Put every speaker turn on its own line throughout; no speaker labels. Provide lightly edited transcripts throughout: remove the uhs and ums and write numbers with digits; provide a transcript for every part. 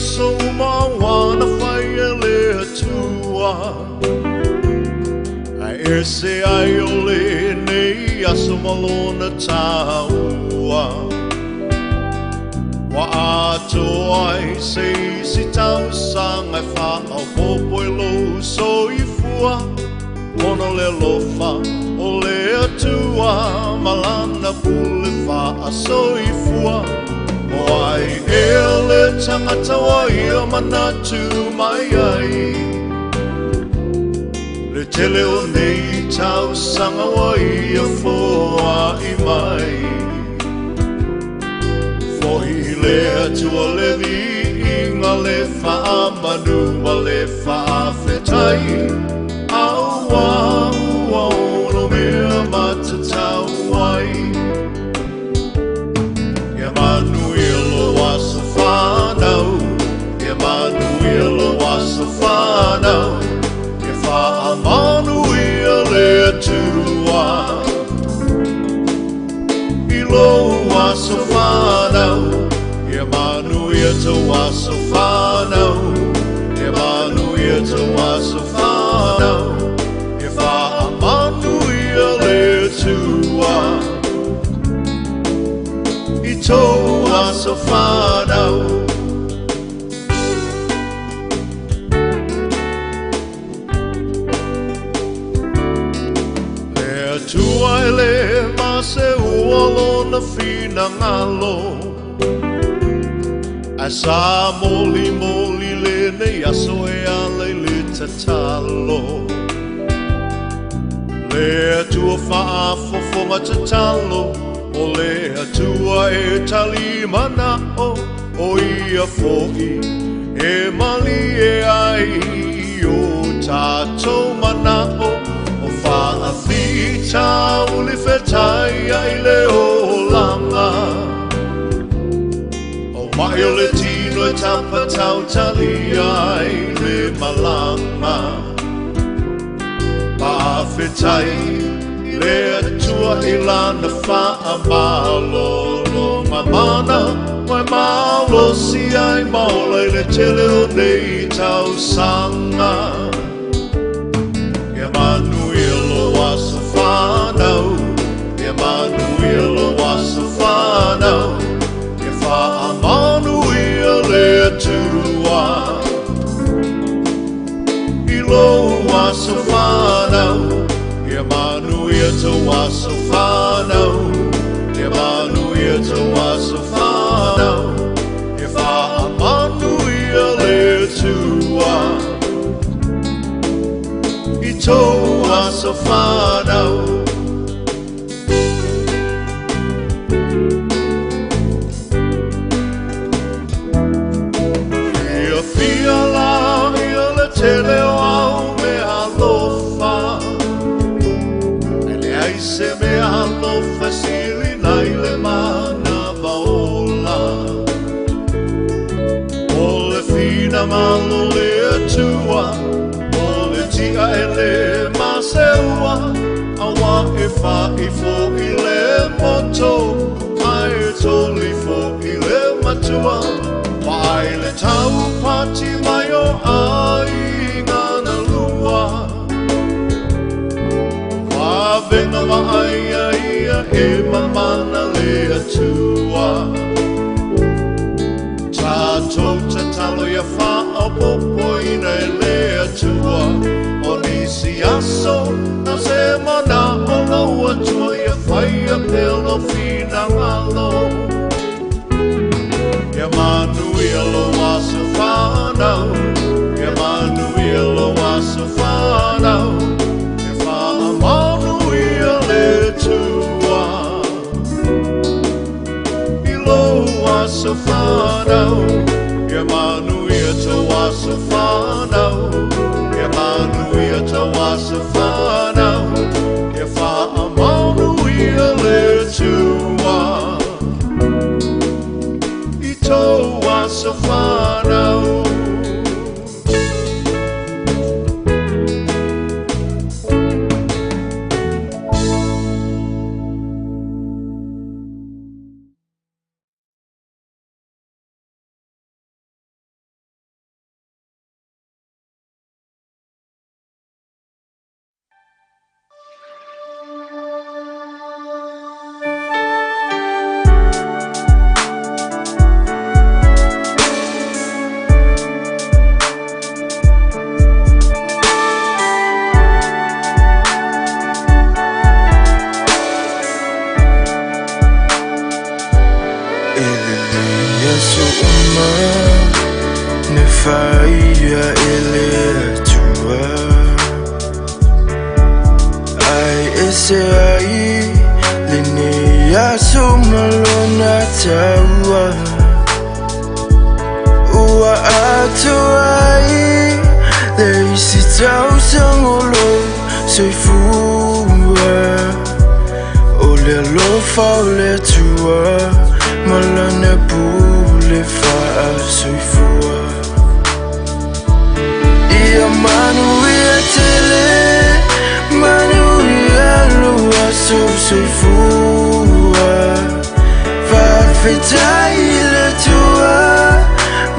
aso uma ua na fai e le Atua. Ae ese ai o lenei aso ma lona taua. Ua atoa ai se isi tausaga e faaopoopo i lou soifua, ona o le alofa o le Atua ma lana pule faasoifua. O ai ea le tagata ua ia manatu mai ai, le tele o nei tausaga ua ia foai mai. Fo'i i le Atua le viiga, le faamanu ma le faafetai, auā ua ono mea matatau ai. Ia manuia lou aso fanau, ia manuia lou aso fanau, ia faamanuia le Atua i lou aso fanau, ia manuia tou aso fanau, ia manuia tou aso fanau, ia faamanuia le Atua i tou aso fanau. Le Atua e lē maseua lona finagalo, ae sa molimoli lenei aso e ala i le tatalo. Le Atua faafofoga tatalo, o le Atua e tali manao, o ia fo'i e malie ai i o tatou manao. O faafitauli fetaiai le olaga, o ma'i o le tino e tapatautalia ai le malaga. Faafetai i le Atua i lana faamalologa mana, ua e malosi ai ma ola i le tele o nei tausaga. Ia manuia lou aso fanau, ia manuia lou aso fanau, ia faamanuia le Atua i lou aso fanau, ia manuia tou aso fanau, ia manuia tou aso fanau, ia faamanuia le Atua i tou aso fanau. Fiafia la ia le tele o au mea alofa, e leai se mea alofa e sili nai le manava ola. O le finagalo o le Atua, o le ti'a e lē maseua, auā e fa'i fo'i le moto, ae toli fo'i le matua. Vaai le taupati mai o aiga na lua, vavega vaaia ia e mamana le Atua. Tatou tatalo ia faaopoopoina e le Atua o nisi aso na se manao lou Atua, ia faia pea lou finagalo. Ia manuia lou aso fanau, ia manuia lou aso fanau, ia faamanuia le Atua i lou aso fanau, ia manuia tou aso fanau, ia manuia tou aso fanau, ia faamanuia le Atua i tou aso fanau.
faia e le Atua. Ai e se ai lenei aso ma lona taua. Ua atoa ai le isi tausaga o lou soifua. O le alofa o le Atua ma lana pule faasoifua. Ia manuia tele, manuia lou aso soifua. Faafetai i le Atua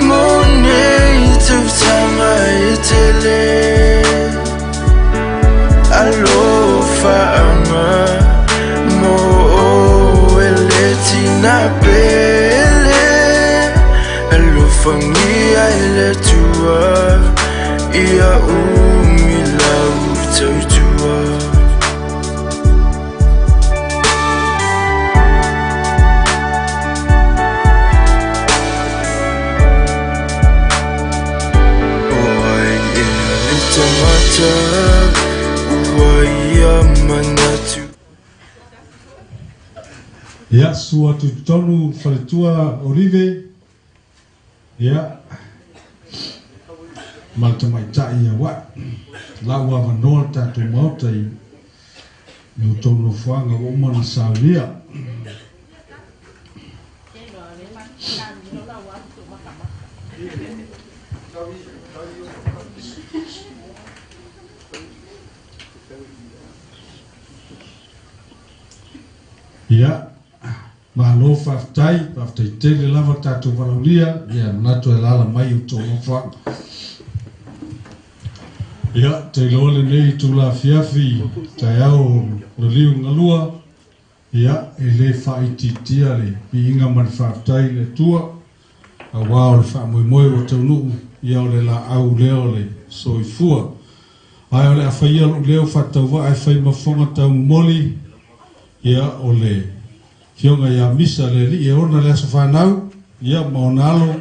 mo nei tausaga e tele. Alofaaga mo oe le tina pele. Alofagia e le Atua ia umi lau tautua. O ai ea le tagata ua ia manatu.
Ia, susu atu i totonu faletua Olive, ia, ma le tamaitai ia Wae. La ua avanoa le tatou Maota i le outou nofoaga ua uma ona saunia. Ia, malo faafetai, faafetai tele lava tatou valaaulia, ia manatu e alaala mai i outou nofoaga. Ia, ou te iloa lenei itula afiafi, taeao o le liu galua, ia, e le faaitiitia le viiga ma le faafetai i le Atua, auā o le faamoemoe ua taunuu, ia o le laau lea o le soifua. Ae o le a faia lou leo faatauvaa e fai ma fofoga taumomoli, ia, o le Afioga ia Misa le Alii e ona le aso fanau, ia, ma ona alo,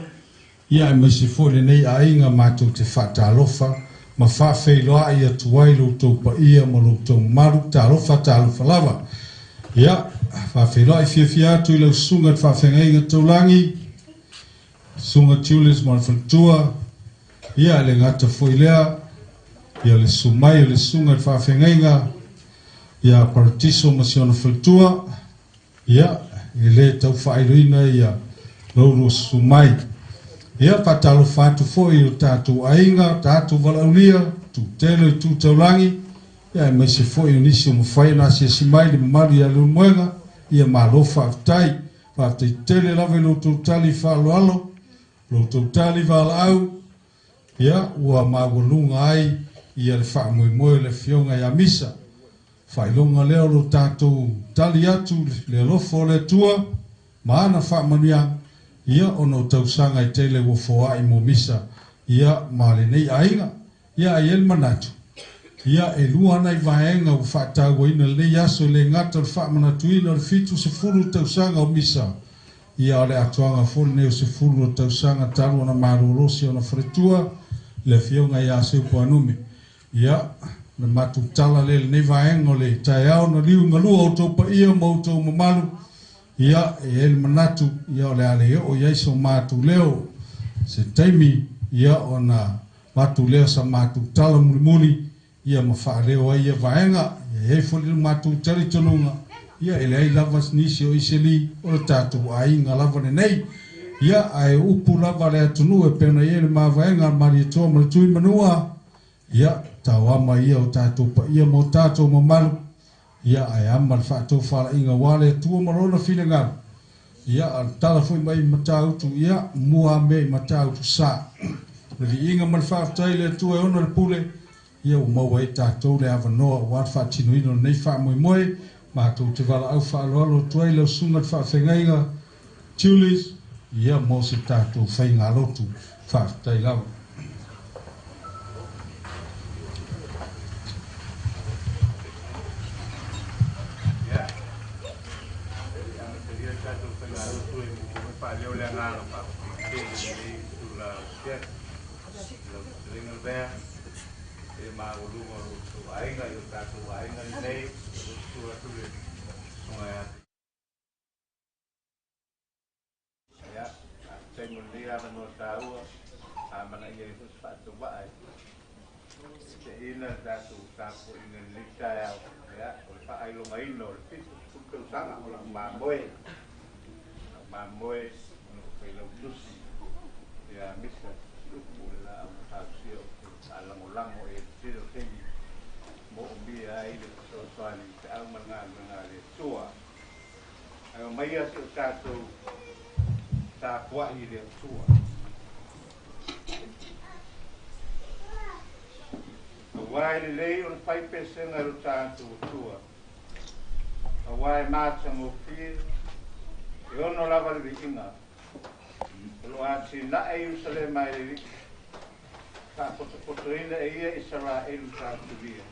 ia aemaise foi lenei aiga matou te faatalofa ma faafeiloai atu ai lo outou paia ma lo outou mamalu, talofa talofa lava. Ia, faafeiloai fiafia atu i lau Susuga i le Faafeagaiga Taulagi, Susuga Julius ma le faletua, ia e le gata foi lea, ia le susu mai o le Susuga i le Faafeagaiga ia Paratiso ma si ona faletua, ia, e le tau faailoina ia lou susu mai. Ia, faatalofa atu foi i o tatou aiga, tatou valaaulia, tutele i tu taulagi, ia aemaise foi o nisi o mafai ona asiasi mai le mamalu ia Leulumoega, ia malo faafetai. Faafetai tele lava i lo outou tali faaaloalo, lo outou tali valaau, ia ua maualuga ai ia le faamoemoe o le Afioga ia Misa. Faailoga lea o lo tatou tali atu le alofa o le Atua ma ana faamanuiaga, ia ona o tausaga e tele ua foai mo Misa, ia ma lenei aiga. Ia ai le manatu, ia e lua nai vaega ua faatauaina lenei aso e le gata o le faamanatuina o le 70 tausaga o Misa, ia o le atoaga foi lenei o 10 o tausaga talu ona malolo si ona faletua le Afioga ia Seupuanume. Ia, le matou tala lea i lenei vaega o le taeao na liu galua outou paia ma outou mamalu, ia e i ai le manatu, ia o le a le oo i ai so matou leo se taimi, ia ona matou leo sa matou tala mulimuli, ia ma faaleo ai ia vaega. Ia i ai foi le matou talitonuga, ia e leai lava nisi o Iseli o le tatou aiga lava lenei. Ia ae upu lava le atunuu e pei ona i ai le mavaega a Malietoa ma le Tuimanua, ia tauama ia o tatou paia ma o tatou mamalu, ia ae ama le faatofalaiga aua le Atua ma lona finagalo. Ia a tala foi mai i Matautu, ia mua mea i Matautu sa. Le viiga ma le faafetai i le Atua e ona le pule, ia ua maua ai tatou le avanoa aua le faatinoina o lenei faamoemoe. Matou te valaau faaaloalo atu ai lau Susuga i le Faafeagaiga Julius, ia mo se tatou faigalotu. Faafetai lava.
Ia, amatalia le tatou faigalotu e muamua faaleo le agaga faafetai tele i lenei itula afiafi. Lau fetalaiga Lavea, e maualuga o lo outou aiga i o tatou aiga lenei, o susu atu le susuga ia Ia, faafetai mo lenei avanoa taua, amanaia ai foi se faatauvaa e taitaiina le tatou tapuaiga i lenei taeao. Ia, o le faailogaina o le 70 tausaga o lau mamoe, lau mamoe ona ua failautusi ia Misa Siupu le laau na fausia ou te faalagolago i ai i le tele o taimi moomia ai le fesoasoani i feau ma le galuega a le Atua. Ae omaia si o tatou tapuai i le Atua. Aua e lelei ona fai pesega i lo tatou Atua, aua e matagofie, e ono lava le viiga. O lo o atinae Ierusalema e le Alii, faapotopotoina e ia Isaraelu tautulia,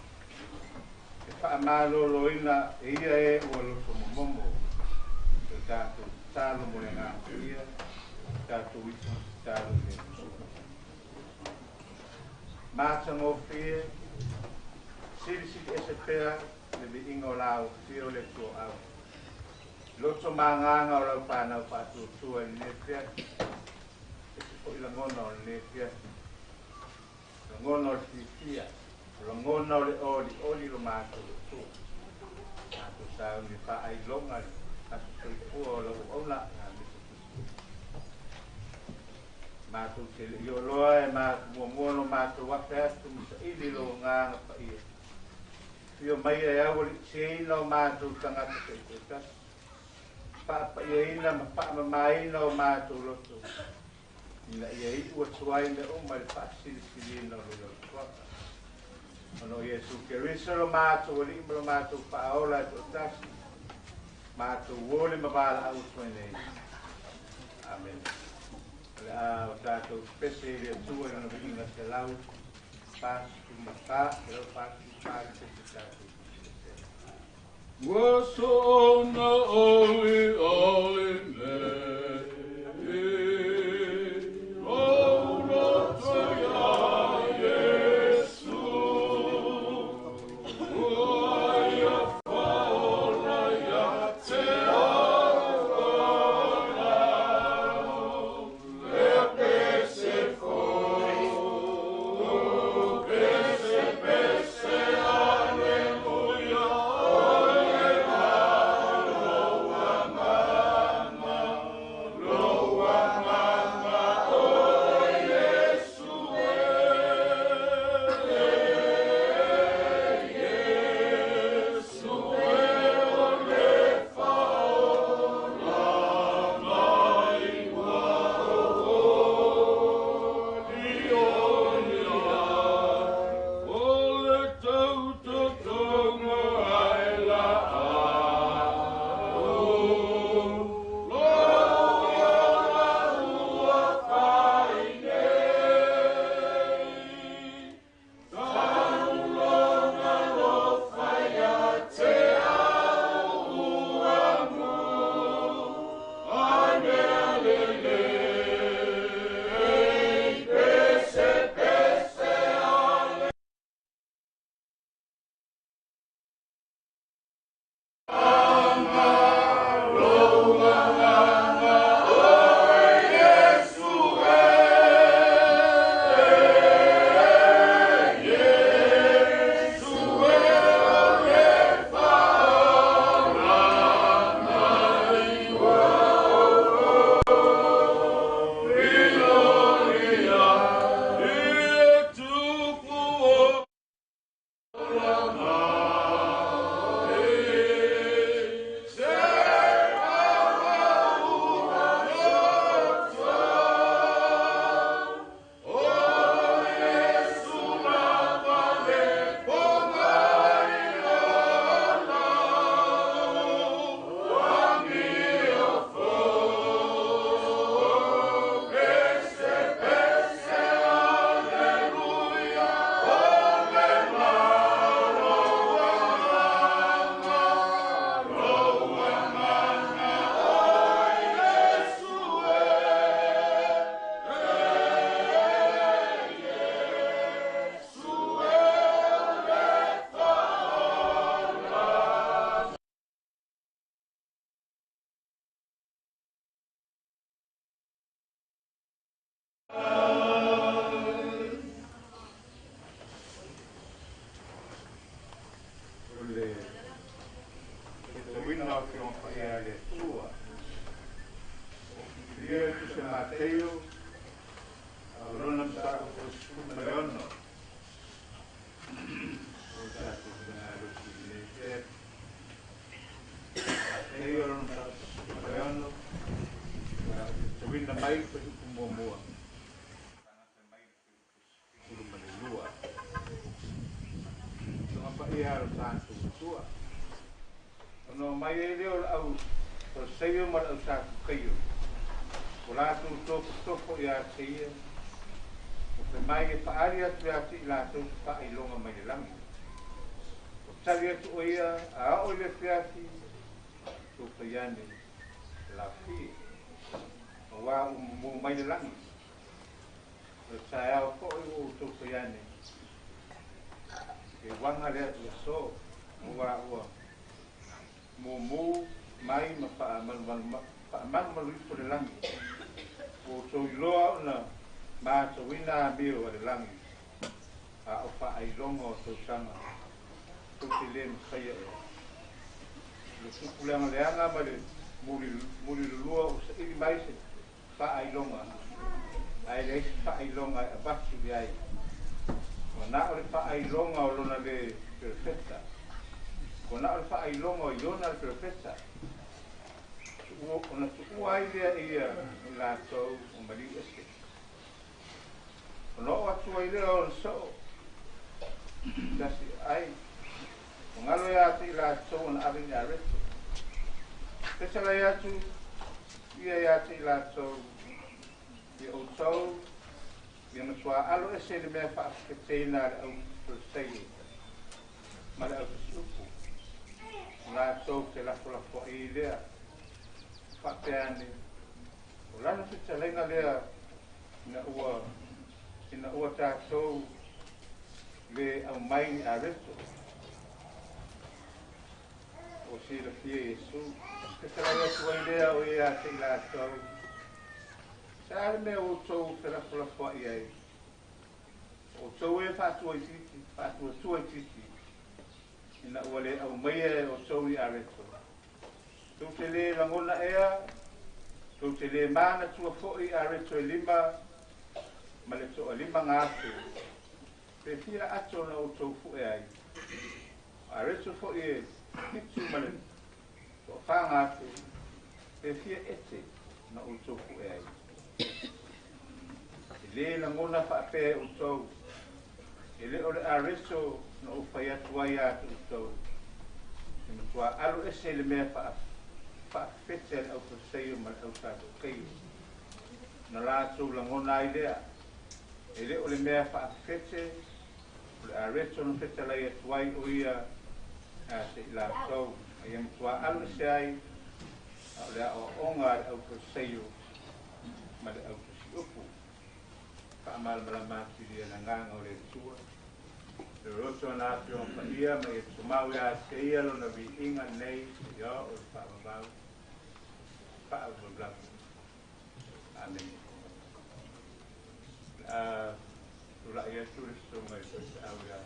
e faamaloloina e ia e ua loto momomo. O le tatou tatalo mo le Agaga Paia, tatou ifo ma tatalo i le Atua. Matagofie, silisili ese pea le viiga o lau afio o le Atua au. Loto magaga o lau whanau whaatuatua i lenei afiafi. Ese foi lagona o lenei afiafi. Lagona o le fiafia. O lagona o le olioli lo matou Atua. Matou sauni faailoga le aso soifua o lau auauna a misa tusi. Matou te le i oloa e muamua no matou afe atu ma saili lo agaga paia. Fio mai e au aliitiaina o matou tagata taitoatasi. Faapaiaina ma faamamaina o matou loto. Ina ia iu atu ai mea uma i le faasilisiliina o lo lautuaga. Ona o Iesu Keriso lo matou Alii ma lo matou Faaola e toatasi, matou uole ma valaau atu ai nei. Amene. O le a o tatou pese i le Atua i lona viiga 144, 144 le pese tatou pese.
Ua soona oli oli nei, lou loto iā Iesu, ua ia faaola ia te au ona, lea pese fou, pese pese aleluia, o le malo ua
Tauina o Afioga Paia a le Atua. Ia e tusa Mateio, o lona mataupu 16. O tatou finalosi i lenei afiafi. Mateio lona mataupu 16, tauina mai le fuaiupu muamua, fagata mai le fuaiupu 12. Afioga Paia a lo tatou Atua. Ona omai ai lea o le au Fariseio ma le au Satukaio, ua latou tofotofo iā te ia, ua fai mai e faaali atu iā te i latou se faailoga mai le lagi. Ua tali atu o ia, a oo i le afiafi, tou fai ane, e lafie, auā ua mumu mai le lagi. O le taeao foi ua outou fai ane, e uaga le aso, auā ua mumu mai ma faamalumalu ifo le lagi. Ua outou iloa ona matauina amio a le lagi, a o faailoga o tausaga tou te le mafaia ea. O le tupu leagaleaga ma le mulilulua ua saili mai se faailoga, ae leai se faailoga e avatu i ai. Ua na o le faailoga o lona le perofeta. Ua na o le faailoga o Iona le perofeta. Ona tuua ai lea ia i latou o maliu ese. Ona oo atu ai lea o ona soo, tasi ai, ua galo ia te i latou ona ave ni areto. Fetalai atu ia ia te i latou, ia outou, ia matua alo ese i le mea faafefeteina a le au Fariseio ma le au tusiupu. O latou te lafolafoai lea, faapea ane, o lana fetalaiga lea ina ua tatou le aumai ni areto. O silafia Iesu, fetalai atu ai lea o ia te i latou, se a le mea ua outou felafolafoai ai? O outou e faatuatua itiiti, ina ua le aumaia e outou ni areto. Tou te le lagona ea, tou te le manatua foi areto e 5 ma le 5,000. Pe fia ato na outou fue ai. O areto foi e 7 ma le 4,000. Pe fia ete na outou fue ai. E le lagona faapea e outou, e le o le areto na ou fai atu ai ia te outou. E matua alo ese i le mea faafefete a le au Fariseio ma le au Satukaio. Na latou lagona ai lea, e le o le mea faafefete, o le areto na fetalai atu ai o ia a te i latou. A ia matua alo ese ai, a o le aoaoga a le au Fariseio ma le au tusiupu. Faamalamalama atu i le agaga o le Atua. Le loto na afioga paia ma ia tumau ia te ia lona viiga nei ia o le faavavau faavavau. Amene. A tulai atu le susuga i le faifeau ia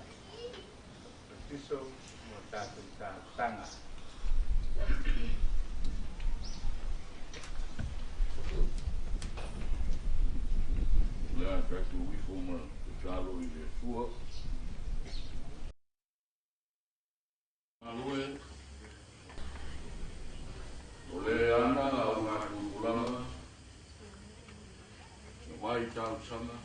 Francisco mo tatou talosaga.
O le a tatou ifo ma tatalo i le Atua. Galue, o le ana au matou tulaga, na mai talosaga,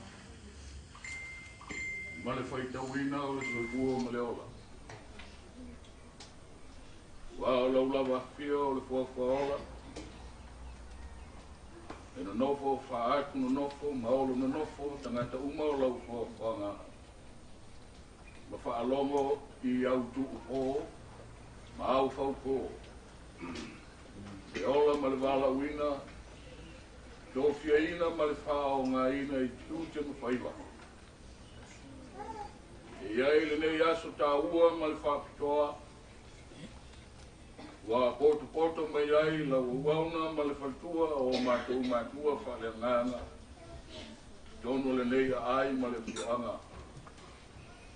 ma le faitauina o le soifua ma le ola. Ua o lau lava afia o le fuafuaola, e nonofo faatu nonofo ma olo nonofo tagata uma o lau fuafuaga. Ma faalogo i au tuupo ma au faupo. E ola ma le valaauina, tofiaina ma le faaaogaina i tiute ma faiva. E iai lenei aso taua ma le faapitoa, ua potopoto mai ai lau auauna ma le faletua o matou matua faaleagaga, totonu o lenei aai ma le afioaga.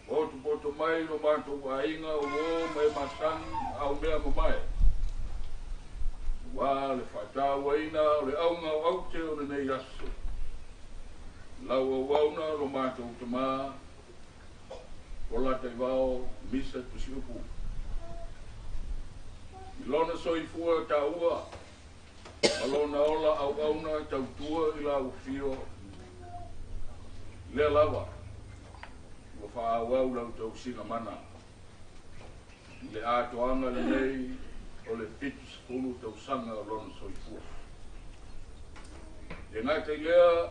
Potopoto mai lo matou aiga o uō ma e masani ma aumea mamae. Faatauaina o le auga o aute o lenei aso. Lau auauna lo matou tamā Polataivao Misa Tusiupu. I lona soifua taua ma lona ola auauna tautua i lau afio, lea lava ua faaauau lau tausiga mana. I le atoaga lenei o le 70 tausaga o lona soifua. E gata i lea,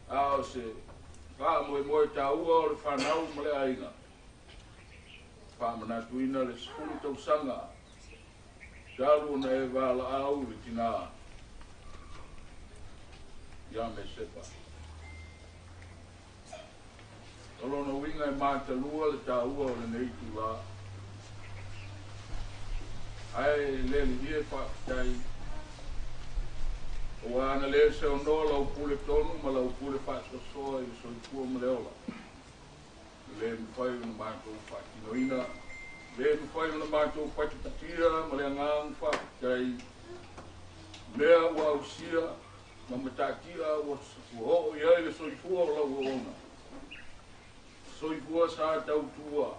a o se faamoemoe taua o le fanau ma le aiga, faamanatuina le 10 tausaga talu ona e valaau i le tinā ia Mesepa. O lona uiga e matalua le taua o lenei itulā, ae le Alii e faafetai, aua ana le seonoa lau pule tonu ma lau pule faasoasoa i le soifua ma le ola, e le mafai ona matou faatinoina, le mafai ona matou patipatia ma le agaga faafetai, mea ua ausia ma mataatia ua oo i ai le soifua o lau auauna. Soifua sa tautua.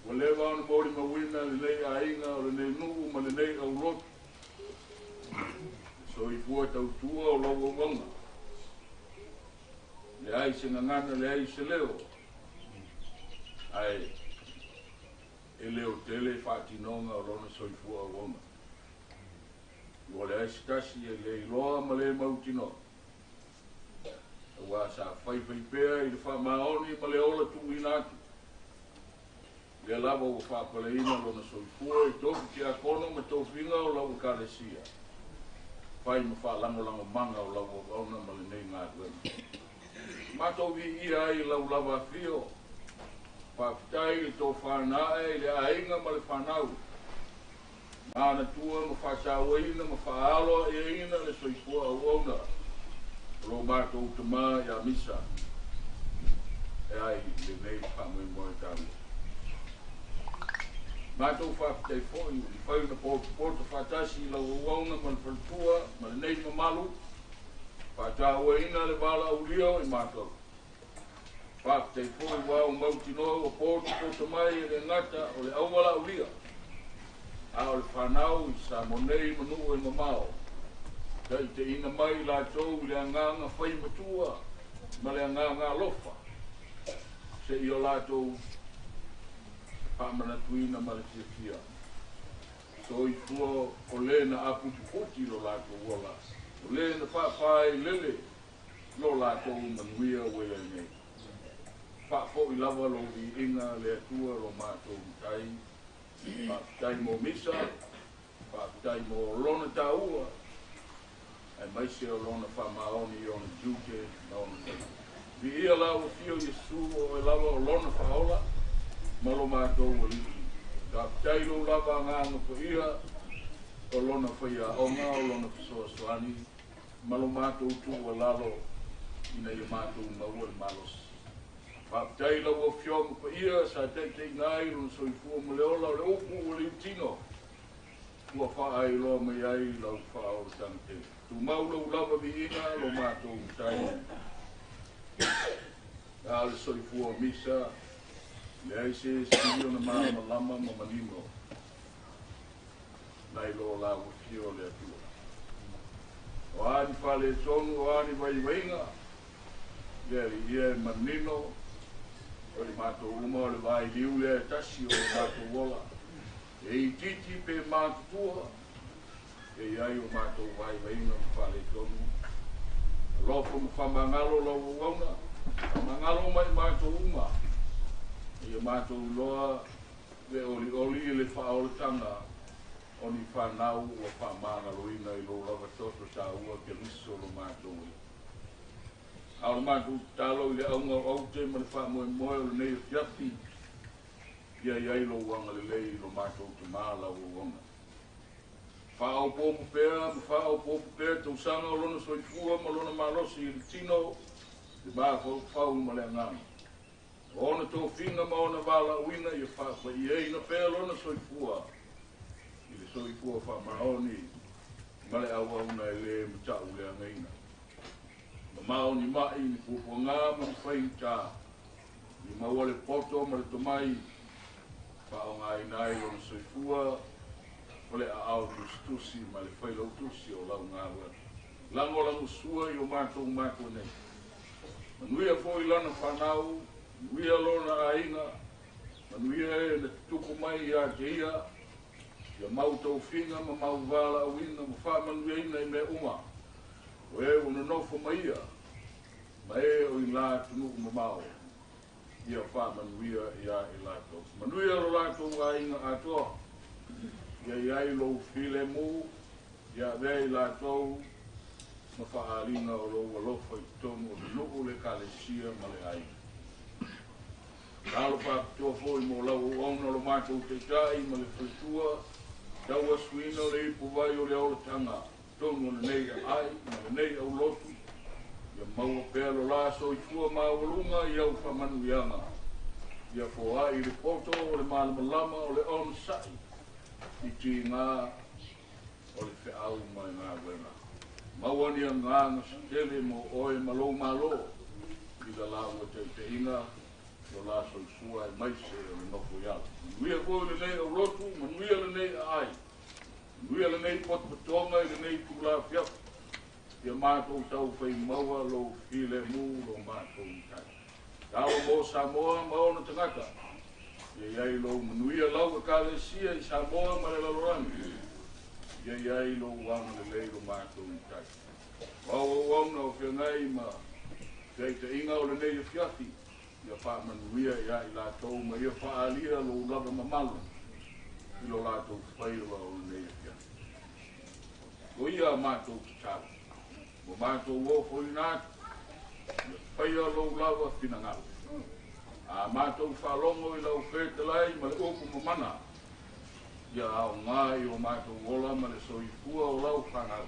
Ua leva ona molimauina lenei aiga o lenei nuu ma lenei aulotu. Soifua tautua o lau auauna. Leai se gagana, leai se leo. Ae e leo tele faatinoga o lona soifua auauna. Ua leai se tasi e le iloa ma le mautinoa. Aua sa faifai pea i le faamaoni ma le ola tuuina atu. Lea lava ua faapaleina lona soifua i tofi tiakono ma tofiga o lau ekalesia. Fai ma faalagolagomaga o lau auauna ma lenei galuega. Matou viia ai lau lava afio. Faafetai i le tofana ae i le aiga ma le fanau. Manatua ma faatauaina ma faaaloa'iaina le soifua auauna o lo matou tamā ia Misa e ai lenei faamoemoe taua. Matou faafetai foi ua mafai ona potopoto faatasi i lau auauna ma le faletua ma lenei mamalu faatauaina le valaaulia o i matou. Faafetai foi ua au mautinoa ua potopoto mai e le gata o le auvalaulia, a o le fanau i Samoa nei ma nuu e mamao. Taitaiina mai latou i le agaga fai matua ma le agaga alofa, seia o latou faamanatuina ma le fiafia. Soifua o le na aputiputi lo latou ola, o le na faafailele lo latou manuia ua i ai nei. Faafoi lava lou viiga le Atua lo matou Matai. Faafetai mo Misa, faafetai mo lona taua, aemaise o lona faamaoni i ona tiute ma ona faiva. Viia lau afio Iesu o oe lava o lona faaola ma lo matou Alii. Faafetai lou lava agaga paia o lona faiaoga o lona fesoasoani ma lo matou tuualalo ina ia matou maua le malosi. Faafetai lau Afioga paia sa taitaiina ai lona soifua ma le ola o le upu ua liutino ua faailoa mai ai lau faaolataga tele. Tumau lou lava viiga lo matou Matai. A o le soifua o Misa, leai se sili ona malamalama ma manino nai lo lau afio le Atua. O a ni faaletonu, o a ni vaivaiga, le Alii ia e manino o i matou uma o le vailiu lea e tasi o lo matou ola. E itiiti pe matutua, e i ai o matou vaivaiga ma faaletonu. Alofa ma faamagalo lau auauna, faamagalo mai matou uma. Ia matou iloa le olioli i le faaolataga o ni fanau ua faamagaloina i lou lava toto taua Keriso lo matou Alii. A o le matou tatalo i le auga o aute ma le faamoemoe o lenei afiafi, ia i ai lou agalelei i lo matou tamā lau auauna. Faaopoopo pea ma faaopoopo pea tausaga o lona soifua ma lona malosi i le tino, le mafaufau ma le agaga. O ona tofiga ma ona valaauina ia faapaiaina pea lona soifua i le soifua faamaoni ma le auauna e lē mata'uleagaina. Mamao ni ma'i ni puapuagā ma ni faigata, ni maua le poto ma le tomai fa'aaogāina ai lona soifua o le aao tusitusi ma le failautusi o lau galuega. Lagolagosua i o matou matua nei. Manuia fo'i lana fanau, manuia lona aiga, manuia e na tutupu mai iā te ia, ia mau tofiga ma mau valaauina ma faamanuiaina i mea uma. O e ua nonofo ma ia, ma e o i la atunu'u mamao, ia faamanuia iā i latou. Manuia lo latou aiga atoa, ia iai lou filemu, ia avea i latou ma fa'aaliga o lou alofa i totonu o le nu'u le ekalesia ma le aiga. Talo fa'apitoa fo'i mo lau auauna lo matou ta'ita'i ma le faletua, tauasuina o le ipuvai o le olataga tonu o lenei aai ma lenei aulotu, ia maua pea lo la soifua maualuga i au fa'amanuiaga, ia foa'i le poto o le malamalama o le onosa'i i tigā o le fe'au ma le galuega. Maua ni agaga setele mo oe ma lou mālō i la lāua ta'ita'iga lo la soifua aemaise o le nofo i alo. Manuia fo'i lenei aulotu, manuia lenei aai, manuia lenei potopotoga i lenei itulā afiafi, ia matou taufaimau'a lou filemu lo matou matai. Talo mo Samoa ma ona tagata, ia iai lou manuia lau ekalesia i Samoa ma le lalolagi, ia iai lou agalelei lo matou matai. O au auauna o feagai ma feaita'iga o lenei afiafi, ia fa'amanuia iā i latou ma ia fa'aalia lou lava mamalu i lo latou faiva o lenei afiafi. O ia a matou tatalo, ua matou ofoina atu, ia faia lou lava finagalo. A matou faalogo i lau fetalai ma le upu mamana, ia aogā i o matou ola ma le soifua o lau fanau.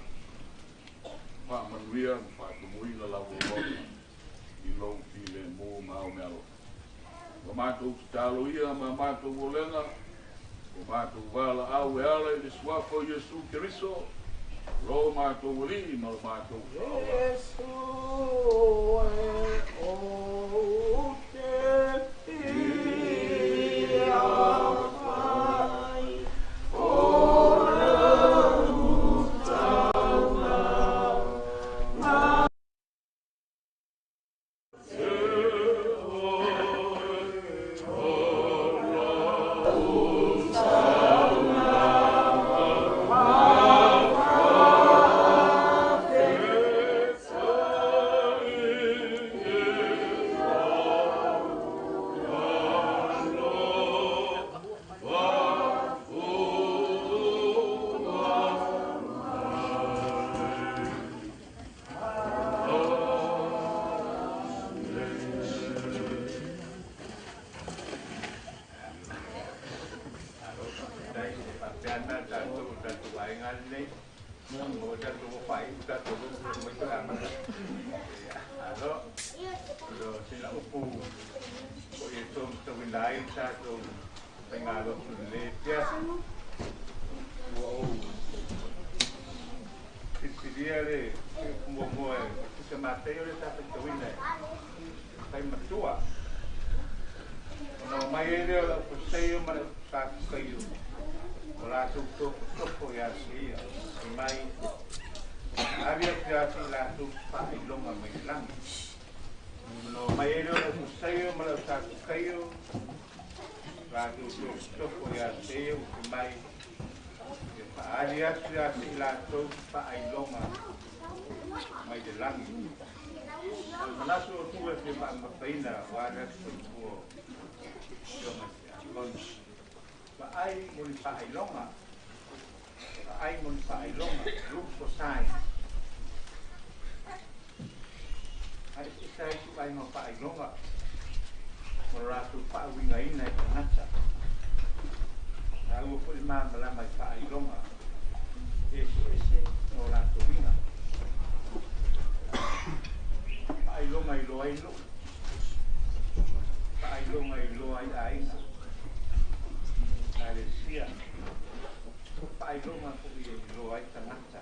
Fa'amanuia ma fa'atumuina lau auauna i lou filemu ma ao mealofa. Ua matou tatalo ia ma matou olega, ua matou valaau e ala i le suafa o Iesu Keriso, lo matou Ali'i ma lo matou Fa'aola.
Iesu e ou te fia fai o lau taulaga.
Alo, faafetai e faapeana tatou tatou aiga lenei mo tatou faaiu tatou mai toe amata. Alo, o sina upu o ia tauina ai tatou faigalotu lelei afiafi ua ou filifilia le upu muamua e tusa Mateo le sa faitauina e fai matua. Ona omai ai lea o le aufaseio ma le Satukaio o latou tofotofo iā te ia, fai mai, ave atu ia te i latou se faailoga mai le lagi. Ona omai ai lea o le aufaseio ma le ausatukaio latou tofotofo iā te ia ua fai mai, ia faaali atu ia te i latou se faailoga mai le lagi. O le manatu o tu e fia faamamafaina aua le aso soifua o Afioga i Tiakono. Vaai mo ni faailoga, vaai mo ni faailoga, look for signs. Ae eseese ai ituaiga o faailoga mo lo latou faauigaina e tagata. Taua foi le malamalama i faailoga eseese ma o latou uiga. Faailoga e iloa ai nuu, faailoga e iloa ai aiga, ekalesia, faailoga Faailoga foi e iloa ai tagata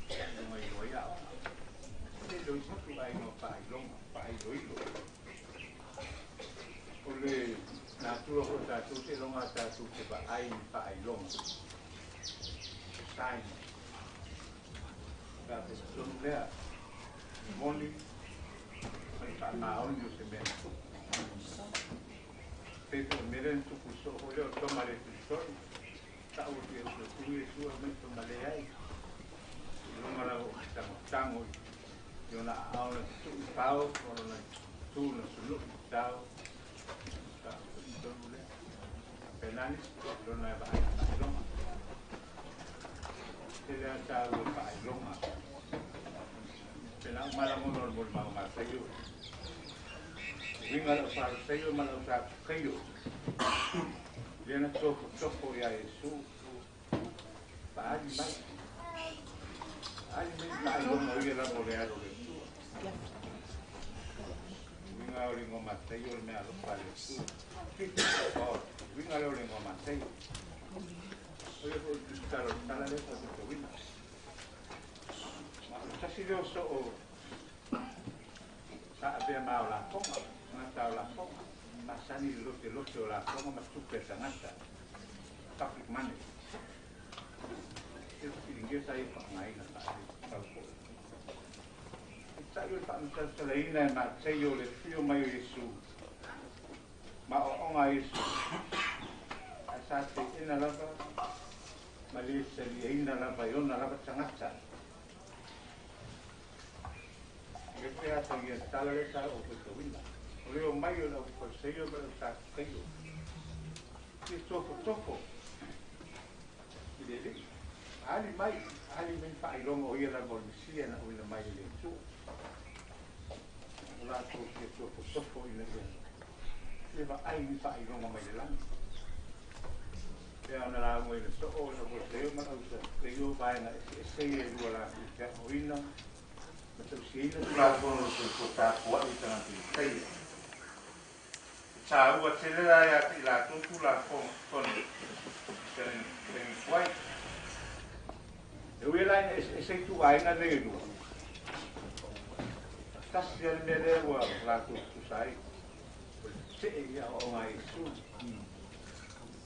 faailoga e iloa ai aoga. Tele o isi ituaiga o faailoga, faailoilo. O le natura foi o tatou seiloga tatou te vaai i faailoga, sign. Faapetotonu lea, le moni ma le faamaoni o se mea na tupu. Pei foi o le mea lea na tupu i le soo foi lea o Toma le Tulisoli, tau atu i uso tu Iesu ae mai Toma leai. Seiloga lava ou te tagotago i ona aao na tutuu i fao ma lona tu na sunui i tao. Faapetotonu lea. Faapena nisi, seiloga e vaai i faailoga. Tele lava taua o faailoga. Pena uma lagona o le molimau Mataio. Uiga o le Aufaarisaio ma le Ausatukaio, lea na tofotofo ia Iesu, faaali mai. Faaali mai faailoga o ia lava o le Alo o le Atua. Uiga o le igoa Mataio o le mea alofa a le Atua. Gift of God. Uiga lea o le igoa Mataio. O ia foi o le tusitala o le tala lea sa faitauina. Ma o le tasi lea o soo sa avea ma o lafoga, tagata o lafoga, masani i le lotelote o lafoga ma tupe a tagata, public money. Tele fesiligia sa ia faaaogaina faale foi. Peitai o le faamasalasalaina e Mataio o le afio mai o Iesu ma aoaoga a Iesu, ae sa teena lava ma le saliaina lava e ona lava tagata. E pei atagia le tala lea sa ou faitauina. O le omai o le Aufaleseio ma le Ausatukaio fia tofotofo i le Alii. Ali mai, ali mai faailoga o ia lava o le Mesia na auina mai e le Atua. O latou fia tofotofo ina ia fia vaai ni faailoga mai le lagi. Pei ona lauga i le soo o le Aufaleseio ma le Ausatukaio vaega eseese ia e lua latou te aoina ma tausiaina Tulafono o le soifua tapuai i tagata i taia. E taua tele la ia te i latou Tulafono i taimi tuai. E ui la ina eseese ituaiga nei e lua, tasi lava le mea lea ua latou tutusa ai, o le tetee i aoaoga a Iesu.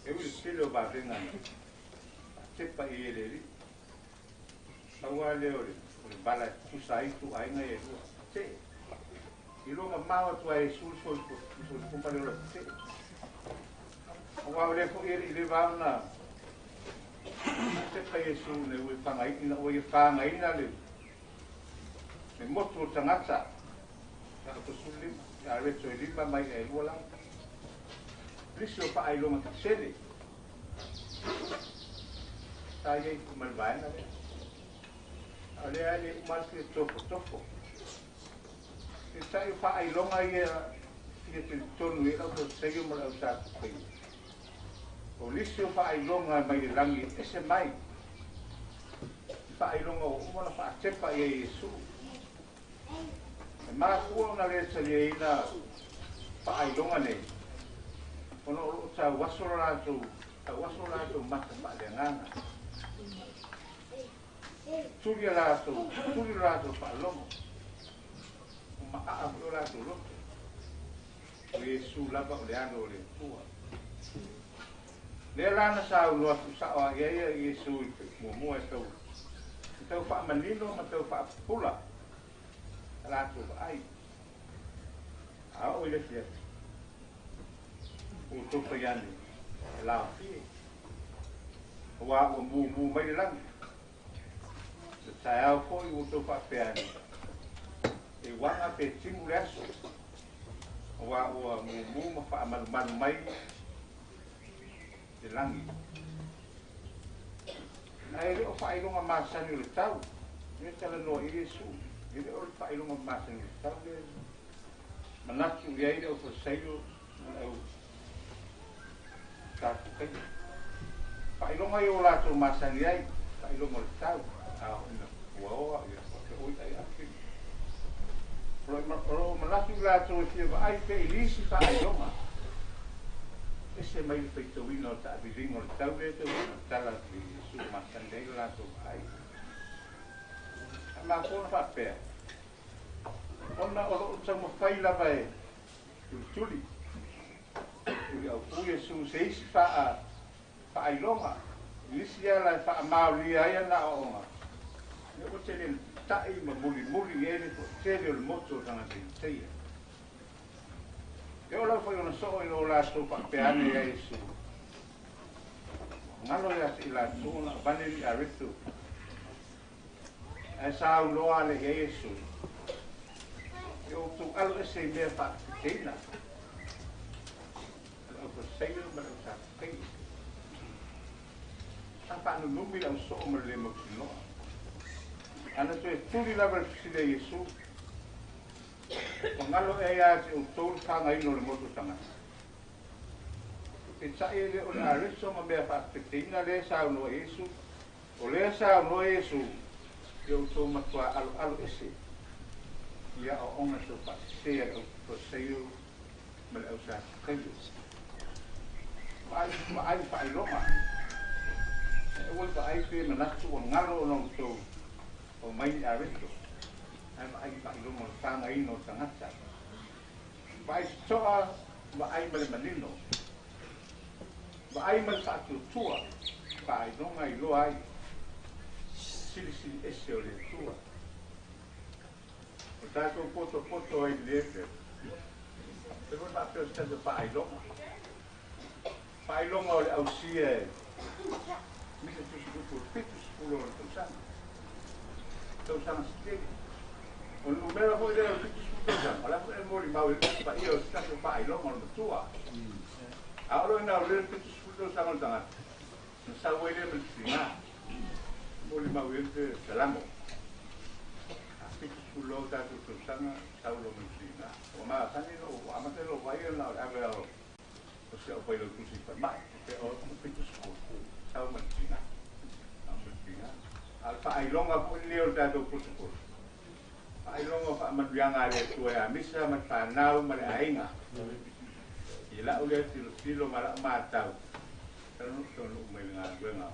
E ui i le tele o vavega na faatepa i ai e le Alii, pau lava lea o le vala e tutusa ai ituaiga ia e lua, tetee. I lua mamao atu a Iesu le soifua ma le ola tetee. Aua o lea foi e le i leva ona faatepa Iesu ina ua ia fagaina le motu o tagata, na o 15, ia reto e 5 mai e 2 lava. Lisi o faailoga tetele sa iai ma le vaega lea. A o lea e le uma atu le tofotofo. Peitai o faailoga ia fia talitonu i ai le Aufaleseio ma le Ausatukaio. O nisi o faailoga mai le lagi e ese mai i faailoga ua uma ona faatepa i ai Iesu. E mafua ona le taliaina faailoga nei ona o lo o tauaso latou mata faaleagaga. Tuli tuli latou faalogo, o maaa foi o latou loto. O Iesu lava o le Alo o le Atua. Lea la na saunoa tuusao ai ia Iesu i muamua e tau faamanino ma tau faapupula a latou vaai. A oo i le afiafi, ua outou fai ane e laofie, aua ua mumu mai le lagi. Le taeao foi ua outou faapea ane, e uaga pe timu le aso, aua ua mumu ma faamalumalu mai le lagi. Ae le o faailoga masani o le tau, lea talanoa i Iesu, e le o le faailoga masani o le tau lea manatu i ai le Aufaleseio ma le Ausatukaio. Faailoga ia o latou masani ai, faailoga o le tau, a o ina puaoa ia oi ai ake. O lo o manatu i latou e fia vaai pe i nisi faailoga. Ese mai le faitauina o taaviliga o le tau lea tau tala atu i Iesu masani ai lo latou vaai. A mafua ona faapea, ona o loo taumafai lava e tulituli tuli aupū Iesu se isi faailoga i nisi ala e faamaonia ai ana aoaoga ia ua tele ta'i ma mulimuli i ai le toatele o le motu o tagata Iutaia. E oo lava foi ona soo ina ua latou faapea ane ia Iesu, ua galo ia te i latou ona avane ni areto. Ae saunoa ane i ai Iesu, E outou alo ese i mea faapefeina, o le aufalesaio ma le ausatukeio. Sa faanunumi le ausoo ma le le mautinoa. Ana toe tuli lava le fesili a Iesu, ua galo ea ia te outou le fagaina o le motu o tagata? Peitai e le o le areso ma mea faapefeina lea e saunoa Iesu, o lea saunoa Iesu, ia outou matuā aloalo ese i aoaoga taufaasese a le aufalesaio ma le ausatukaio. Vaai faailoga, e aua le vaai pe manatu ua galo ona outou aumai ni areso, ae vaai faailoga o le fagaina o tagata. Vaai totoa, vaai ma le manino, vaai ma le faatuatua, faailoga iloa ai silisili ese o le Atua. O tatou potopoto ai i le pe. Pe foi faapea o se tatou faailoga. Faailoga o le ausia e misa tusitupu 70 o le tausaga. Tausaga se tele. O le numera foi lea o le 70 tausaga, o le a foi e molimau i le paia o se tatou faailoga o le matua. A o lo ina o le 70 tausaga o le tagata, na sau ai lea ma le tiga. Molimau i le salamo. A 70 lo tatou tausaga, sau lo ma le tiga. O masani lo, o amata lo vai na o le ave o se au pai lo tusi falemai. Pe o 70 sau ma le tiga. Sau ma le tiga. A o le faailoga foi lea o le tatou potopoto. Faailoga o faamanuiaga a le Atua ia misa ma le fanau ma le aiga. I lau lea tilotilo ma lau matau, taunuu mai le galuega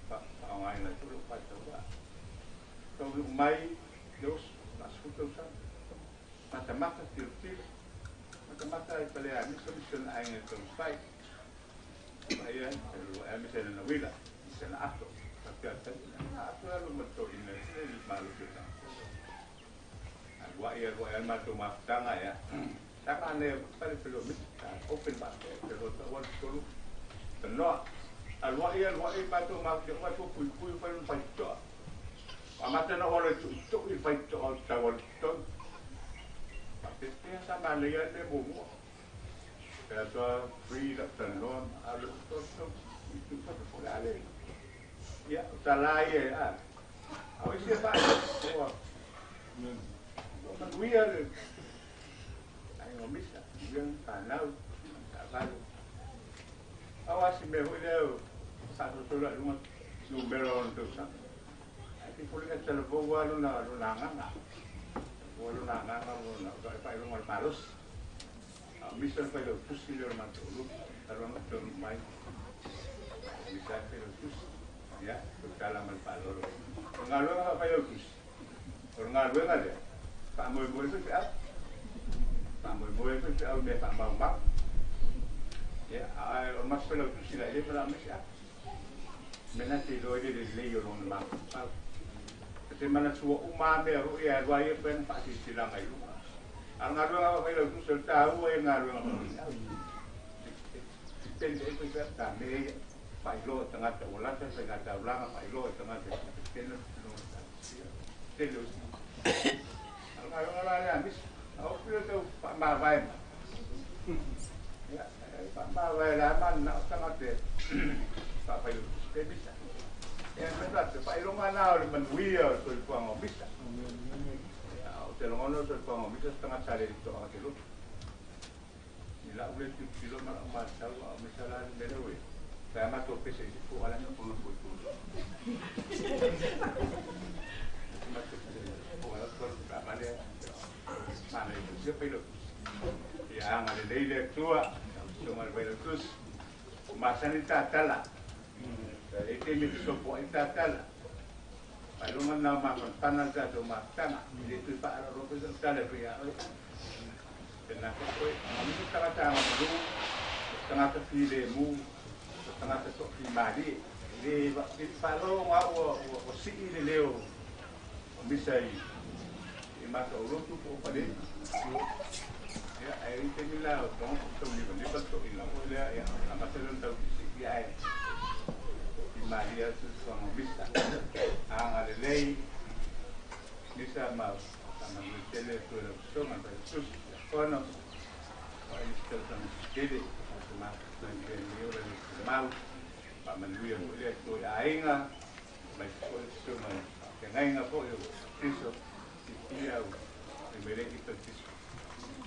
faaaogaina ai foi lou faatauvaa. Taunuu mai le oso, 40 tausaga. Matamata tilotilo, matamata ai pale a misa misa na aiga e taumafai. Vaai ai, e misa na nawila, misa na ato. Faapea tali, na ato alu ma toina, le malosi o tagata. Aluai, aluai, alu matou mafutaga ia. Saka ane pale pele o misa, open ba, pele o tau alu tolu. Tanoa, aluai, aluai, matou mafutaga, mai po pui pui, fai un faitoa. Amata na olo i tu i faitoa o tau alu tolu. Faapea sa manaia le muamua. Pe atoa free lau talanoa, alu tolu tolu, i tu fata po le ale. Ia, o tala ia e a. A o isi e whae, ua manuia le aiga o misa, manuia le whanau, taavale. Au a si mea foi lea o faatotolo ai luga numera o ona tausaga. Ae pei foi lea talavou lava lona agaga. Talavou lona agaga ma lona faailoga o le malosi. A o misa le failautusi lea o le matou lotu, talu ona taunuu mai. Misa le failautusi. Ia, tautala ma le faaaloalo. O le galuega faafailautusi, o le galuega lea, faamoemoe foi feau. Faamoemoe foi feau i mea faamaumau. Ia, ae o le matou failautusi la e le manao mai se apu. Mea na te iloa ai le lelei o lona mafaufau. E te manatua uma lava mea foi e alu ai ia pe ana faasilasilaga i luga. A o le galuega faafailautusi o le taua ia o le galuega faafaifeau. Depend ai foi feau ta mea ia faailoa i tagata ua lata le faigataulaga, faailoa i tagata e faatetena le tinoga talosia. Tele o isi. A o le galuega la lea a misa, a o pule tau faamavae mai. Ia, e faamavae la mananao tagata e faafailautusi pe misa. Ia, me tatou, faailoga na o le manuia o le soifuaga o misa. Ia, o te lagona o le soifuaga o misa se tagata le toaga te lotu. I lau lea tilotilo ma lau matau, a o misa la le mea lea ua i ai. Pe a matou pese i se po ala na pono foi tu. Matou pese i se po ala tolu ka vale. Mana i tu sia failautusi. Ia agalelei le Atua, lau susuga i le failautusi. O masani tatala. E te me sopo ai tatala. Palunga na mafanfana tatou mafutaga e lē toe faaaloalo foi sau tala e fai ia oe. Pena foi manu tagata agamalū, o tagata filemu, o tagata toafimalie, e lē faalogo au ua sii le leo o misa i mataolotu po o paleni. Ia ae i taimi la o toga po taulivaliva le toʻina foi lea, ia amata lea ona tausiisii ae toafimalie atu le suaga o misa. Agalelei misa ma faamanuia tele atu e lau sosoga faitusi fono o ai se tausaga tetele o le mau faamanuia foi le Atua i aiga mai foi le sosoga faafeagaiga foi o Kriso sifia au e meleki paletiso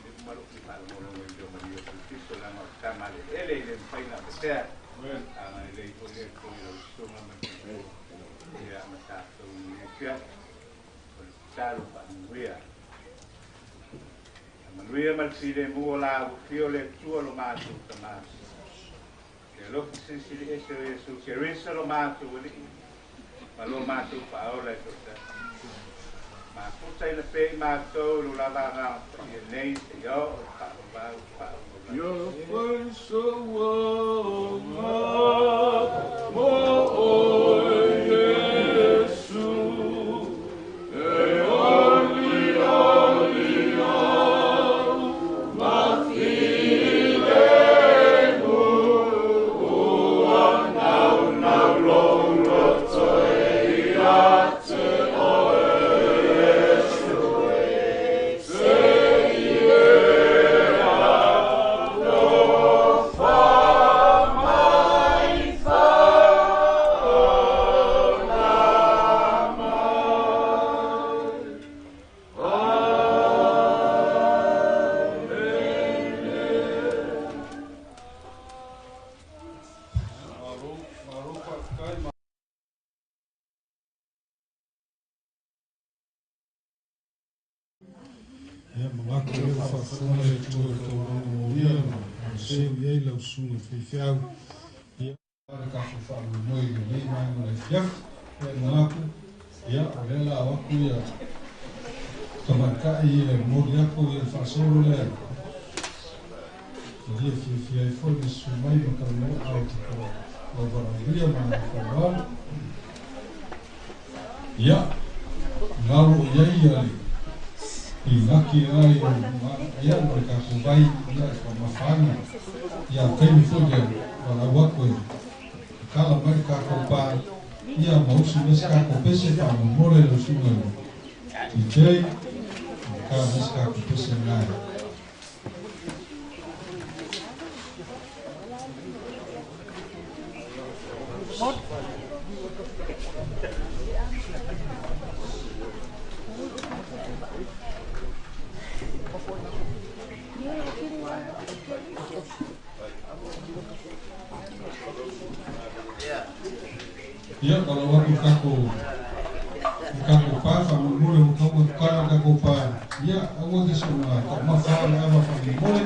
le malo ki faalogologo i leo malia paletiso laga o tama le ele i le mafai na apatea. Agalelei foi le Atua i lau sosoga ma ia ma tatou afiafi. O le tatalo faamanuia, manuia ma le filemu o la ua o le Atua lo matou Tamā, le alofa silisili ese o Iesu Keriso lo matou Alii ma lo matou Faaola e toatasi. Mafuta ina pea i matou lo lava agaga paia nei seia oo le faavavau faavavau.
Ia faisauaga mo oe Iesu, e oli oli au ma filemu, ua naunau lou loto e ia te oe Iesu, se i e alofa mai faola mai. Amene.
Malo, malo faafetai. Ia manatu o lea ua faafofoga le Atua i le taulaga molia ma seu i ai lau susuga i le faifeau. Ia le tatou faamoemoe i lenei vaega o le afiafi. Ia manatu, ia o lea la o atu ia tamaitai e momoli atu ia le faasolo lea. E lia fiafia ai foi le susu mai ma talanoa ae te lau valaaulia ma le faaaloalo. Ia, galo o i ai ia le pinaki lena i o ia ma le tatou vai ia e faamamafaina. Ia o taimi foi le valaau atu e tatala mai le tatou pa ia ma usi mai se tatou pese faamolemole lau susuga i le DJ ma tatala mai se tatou pese lena e. Ia, valaau atu i le tatou pa faamolemole ua tatau ona tatala le tatou pa. Ia, aua te soona taumafa le ava faamolemole.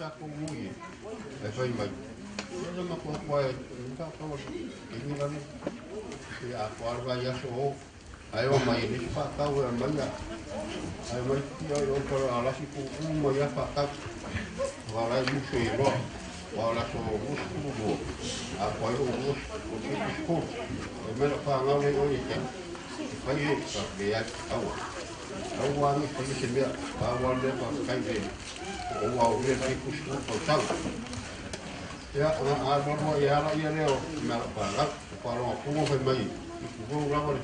tākou ui e fai mai. Ia ma ko ko e ka ka o ke ni la ni. Ia ko ar vai aso o. Ai o mai ni fa ka o mai ya. Ai mai ti ai o ko ala si ku u mai ya fa ka. Wa la mu se ro. Wa la so mu ku go. A ko ai o mu ko ti ko. E me la fa ngau le o ni te. Fai e ka be ya au. Au wa ni fai se mea, pa wa le pa kai be. O wa o le kai ku su ko tau. Ia a a no ia ra ia leo me la pa la pa ro ku mo fai mai. Ku go la wa le.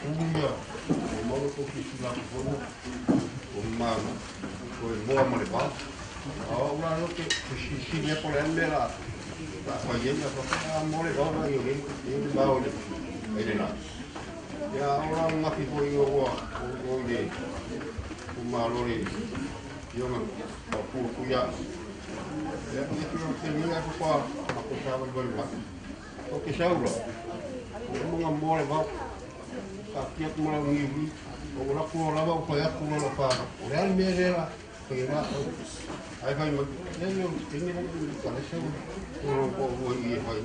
Ku ia o mo ko ki su la ku mo. O ma ko e mo ma le ba. A o la lo ke si si me po le me la. Pa pa ia ia pa a mo le ba ia le le ba o le. E le la. Ia ora ngafi foi o o le o malore ia nga pa ku ya ia ia ki te ni a ko pa ko sa wa wa o ke saura o mo nga mo le va ka ki ku mo ngi wi o la ku la va ko ya ku la pa o le al me le la ke ra ai vai ma le yo te ni mo ka le sa o ko o i hai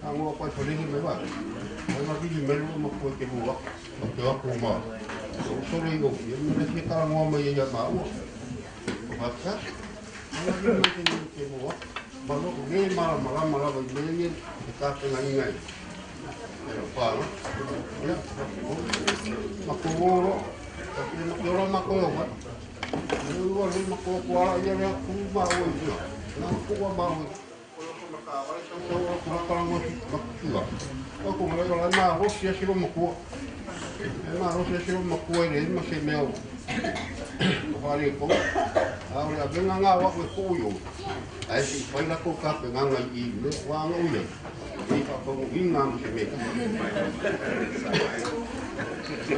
a ngo pa fo le me va ai ma vi me lo mo ko ke mo o te wa ku ma o so le go ye me se ka ngo ma ye ya ma o o va ka ai vi me te ni ke mo ma lo ge ma ma la ma la me ye e ka te ngai ngai pero pa no ya ma ko ro ka ke no ro ma ko wa me wa le ma ko ko ala ye le ku ma o ye na ku wa ma o o ko le la ma ro si si mo ku e ma ro si si mo ku e ma se me o o le ko a o le venga nga wa ko yo ai si fai la ko ka pe nga nga i me wa nga u ye i pa ko i nga mo se me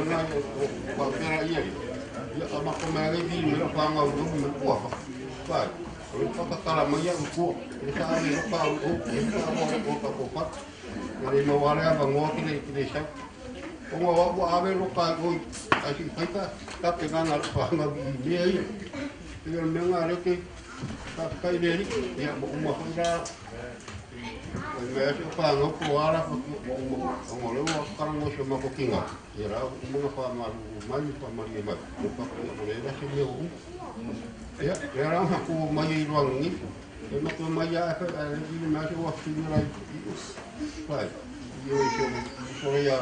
nga o pa pera ia ia ma ko me le vi me pa nga u me ko fa o le whakatara mai au kua, e sa ane roka au o, e sa o o ka ko pat. E le mau ale ava ngoa ki nei ki nei sau. O ngā wā ave roka ai oi, ai si whaika, ka te ngana whanga i mea ia. E le mea ngā reke, ka kai le ri, ia mo uma whai rā. Ai mea se whanga ko ara mo uma, o ngā leo a karango se mako ki ngā. Ia rā, o mga whamaru mai, whamari e mai. O paka o le rase mea o. Ia, e rā ko mai i roangi, e mako mai a e le i mea se o whina rai i o. Pai, i o i se o ia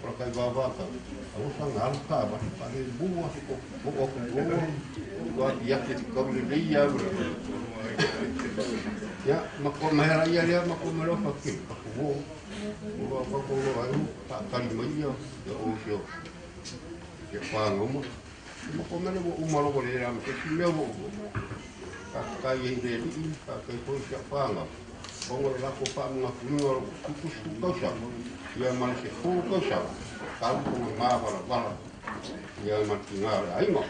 o kai vāvāka. A o sanga alu kā wa, pa le bua se ko o o ko o o ia ke te kau le lei ia ura. Ia, mako mai ra ia rea, mako mai roa whake, pako o, o roa pako roa ai u, pa kari mai ia, ia o se o, ia whanga uma. Mako mele wo umalo ko le ra me se mea wo ka kai e le li ka kai ko se whanga. Ongo le lako wha mga kuinga o kukusu kausa. Ia mana se fuu kausa. Ka uko nga mā wala wala. Ia mana ki ngā le ainga.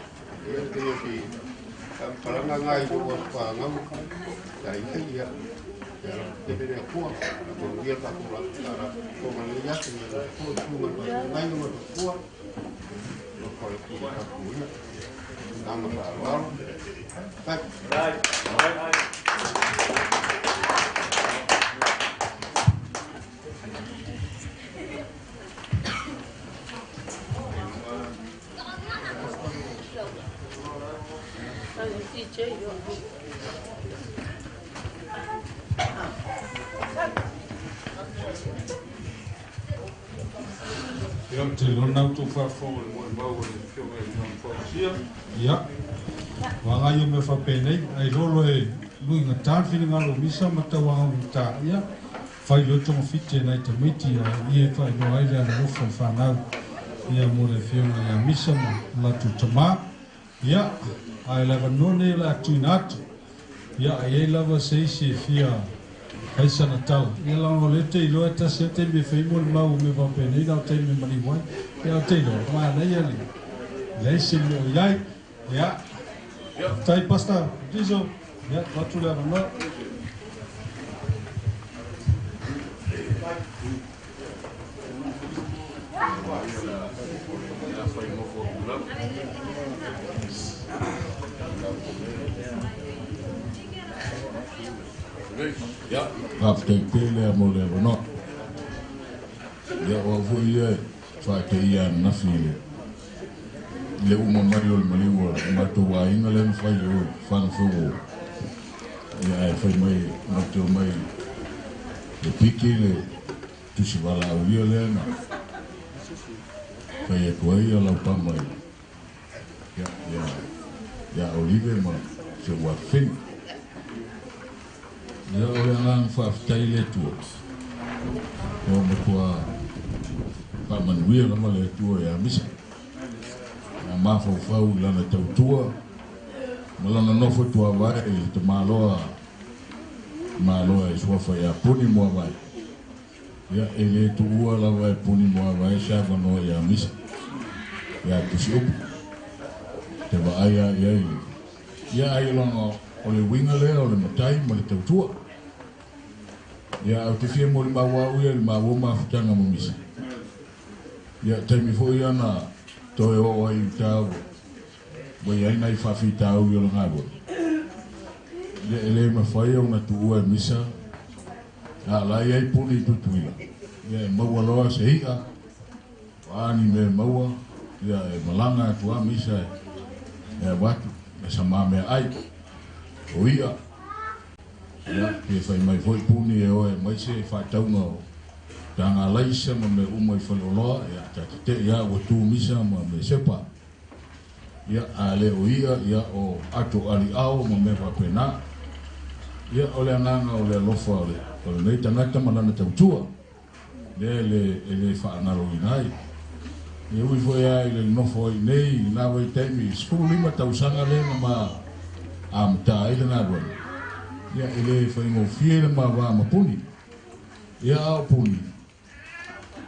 Ia te ia si paranga ngā i o wha ngau. Ia ia ia. Ia la te pere kua. A ko ngia ka kura kara. Ko mana ia te ia la kua tu mana ngai nga ma kua. No kore kua ka kuia. Nanga wha alo. Kai.
Ia, te lona utu whawhau le moe mau o le whionga i ngā whausia. Ia, wanga ia me whapenei, ai rolo e nui ngā tāwhina ngā lo misa ma tau anga ngā ia, whai loto ngā white nei te miti a ia whai no ai le ana rofo whanau ia mo le whionga ia misa ma latu tamā. Ia, ai lava none la tuina atu. Ia, ai ei lava se isi e fia haisana tau. Ia langa le te iloa tasi o te me whaimo le mau me wapene ina o te me mani wai. Ia o te iloa, maana ia le. Ia ese meo iai. Ia, tai pasta, dizo. Ia, watu le ananoa.
Faafetai tele mo le avanoa. Ia, o au foi ia e faateia ananafi i le uma mai o le maliu a le matou aiga lea na fai i o i Fagafeuo. Ia, ae fai mai matou te omai e piki le tusi valaaulia lea na fai atu ai Laupama ia Olive ma si ou afafine. Ia, o le agaga faafetai i le Atua, ua matua faamanuia lava le Atua ia Misa. Na mafaufau i lana tautua ma lana nofo tuavae i le tamaloa maloa e suafa ia Puni Muavae. Ia, e le tuua lava e Puni Muavae se avanoa ia Misa, ia Tusiupu. Te vaai a i ai le ia ailoga o le uiga lea o le matai ma le tautua. Ia, au te fia molimau au ia i le maua mafutaga ma Misa. Ia, taimi foi ia na toe oo ai i uta ua i ai nai faafitauli o le galuega. Ia, e le mafai ona tuua e Misa a la i ai Puni i Tutuila. Ia, e maua loa se i'a, o a ni mea e maua, ia e malaga atu a Misa e avatu, e sa meaai, o i'a. Ia, pe fai mai foi Puni e o e aumai se faatauga o taga laisa ma mea uma i faleoloa, ia ta tetee lava ua tu Misa ma Mesepa. Ia, a le o ia, ia o ato aliao ma mea faapena. Ia, o le agaga o le alofa o lenei tagata ma lana tautua, lea e le faagaloina ai. E ui foi lava i le nofo ai nei i lena vaitaimi, 15 tausaga lea na ma amata ai le galuega. Ia, e le faigofie le ma va ma Puni. Ia, a o Puni,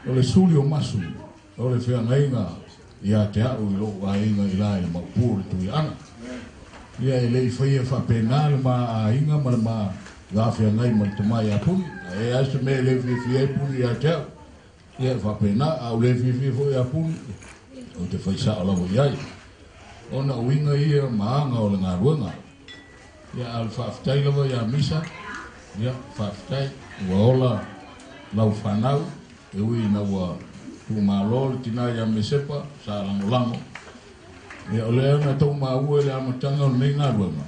o le suli o masu, o le feagaiga ia te au i lou aiga i la i le maopu o le Tuiaana. Ia, e le i faia faapena le ma aiga ma le ma gafeagai ma le tama ia Puni. E ai se mea e le fiafia ai Puni ia te au. Ia, e faapena, a ou le fiafia foi ia Puni, ou te faisao lava i ai. Ona o uiga ia ma aga o le galuega. Ia, a o le faafetai lava ia Misa, ia, faafetai, ua ola lau fanau, e ui ina ua tuumalo le tina ia Mesepa, sa lagolago. Ia, o lea na tou maua i le amataga o lenei galuega,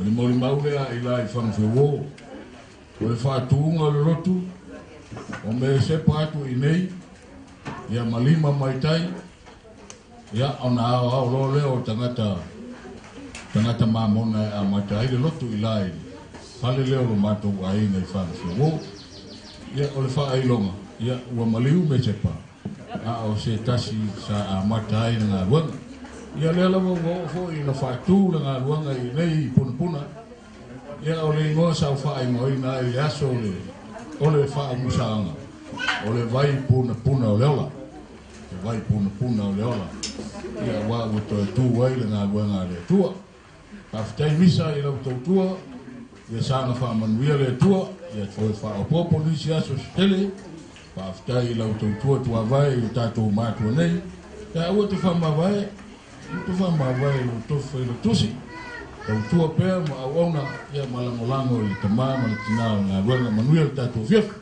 o le molimau lea i la i Fagafeuo, o le faatuga o le lotu, o Mesepa atu i nei, ia ma lima mai tai, ia ona aoao loa lea o tagata mamona e amata ai le lotu i la i le fale lea o lo matou aiga i Fagafeuo. Ia, o le faailoga, ia, ua maliu Mesepa, a o se tasi sa amata ai le galuega. Ia, lea lava ua oo foi ina faatu le galuega i nei i Punapuna. Ia, o le igoa sa ou faaigoaina ai i le aso o le faaumusaga, o le vai punapuna o le ola. Le vai punapuna o le ola. Ia, aua ua toe tu ai le galuega a le Atua. Faafetai Misa i lau tautua, ia saga faamanuia le Atua, ia toe faaopoopo nisi aso se tele. Faafetai i lau tautua tuavae i o tatou matua nei. Ia, aua te faamavae, aua te faamavae i lou tofi failautusi. Tautua pea ma auauna, ia ma lagolago i le tama ma le tina o le galuega. Manuia le tatou afiafi.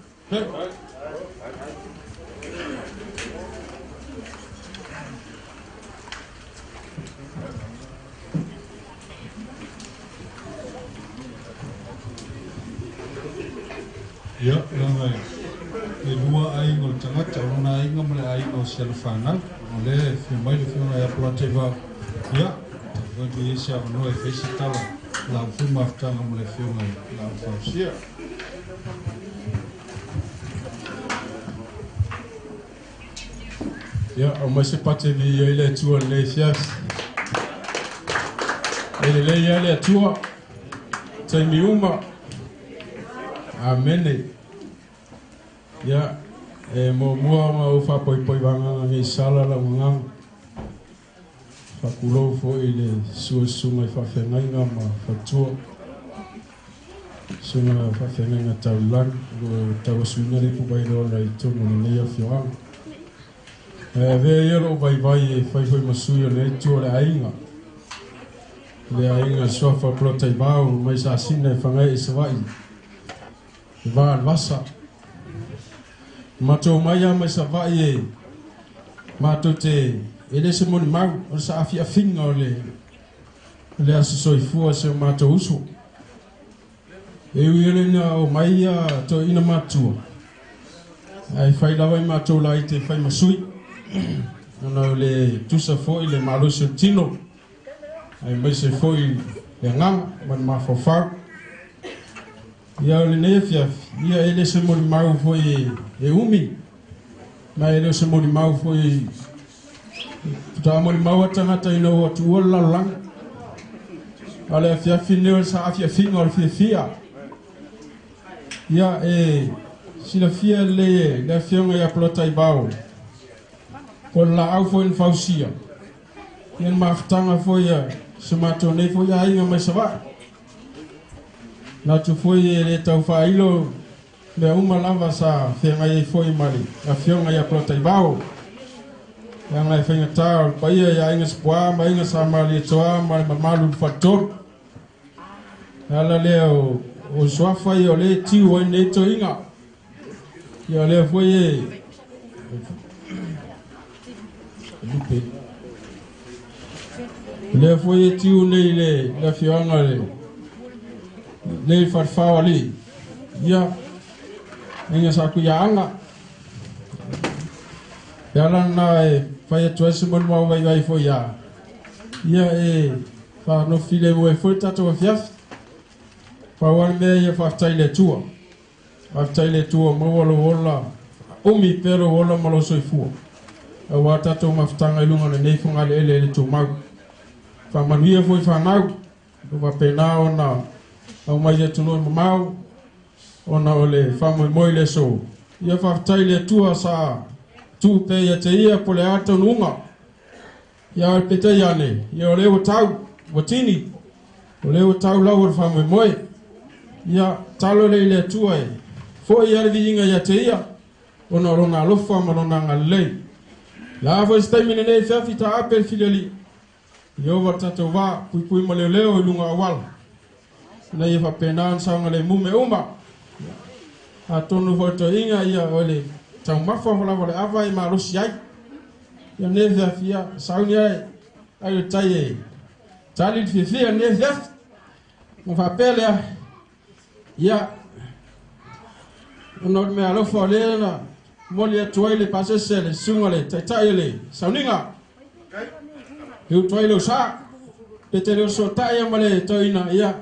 Ia, leaga e lua aiga o le tagata, o lona aiga ma le aiga o si ana fanau. O lea e fia mai le afioga ia Polataivao. Ia, foi pe i ai se avanoa e fai se tala lau foi mafutaga ma le afioga i Laau Fausia.
Ia, aumai se pate e viia ai le Atua i lenei afiafi. E lelei lava le Atua, taimi uma. Amene. Ia, e muamua ona ou faapoipoi vagaga nei sala lau agaga. Faatulou foi i le susu o susuga i faafeagaiga ma faletua, susuga faafeagaiga taulagi o lo o tauasuina le ipuvai le ola i totonu o lenei afioaga. Ae avea ia lou vaivai e fai foi ma sui o lenei itu o le aiga. Le aiga suafa o Polataivao mai Sasina e Fagae i Savaii i va le vasa. Matou mai lava mai Savaii e matou te e le se molimau o le saafiafiga o le le aso soifua o si o matou uso. E ui ole ina omai ia toeaina matutua, ae fai lava i matou laiti e fai ma sui, ona o le tusa foi le malosi o le tino, aemaise foi le agaga ma le mafaufau. Ia o lenei afiafi, ia e le se molimau foi e umi, ma e le o se molimau foi faatoa molimau a tagata ina ua tuua le lalolagi. A o le afiafi lenei o le saafiafiga o le fiafia. Ia e silafia lelei e le afioga ia Polataivao, o le laau foi na fausia, ia le mafutaga foi a si o matou nei foi aiga mai Savaii. Manatu foi e le tau faailo mea uma lava sa feagai ai foi ma le afioga ia Polataivao, leaga e faigata o le paia i Aiga Sapuā ma Aiga Sa Malietoa ma le mamalu i le Faletolu. O le ala lea o suafa ia o lea e tiu ai nei toeaiga. Ia o lea foi e lupe. O lea foi e tiu nei le afioaga le nei Falefao Alii. Ia, aiga sa Tuiaana. E ala lena e fai atu ai se molimau vaivai foi ia. Ia e faanofi filemu ai foi le tatou afiafi. Pau lava le mea ia faafetai i le Atua. Faafetai i le Atua ua maua lou ola, umi pea lou ola ma lou soifua, aua tatou mafutaga i luga o lenei fogaaleele e le tumau. Faamanuia foi fanau, ua faapena ona aumai i atunuu e mamao, ona o le faamoemoe i le aso. Ia faafetai i le Atua sa tuu pea ia te ia po o le a le taunuuga. Ia ae peitai ane, ia o lea ua tau, ua tini, o lea ua tau lau o le faamoemoe. Ia, talo lea i le Atua e foi lava le viiga ia te ia, ona o Lona alofa ma Lona agalelei. O le a foi se taimi lenei e feafi taape le filialii, Ieova le tatou va, puipui ma leoleo i luga o auala, ina ia faapena ona saogalemu mea uma. Atonu foi o le toeaiga, ia o le taumafa lava o le ava e malosi ai. Ia lenei afiafi, ia sauni ae ai le tai e tali le fiafia lenei afiafi. Ona faapea lea, ia, ona o le mea alofa o lea na momoli atu ai le pasese le susuga le taitai o le sauniga. E utu ai lou sa, pe te le osootai ma le toeaina, ia,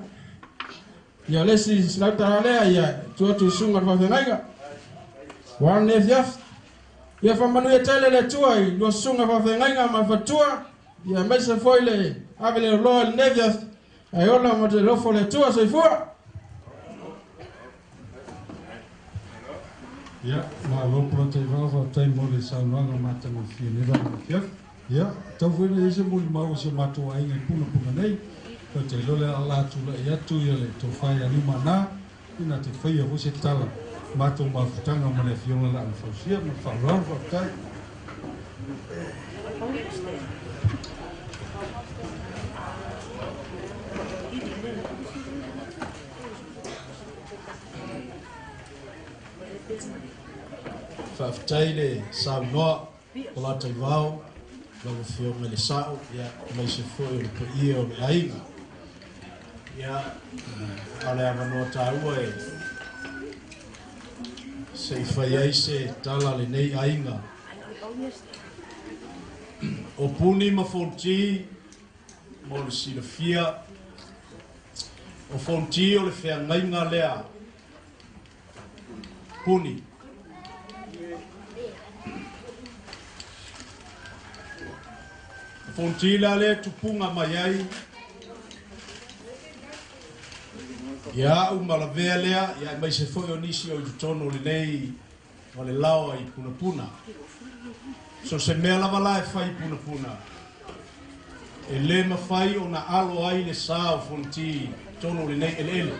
ia le isi $100 lea, ia, tuu atu i susuga le faafeagaiga. Ua lenei afiafi. Ia faamanuia tele le Atua i lua susuga faafeagaiga ma le faletua, ia aemaise foi le ave le loloa i lenei afiafi, ae ola ma te alofa o le Atua. Soifua!
Ia, malo Polataivao, faafetai mo le saunoaga matagofie i lenei vaega afiafi. Ia, tatau foi ona i ai se molimau a si o matou aiga i Punapuna nei. Ou te iloa o le a tulai atu ia le tofa ia Niumana, ina te faia foi se tala matou mafutaga ma le Afioga Laau Fausia. Ma le faaaloalo, faafetai.
Faafetai le saunoa Polataivao, lau Afioga i le Sa'o, ia, aemaise foi o le paia o le aiga. Ia, a o le avanoa taua e se i fai ai se tala a lenei aiga. O Puni ma Fonti, mo le silafia, o Fonti o le feagaiga lea Puni. O Fonti la lea e tupuga mai ai ia au ma lavea lea, ia aemaise foi o nisi o i totonu o lenei o le laoa i Punapuna. So se mea lava la e fai i Punapuna, e le mafai ona alo ai le sa o Fonti i totonu o lenei eleele.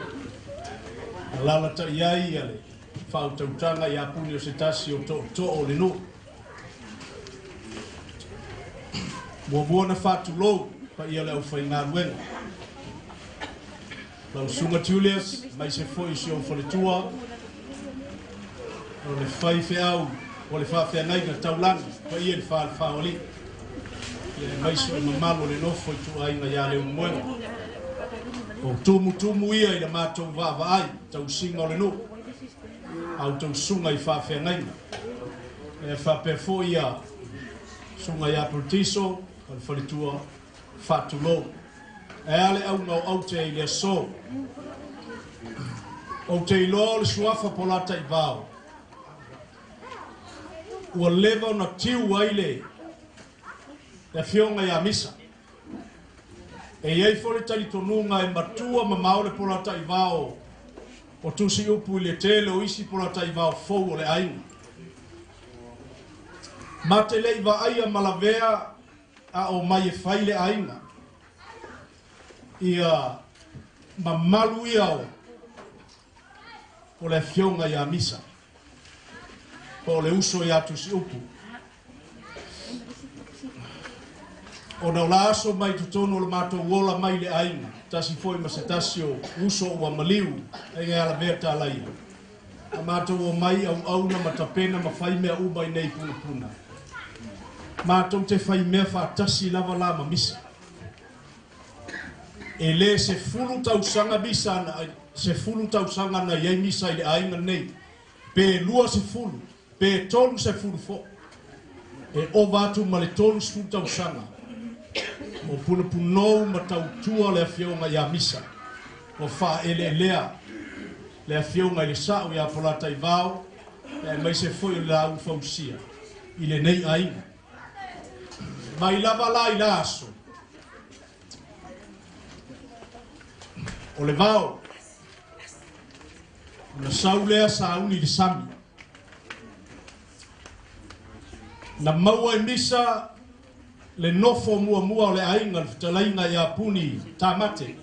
Alaalatai ai ia le faautautaga ia Puni o se tasi o tootoo o le nuu. Muamua ona faatulou paia o le aufaigaluega.
Lau Susuga Julius, aemaise foi o si ou faletua, o le faifeau o le faafeagaiga taulagi, paia i le falefa o alii, ia aemaise o le mamalu o le nofo ituaiga ia Leulumoega. O tumutumu ia i le matou vaavaai, tausiga o le nuu, a outou susuga i faafeagaiga. E faapea foi ia Susuga ia Pertiso ma le faletua, faatulou. Ae a le auga o aute i le aso? Ou te iloa o le suafa Polataivao ua leva ona tiu ai le afioga ia Misa. E i ai foi le talitonuga e matua mamao le Polataivao o Tusiupu i le tele o isi Polataivao fou o le aiga. Ma te le i vaaia ma lavea a o mai e fai le aiga. Ia mamalu ia o le afioga ia Misa, po o le uso ia Tusiupu. Ona o la aso mai totonu o le matou ola mai le aiga, tasi foi ma se tasi o uso ua maliu, aiga ia lavea talaia. A matou omai auauna ma tapena ma fai mea uma i nei punapuna. Matou te fai mea faatasi lava la ma Misa. E le 10 tausaga Misa na, 10 tausaga na i ai Misa i le aiga nei, pe 20, pe 30 foi. E ova atu ma le 30 tausaga o punapunou ma tautua le afioga ia Misa. Ua faaeleelea le afioga i le sao ia Polataivao, aemaise foi o le laau fausia i lenei aiga. Mai lava la i la aso, o le vao, ona sau lea sauni i le sami. Na maua e Misa le nofo muamua o le aiga, le fetalaiga ia Puni Tamate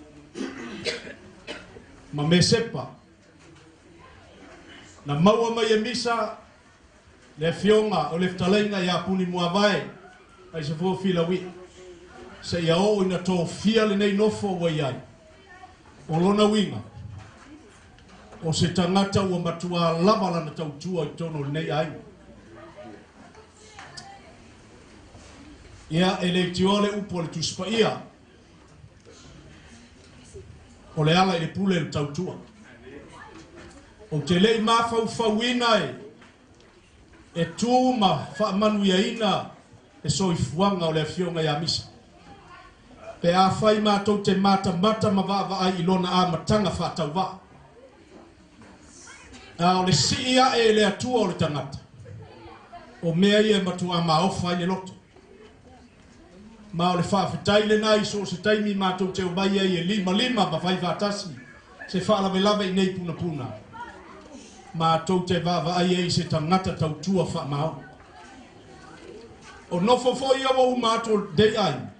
ma Mesepa. Na maua mai e Misa le afioga o le fetalaiga ia Puni Muavae, aise foi Filaui, seia oo ina tofia lenei nofo ua i ai. O lona uiga, o se tagata ua matua lava lana tautua i totonu o lenei aiga. Ia, e leitioa le upu a le Tusi Paia, o le ala i le pule le tautua. Ou te le i mafaufauina e tu ma faamanuiaina le soifuaga o le afioga ia Misa. Pe afai matou te matamata ma vaavaai i lona amataga faatauvaa. A o le sii ae e le Atua o le tagata, o mea ia e matuā maofa ai le loto. Ma o le faafetai lena i so o se taimi matou te omai ai e limalima ma fai faatasi se faalavelave i nei punapuna, matou te vaavaai ai i se tagata tautua faamaoni. O nofo foi ia ua uma atu o lenei aiga,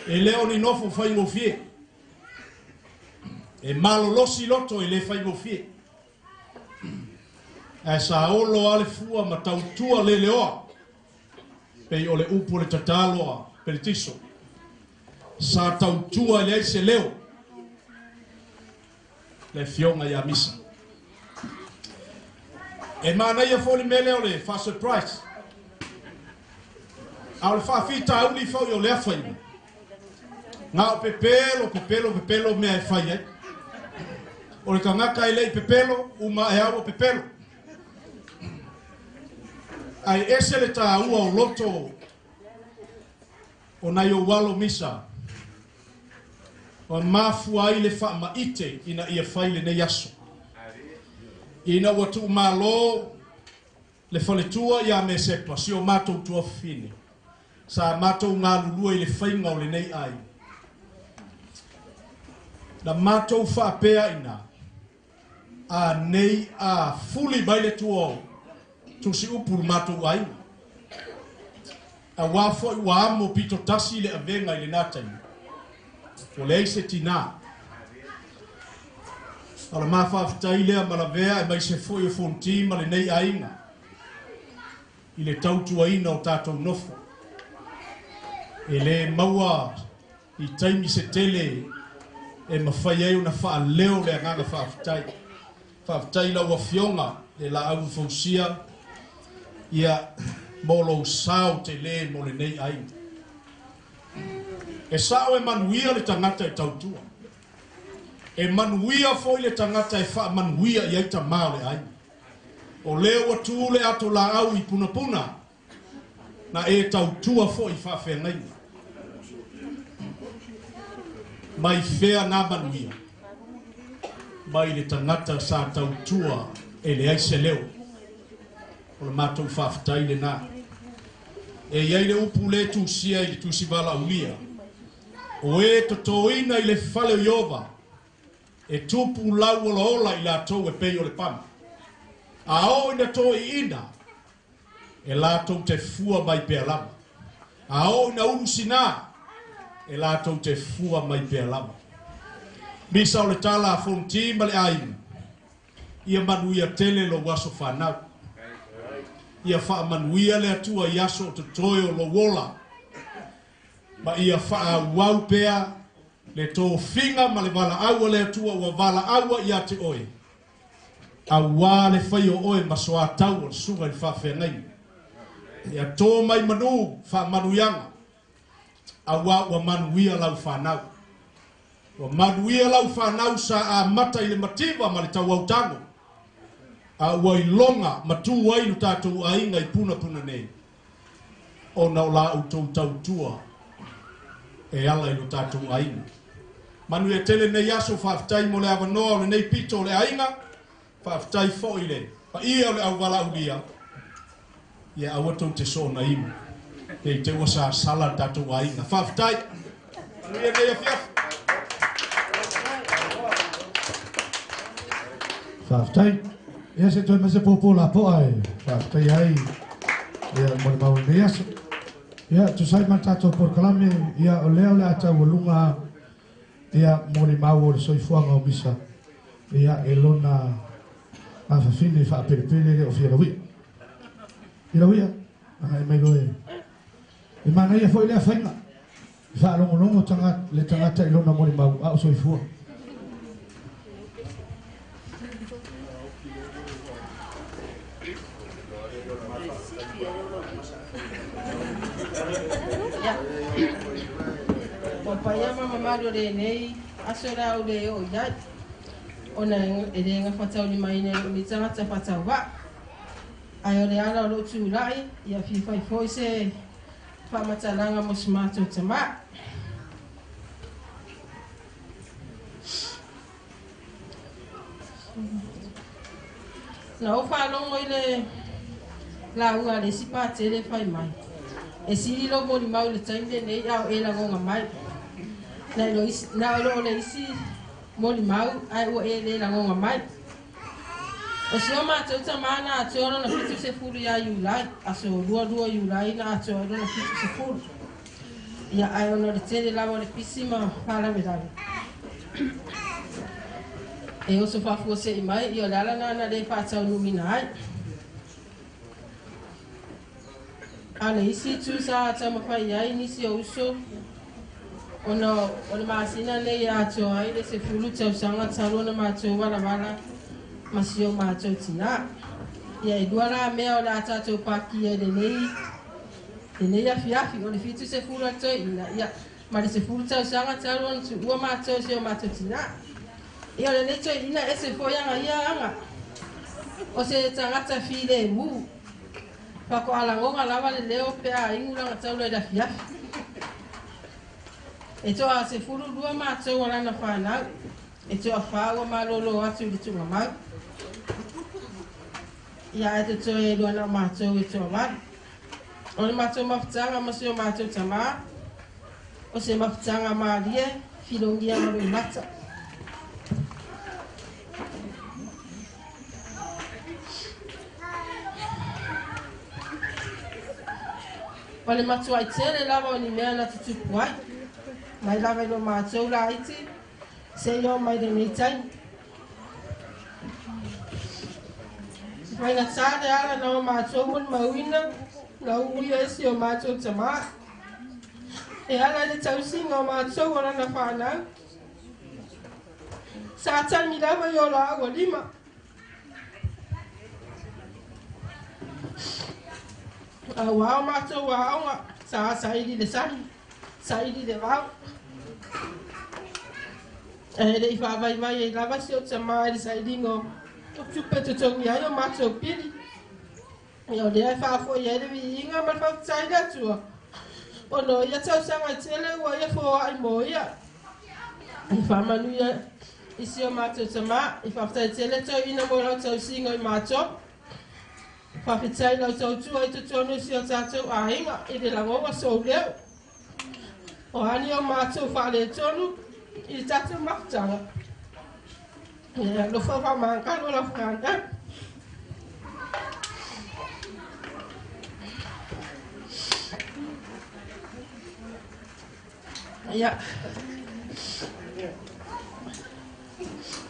e le o ni nofo faigofie. E malolosi loto e le faigofie. Ae sa olo lava le fua ma tautua leleoa, pei o le upu o le tatalo a Peletiso. Sa tautua e leai se leo le afioga ia Misa. E manaia foi le mea lea o le faa-surprise. A o le faafitauli foi o lea faiga, na o pepelo, pepelo, pepelo mea e fai ai. O le tagata e le i pepelo, uma ae lava ua pepelo. Ae ese le taua o loto o nai ou alo Misa, ua mafua ai le faamaite ina ia fai lenei aso. Ina ua tuumalo le faletua ia Mesepa, si o matou tuafafine, sa matou galulue i le faiga o lenei aiga. Na matou faapea ina, a nei a fuli mai le tua o Tusiupu i le matou aiga. Aua foi ua amo pito tasi le avega i lena taimi, ua leai se tinā. O le ma faafetai lea ma lavea aemaise foi o Fonti ma lenei aiga i le tautuaina o tatou nofo. E le maua i taimi se tele e mafai ai ona faaleo le agaga faafetai. Faafetai i lau Afioga le Laau na Fausia, ia, mo lou sao tele mo lenei aiga. E sao e manuia le tagata e tautua. E manuia foi le tagata e faamanuia i ai tama o le aiga. O lea ua tu le ato laau i punapuna, na e tautua foi i faafeagaiga. Mai fea na manuia? Mai le tagata sa tautua e leai se leo. O le matou faafetai lena. E i ai le upu le tusia i le Tusi Valaaulia, O e totoina i le fale o Ieova, e tupu lau olaola i latou e pei o le pamu. A oo ina toiina, e latou te fua mai pea lava. A oo ina ulu sina, e latou te fua mai pea lava. Misa o le tala a Fonoti ma le aiga, ia manuia tele lou aso fanau. Ia faamanuia le Atua i aso o totoe o lou ola, ma ia faaauau pea le tofiga ma le valaau a le Atua ua valaau'a ia te oe, auā le fai o oe ma soatau o le susuga i le faafeagaiga. Ia tō mai manū faamanuiaga, auā ua manuia lau fanau. Ua manuia lau fanau sa amata i le mativa ma le tauautago, a ua iloga ma tu ai lo tatou aiga i punapuna nei, ona o la outou tautua e ala i lo tatou aiga. Manuia tele nei aso, faafetai mo le avanoa o lenei pito o le aiga, faafetai foi i le paia o le auvalaaulia, ia aua tou te soona inu, ne i te ua sasala le tatou aiga. Faafetai. Manuia lenei afiafi.
Faafetai. Ia se toe mai se pōpō lapoa e faafetaia ai ia mo le mau o lenei aso. Ia tusa ai ma le tatou polokalame, ia o lea o le a taualuga ia molimau o le soifuaga o Misa ia e lona afafine faapelepele le o Fialauia. Fialauia, agai mai loe. E manaia foi lea faiga. E faalogologo tagata, le tagata i lona molimau a o soifua.
Ua paia ma mamalu o lenei aso o le a ou le oo i ai, ona e le gafataulimaina e lou nei tagata faatauvaa. Ae o le ala o lou tulai, ia fia fai foi se faamatalaga mo si matou tamā. Na ou faalogo i le lauga a le isi patele fai mai, e sili lou molimau i le taimi lenei a o e lagoga mai. Na o le isi molimau ae ua e le lagoga mai. O si o matou tamā na atoa lona 70 ia Iulai, aso 22 Iulai na atoa ai lona 70. Ia ae ona o le tele lava o le pisi ma faalavelave, e oso faafuasei mai, ia o le ala lena na le faataunuuina ai. A o le isi itu sa taumafai i ai nisi o uso, ona o le masina nei e atoa ai le 10 tausaga talu ona matou valavala ma si o matou tinā. Ia e lua la mea o le a tatou pakia i lenei lenei afiafi, o le 70 a le toeaina, ia, ma le 10 tausaga talu ona tuua matou si o matou tinā. Ia o lenei toeaina e ese foi aga ia aga, o se tagata filemu. Faatoa lagoga lava le leo pe a inu lana taula i le afiafi. E toa 12 matou o lana fanau, e toafa ua malolo atu i le tuugamau. Ia ae totoe e lua na o matou e toavalu. O le matou mafutaga ma si o matou tamā, o se mafutaga malie, filogia ma loimata. O le matuai tele lava o ni mea na tutupu ai, mai lava i lo matou laiti seia oo mai lenei taimi. E faigata le ala na o matou molimauina na uia e si o matou tamā e ala i le tausiga o matou o lana fanau. Sa tagi lava i o laau alima. Auā o matou aoga sa saili le sami, saili le vao. Ae le'i faavaivai ai lava si ou tamā i le sailiga o tupe e totogi ai o matou pili. Ia o lea e faafo'i ai le viiga ma le faafetai i le Atua, ona o ia tausaga e tele ua ia foa'i mo ia. I faamanuia i si o matou tamā, i faafetai tele toeaina mo lau tausiga i matou. Faafetai lau tautua i totonu o si o tatou aiga i le lagoga sou leo. O a ni o matou faaletonu i le tatou mafutaga, ia alofa faamagalo lau fanau. Ia.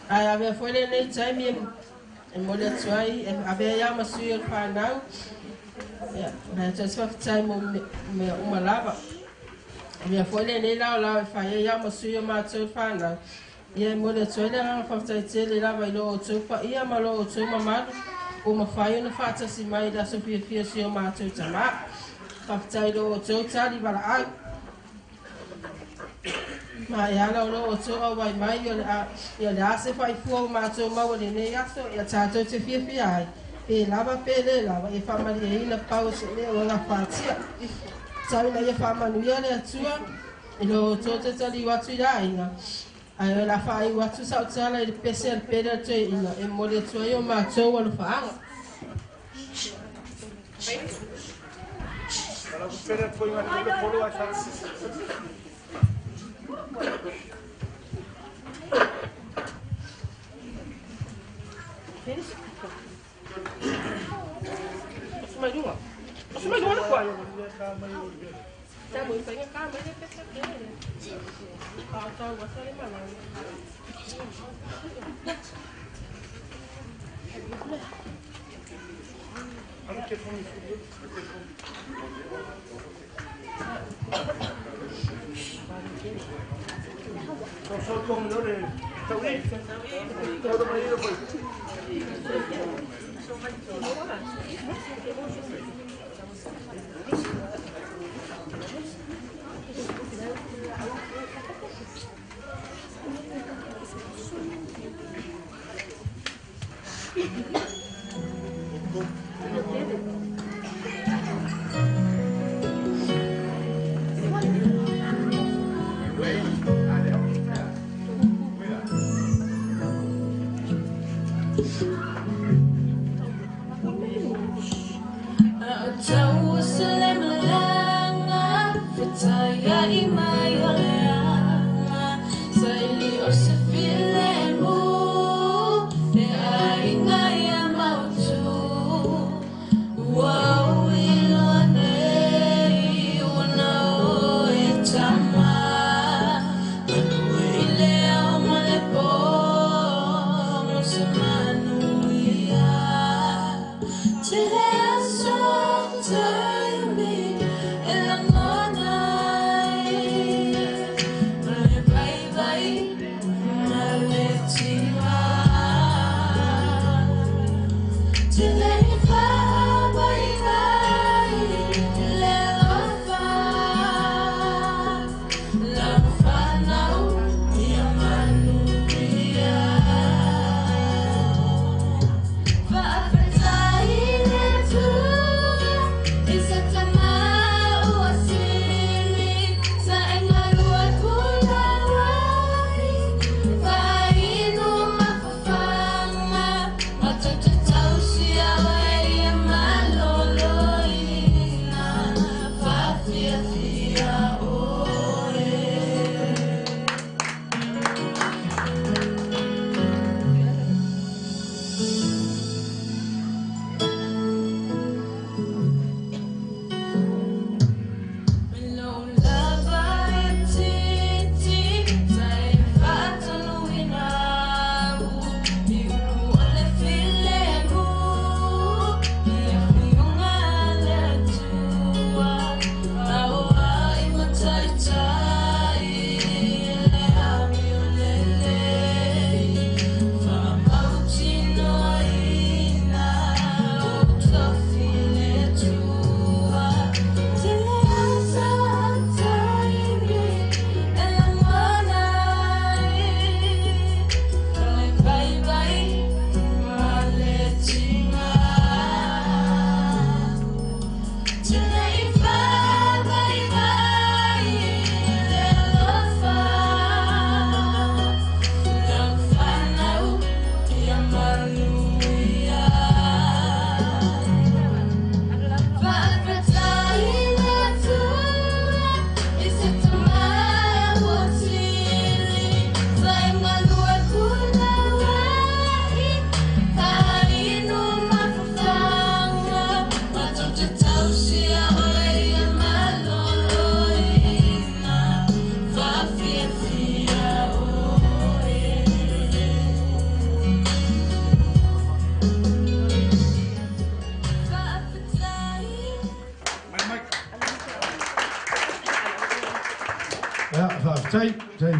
Ae avea foi lenei taimi e momoli atu ai, e avea ai au ma sui o le fanau. Ia, nai atu ai se faafetai mo mea uma lava. Avea foi lenei laolao e fai ai au ma sui o matou le fanau. Ia e momoli atu ai le agaga faafetai tele lava i lo outou paia ma lo outou mamalu ua mafai ona faatasi mai i le aso fiafia o si o matou tamā. Faafetai i lo outou tali valaau. Ma e ala o lo outou auai mai o le a, ia o le a se faifua ua matou maua i lenei aso, ia tatou te fiafia ai, pe lava pe le lava, ia faamalieina pau o se mea ua gafatia. Tau ina ia faamanuia le Atua i lo outou tataliu atu i le aiga, ae o le a faaiu atu sau tala i le pese a le pele a le toeaina e momoli atu ai o matou alofaaga.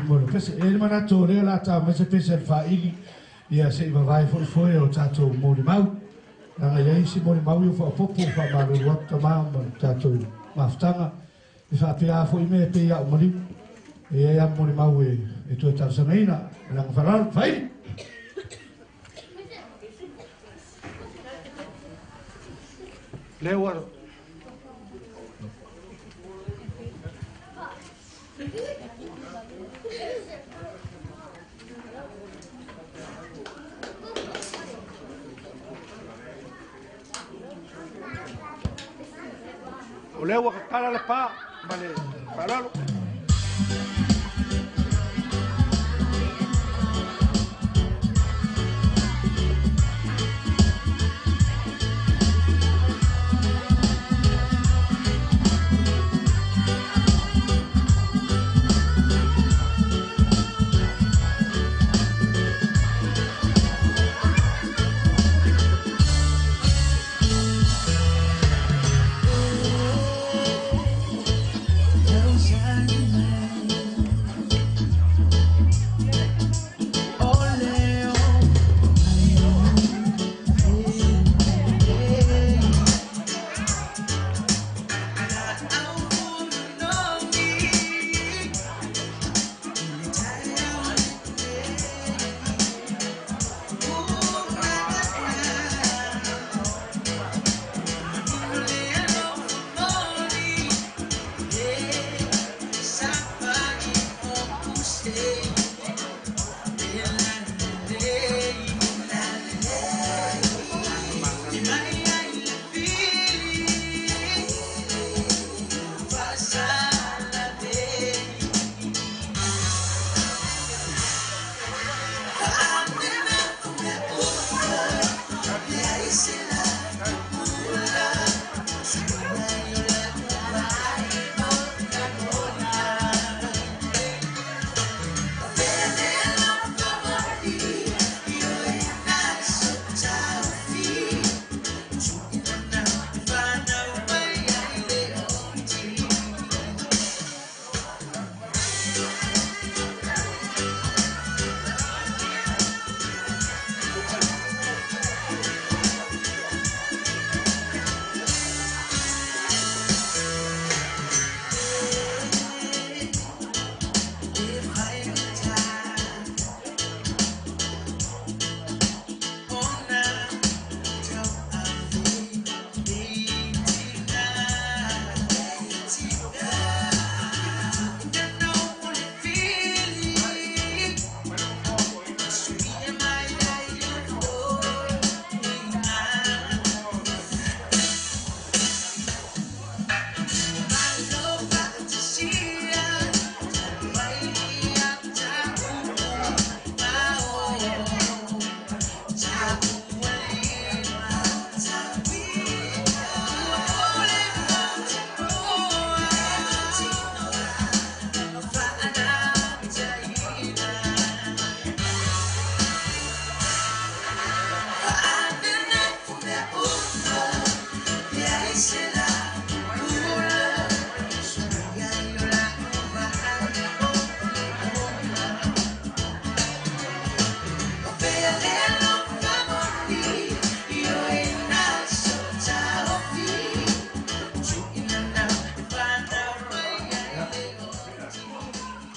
mo le pese. E le manatu o lea o le a tao mai se pese a le faaili, ia se i vavae foi foe o tatou molimau. Leaga e i ai isi molimau ia ua faaopoopo, ua faamalulu atu tama ma le tatou mafutaga. E faapea lava foi mea e pei a ou maliu. E i ai lava molimau e toe talosagaina. Ma le agaga faaaloalo, faaili!
Lea ua O lea ua tatala le pa ma le faaaloalo.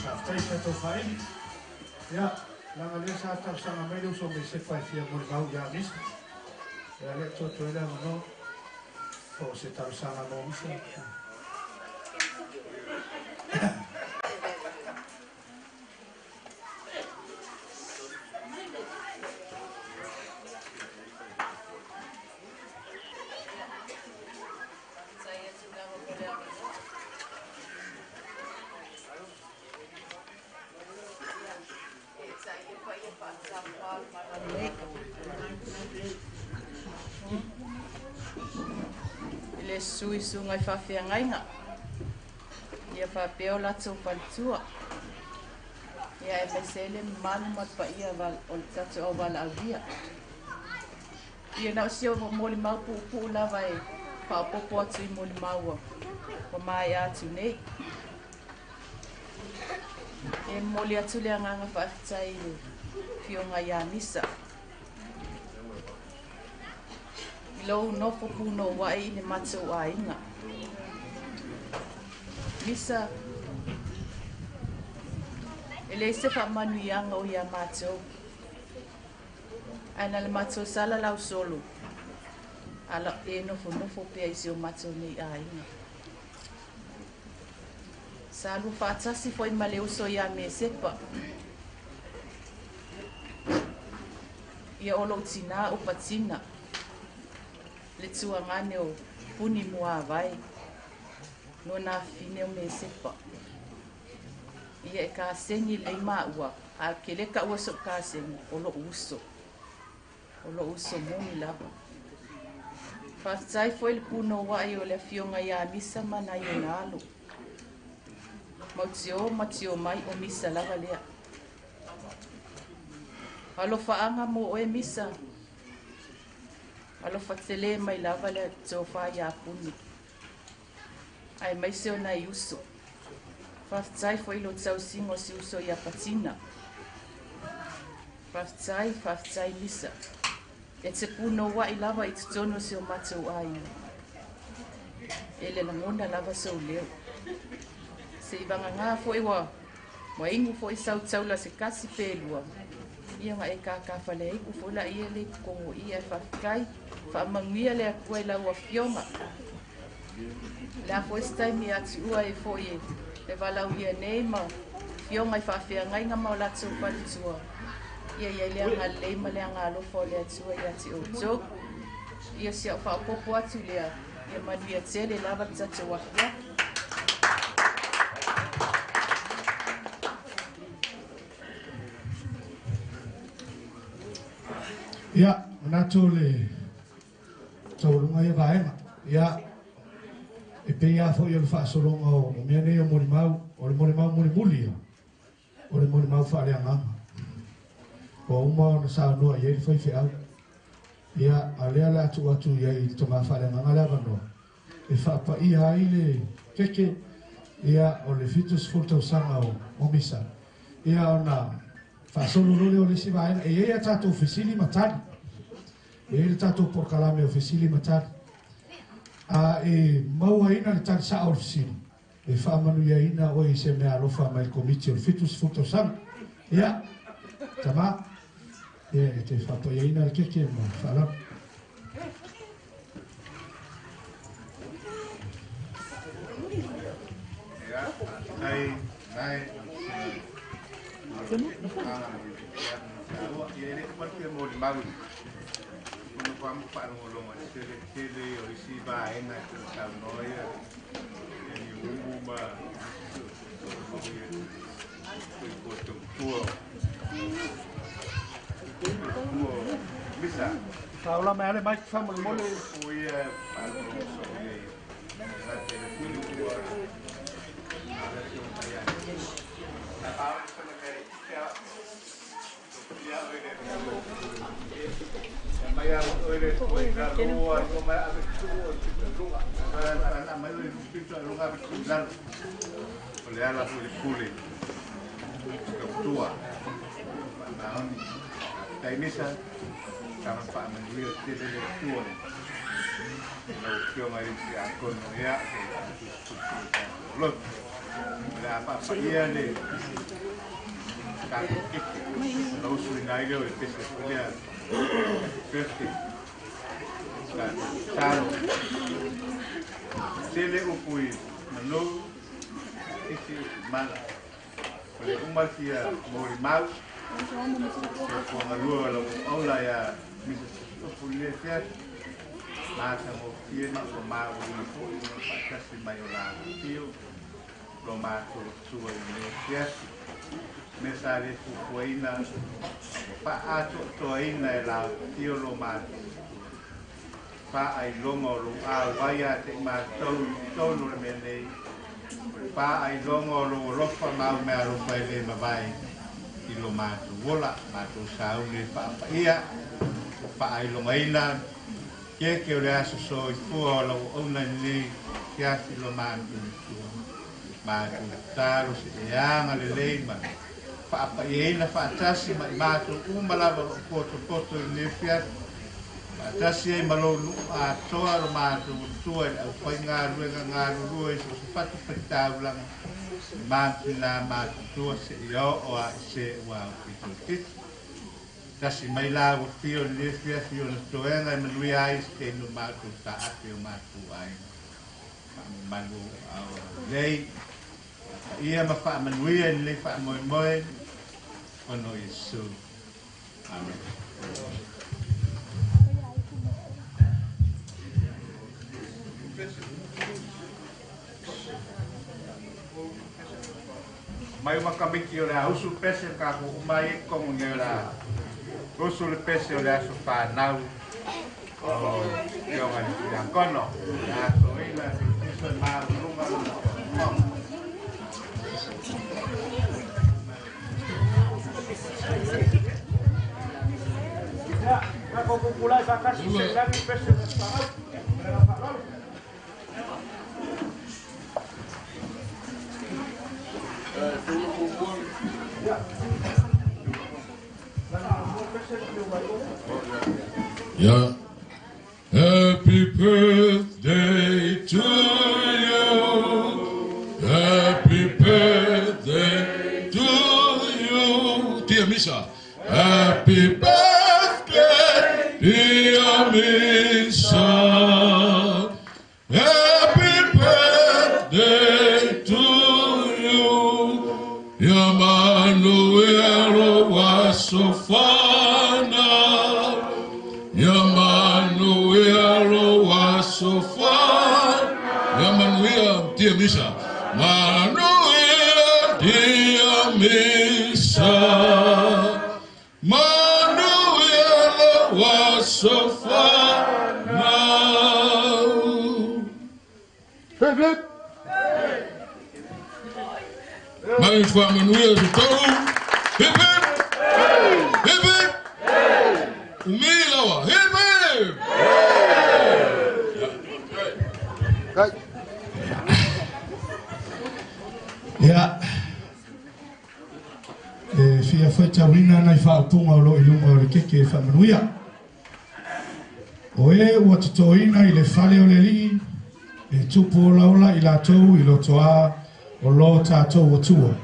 Faafetai i tatou faaili. Ia, leaga o lea sa talosaga mai le uso mai Sefa e fia molimau ia Misa. Ia, lea e tuu atu ai le avanoa po o se talosaga mo Misa.
I le susu i susuga i faafeagaiga, ia faapea o latou faletua, ia aemaise ai le mamalu ma le paia o le tatou auvala'aulia. Ia na o si ou molimau puupuu lava e faaopoopo atu i molimau ua maea atu nei. E momoli atu le agaga faafetai i le Afioga ia Misa i lou nofo punouai i le matou aiga. Misa, e leai se faamanuiaga o ia matou, ae na le matou salalau solo ala e nofonofo pea i si o matou nei aiga. Sa lua faatasi foi ma le uso ia Mesepa. Ia o lou tinā o Patina, le tuagane o Puni Muavae, lona afafine o Mesepa. Ia e kaseni lelei maua, ae ou te le taua so'u kaseni, o lo'u uso. O lo'u uso moni lava. Faafetai foi i le punouai o le Afioga ia Misa ma nai ona alo. Mautio ma tio mai o Misa lava lea. Alofaaga mo oe Misa. Alofa tele mai lava le tofa ia Puni aemaise o nai uso. Faafetai foi i lou tausiga o si uso ia Patina. Faafetai, faafetai Misa. E te punouai lava i totonu o si o matou aiga. E le lagona lava sou leo. Seivagana foi ua inu foi sau taula se kasi pe lua. Ia ona e kakafaleaiku foi laia le i totonu o i, ae faafetai. Faamanuia le Atua i lau Afioga. O le a foi se taimi e atiua ai foi e valaaulia nei ma afioga i faafeagaiga ma o latou faletua. Ia i ai le agalelei ma le agalofa o le Atua ia te outou. Ia si au faaopoopo atu lea, ia manuia tele lava le tatou afiafi.
Ia, manatu o le taualuga ia vaega. Ia, e pei lava foi o le faasologa o mea nei o molimau, o le molimau mulimuli ia, o le molimau faaleagaga. Ua uma ona saunoa i ai le faifeau. Ia, a o lea o le a tuu atu i ai i le tama faaleagaga le avanoa e faapaia ai le keke, ia, o le 70 tausaga o Misa. Ia, ona faasolo loa lea o le isi vaega. E i ai a tatou fesili ma tali. E i ai le tatou polokalame o fesili ma tali. A e mauaina le tali sao o le fesili, e faamanuiaina oe i se meaalofa mai le Komiti o le 70 tausaga. Ia, tama, ia, e te faapaiaina le keke ma le faaaloalo.
Ia, faafetai nae ia e le uma le fia molimau i ona fa mo faalogologo i le tele tele o isi vaega e pei ona saunoa ia ni umu ma soifua tautua misa.
Faola mai ale mic faamolemole.
O ia faalogologo soo ia sa tele puli ua O le ala foi le pule tautua faamaoni taimisa tama faamanuia tele le Atua lau Afioga i le Tiakono ia lotu o le a faapaia le tatou keke ona usuina ai lea o le pese foi lea happy birthday tatou tatalo tele upu i manu isi upu mala o le uma fia molimau soifua galua o lau auaula ia Mrs. Upu i lenei afiafi matagofie ma ua maululi foi ona faatasi mai o la afifio lo matou Atua i lenei afiafi. Mea sa le fuafuaina ua faaatoatoaina e la afifio lo matou Atua. Faailoga o lou auai ia te i matou i totonu o le mea nei, o le faailoga o lou alofa ma au meaalofa e le mavae i lo matou ola, matou sauni e faapaia, faailogaina keke o le aso soifua o lau auauna i lenei afiafi lo matou Atua. Matou tatalo seia e agalelei ma faapaiaina faatasi ma i matou uma lava o lo o potopoto i lenei afiafi, faatasi ai ma lou nuu atoa lo matou Atua i le aufaigaluega galulue i so o se fatafaitaulaga, ma tina matutua seia oo lava i se ua aupito itiiti. Tasi mai la ua afio i lenei afiafi ona toega e manuia ai se taimi o matou taape o matou aiga. Faamamalu ao lelei, faapaia ma faamanuia i lenei faamoemoe ona o Iesu. Amene. Mai uma kamiti o le a usu pese ka ko uma ai totonu nei o le a usu le pese o le aso whanau o Afioga i le Tiakono. Le asoina e feitiso e maulunga lona fofoga.
Ia, tatou pupulai faatasi se i lagi pese o le aso fanau. Ma le agaga faaaloalo.
Yeah. Happy birthday to you. Happy birthday to you. Dear Misa. Happy birthday, dear Misa. Happy birthday to you. Ia manuia lou aso fanau. Ia manuia lou aso fanau. Ia manuia, dear Misa. Manuia, dear Misa. Manuia lou aso fanau.
Hip hip.
Mai faamanuia se tolu. Hip hip. Hip hip. Umi lava. Hip hip.
Ia, e fia faitauina nai faaupuga o lo o i luga o le keke faamanuia. O e ua totoina i le fale o le Alii, e tupu olaola i latou i lotoā o lo tatou Atua.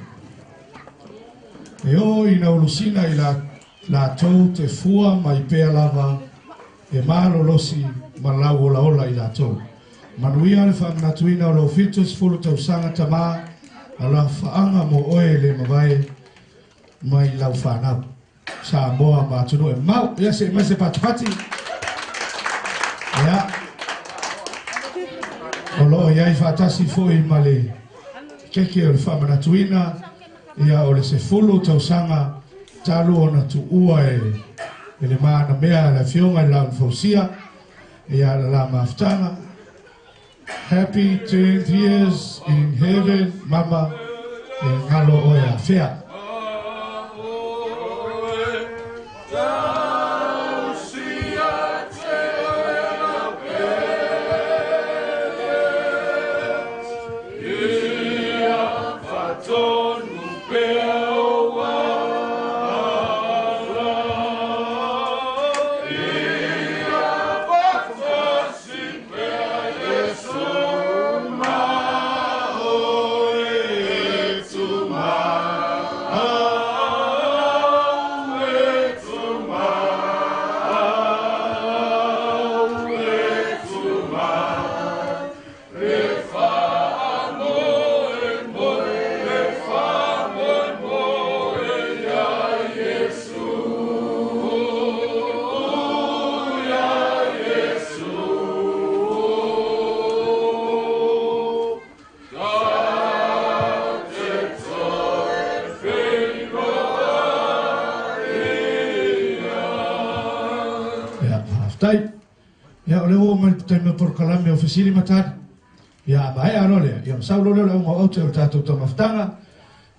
E oo ina ulusina i latou te fua mai pea lava e malolosi ma lau olaola i latou. Manuia le faamanatuina o lou 70 tausaga tama alofaaga mo oe e le mavae mai lau fanau. Samoa ma atunuu e mamao. Ia se i mai se patipati. Ia. O lo o i ai faatasi foi ma le keke o le faamanatuina ia o le 10 tausaga talu ona tuua e le manamea le Afioga i le Laau na Fausia ia le la mafutaga. Happy 10th years in heaven mama e galo oe afea. Ia, faafetai. Ia, o lea ua oo mai le taimi o polokalame o fesili ma tali. Ia, a maea loa lea, ia ona sau loa lea o le auga o aute o le tatou taumafataga.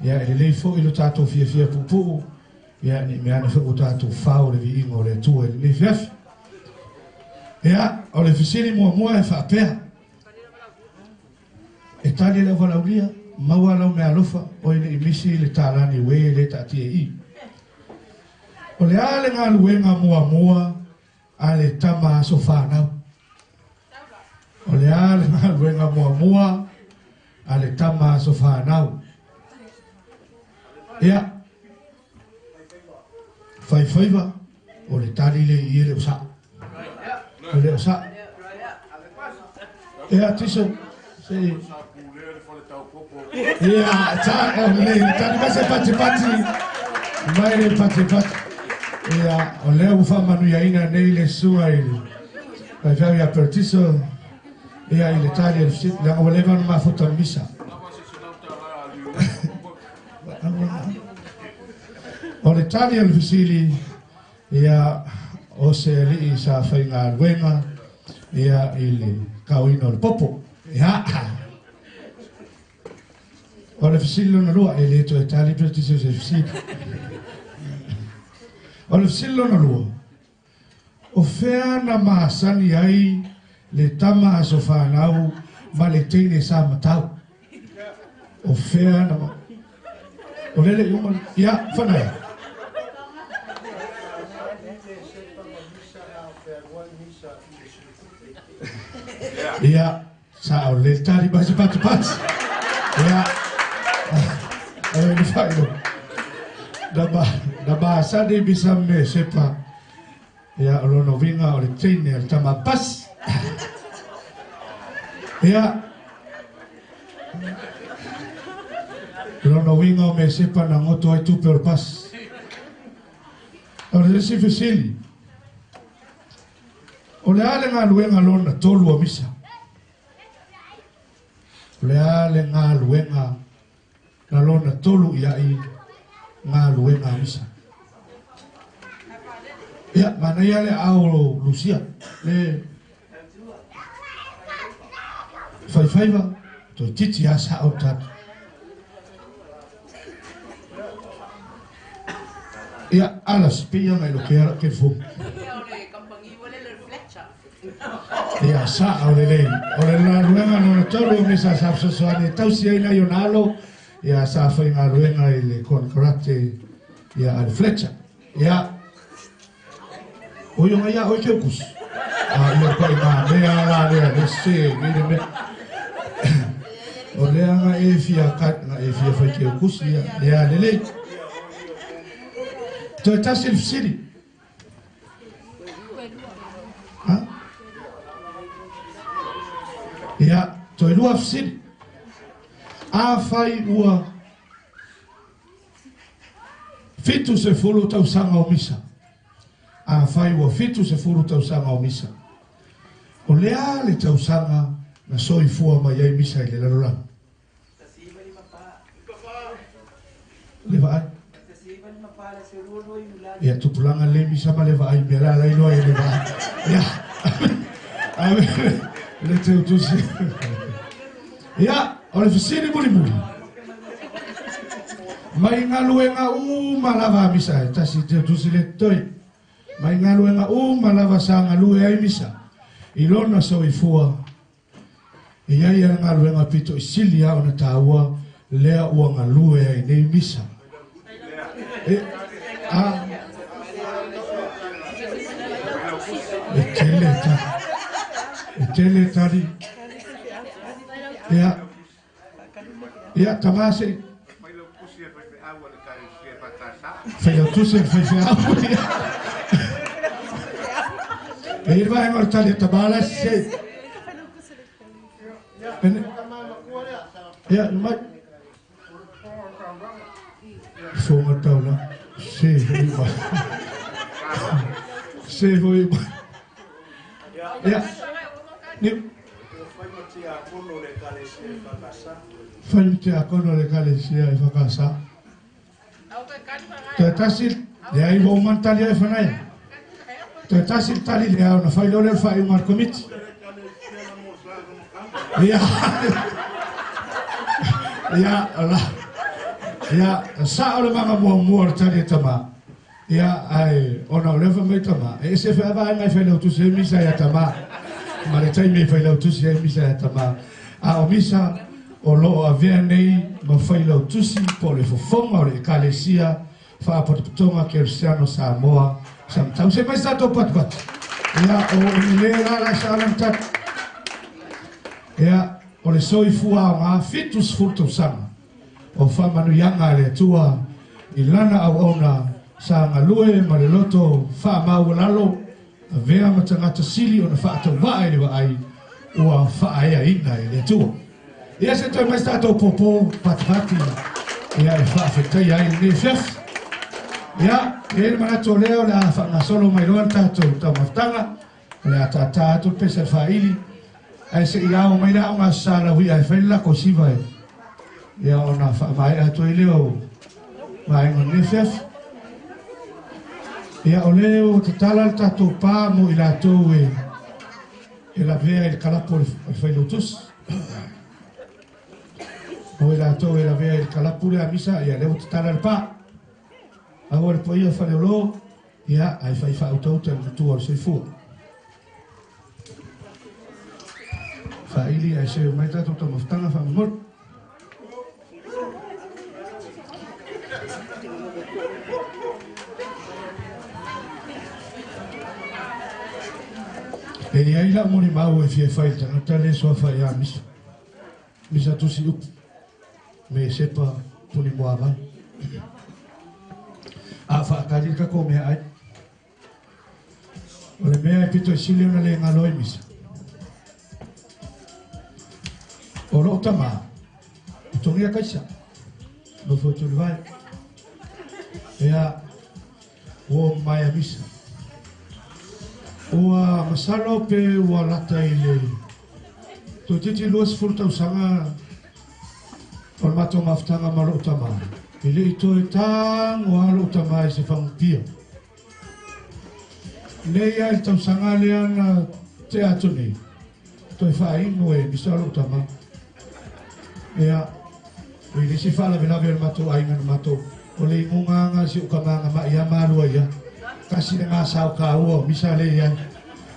Ia, e lelei foi lo tatou fiafia puupuu, ia, ne i mea ane foi ua tatou fao le viiga o le Atua i lenei afiafi. Ia, o le fesili muamua e faapea, e tali e le auvalaulia. Maua lau meaalofa, oi le'i misi le tālā Niue lea e taatia i i. O le a le galuega muamua a le tama aso fanau? O le a le galuega muamua a le tama aso fanau? Ia, faifaiva, o le tali le i e le o sa'o. O le o sa'o. Ia, Tiso, se... Ia, ta, o le tali mai se pati pati, mai le pati pati. Ia, o lea ua faamanuiaina nei le susuga i le faifeau ia Pertiso, ia i le tali a le fesili, leaga ua leva ona mafuta ma misa. O le tali a le fesili, ia, o se alii sa faigaluega, ia, i le kaoina o le popo. Ia, o le fesili lona lua, e le toe tali Pertiso se fesili. O le fesili lona lua, O fea na masani ai le tama aso fanau ma le teine sa matau? O fea na ma... O lele i uma... Ia, whanau. Ia, sa o le tali mai se patipati. Ia, e le whailo. Na masani misa me sepa. Ia, o lona uiga o le teine a le tama pasi. Ia, lona uiga o Mesepa na goto ai tupe o le pasi. O le isi fesili, o le a le galuega lona tolu a Misa? O le a le galuega na lona tolu i ai galuega a Misa? Ia, manaia le aao o Lucia, le faifaiva, toeitiiti lava sa'o le tatou. Ia, ala se pei ana i lo ke ala ke fomu. Ia, sa'o lelei. O le galuega lona tolu o Misa sa fesoasoani e tausi ai nai ona alo, ia sa faigaluega i le konekarate ia a le Fletcher. Ia, oi ona ia oi ke ukusi. A ia pai mā mea la lea le se nei le mea. O lea nga e fia ka, nga e fia fai ke ukusi ia, ia lelei. Toe tasi le fesili. Ha? Ia, toe lua fesili. Afai ua 70 tausaga o Misa. Afai ua 70 tausaga o Misa. O le a le tausaga na soifua mai ai Misa i le lalolagi? Le vaai. Ia, tupulaga le Misa ma le vaai mea la la iloa i le vaai. Ia, ave le teutusi. Ia, o le fesili mulimuli. Mai galuega uma lava a Misa, e tasi teutusi le toi. Mai galuega uma lava sa galue ai Misa, i lona soifua, e iai a le galuega pito i sili a ona taua lea ua galue ai nei Misa. E, a, e tele tali. E tele tali. Ia, ia, tama se. Failautusi a le faifeau. E i ai le vaega o le tali a tama la e sese. Ia, mai. Fofoga taulaga. Se foi mai. Se foi mai. Ia. Ni. Fai ma tiakono o le ekalesia e whakasa. Toe tasi, leai ua uma ona tali ai whanaia. Toe tasi le tali lea ona fai loa lea o le faaiuga a le komiti. Ia, ia, la, ia, sa'o le maga muamua o le tali a Tamā. Ia, ae, ona o lea fai mai Tamā, e ese foi a vaega e failautusi ai Misa ia Tamā, ma le taimi e failautusi ai Misa ia Tamā. A o Misa, o loo avea nei ma failautusi po o le fofoga o le Ekalesia Faapotopotoga Kerisiano Samoa Samatau. Se mai sa tatou patupatu. Ia, o le la la sa ala tatu. Ia, o le soifua aoga 70 tausaga o faamanuiaga a le Atua i lana auauna sa galue ma le loto faamaualalo avea ma tagata sili ona faatauvaa i le vaai ua faaeaina e le Atua. Ia se toe mai se tatou pōpō patipati ia e faafetaia ai lenei afiafi. Ia, e i ai le manatu o lea o le a faagasolo mai loa le tatou taumafataga, o le a tātā atu le pesa i le faaili, ae se i ao mai le aoga Aso Sa lauia e fai le lako siva e ia ona faamaea atu ai lea o vaega o lenei afiafi. Ia, o lea ua tatala le tatou pa mo i latou e e lavea i le kalapu o le failautusi. O i latou e lavea i le kalapu lea misa, ia lea ua tatala le pa. Aua le paia o Faleolo, ia ae fai faautauta i le matua o le soifua. Faaili ae seu mai tatou taumafataga faamolemole. E i ai lau molimau e fia fai i le tagata lea e suafa ia Misa. Misa Tusi Upu me Sepa Puni Muavai. A faatali le tatou meaai. O le mea e pito i sili ona le galo ai Misa. O lou tama, o Togia Kaisa, nofo i Tulivae. Ea, ua mamae a Misa. Ua masalo pe ua lata i le toeitiiti 20 tausaga o le matou mafutaga ma lou tama. E le i toe tago lava lou tama i se fagupia. Nei lava i le tausaga lea na tea atu nei, toe faainu e misa lou tama. Ea, o i le isi faalavelave o le matou aiga na matou, o le igoga aga si ou tama na ma'i lava malua ia. Tasi le gasao kaua o misa le i ai,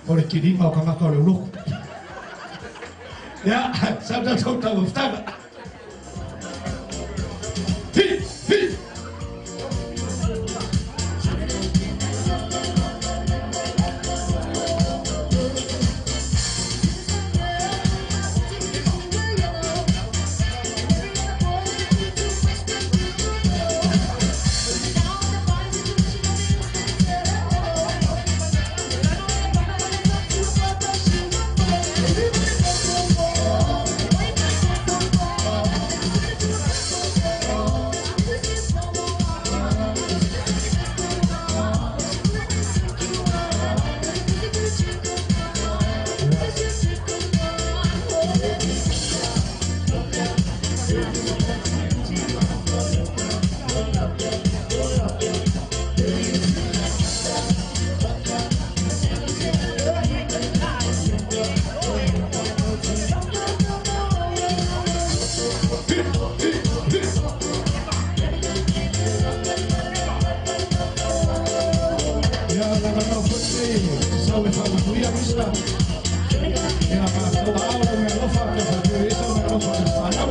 o le kiliga o tagata o le uloku. Ia, sa tatou taumafataga. Hi, hi! Ia, le avanoa foi lenei e sau e faamanuia Misa. Ia, matou ao lau meaalofa, pe faapea e i ai sau meaalofa i le fanau.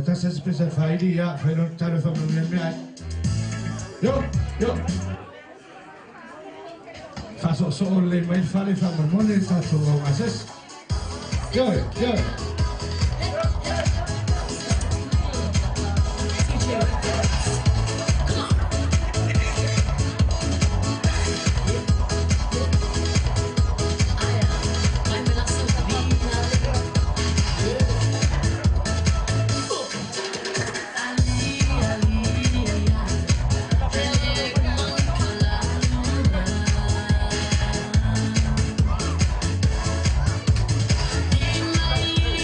Tase pesa faili ia failo talo fa me me ai. Yo, yo. Fa so so le mai fale fa mo mone sa so o ases. Yo, yo.
Thank you.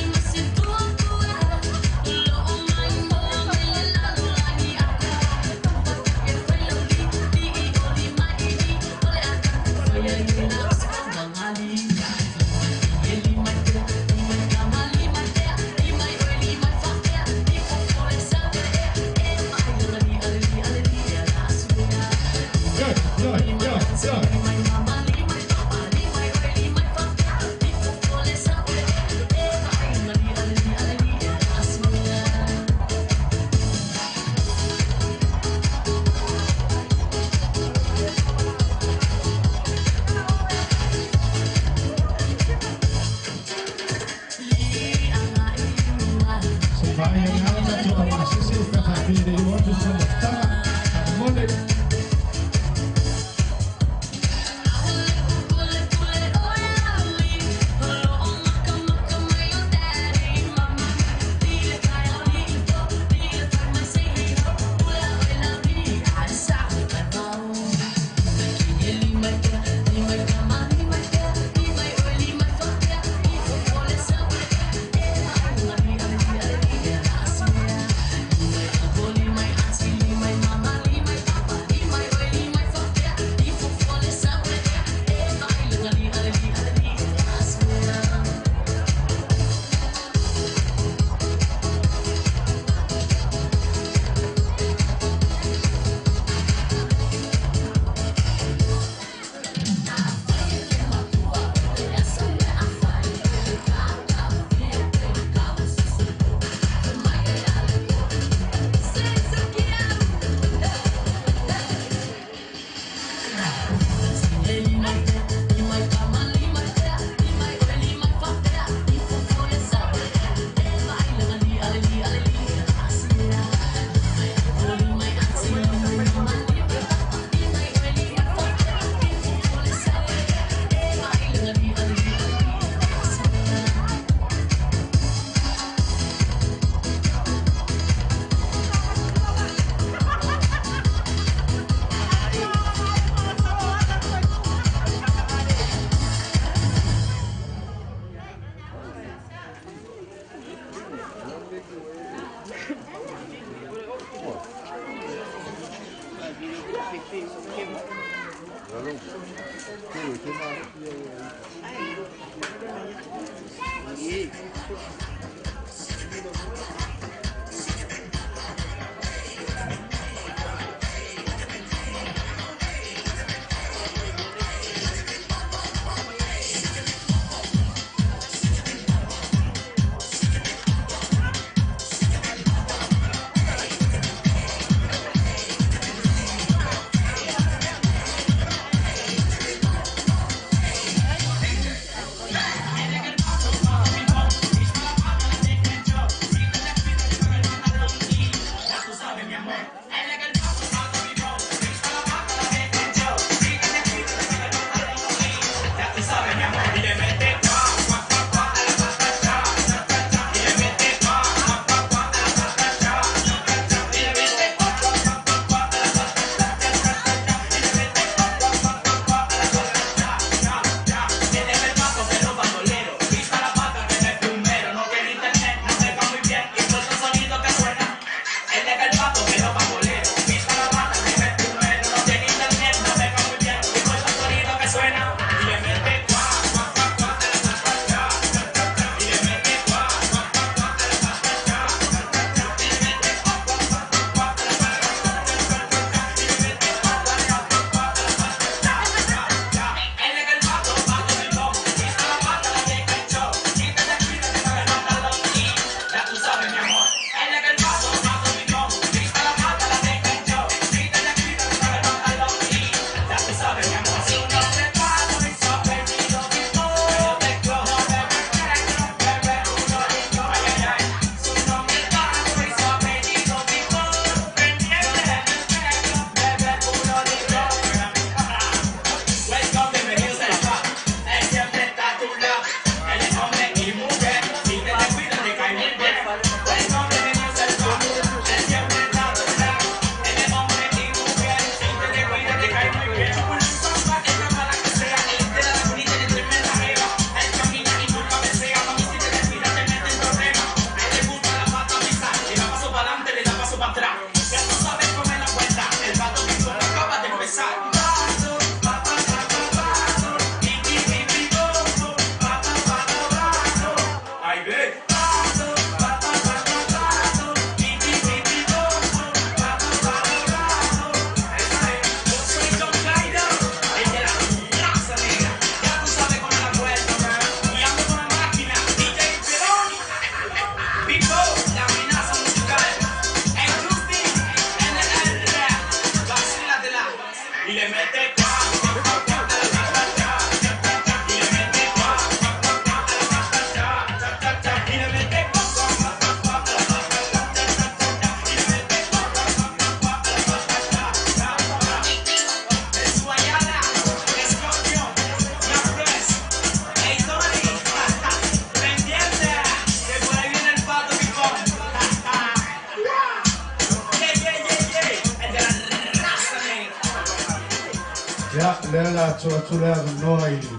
Ia, lea la atu atu le avanoa i le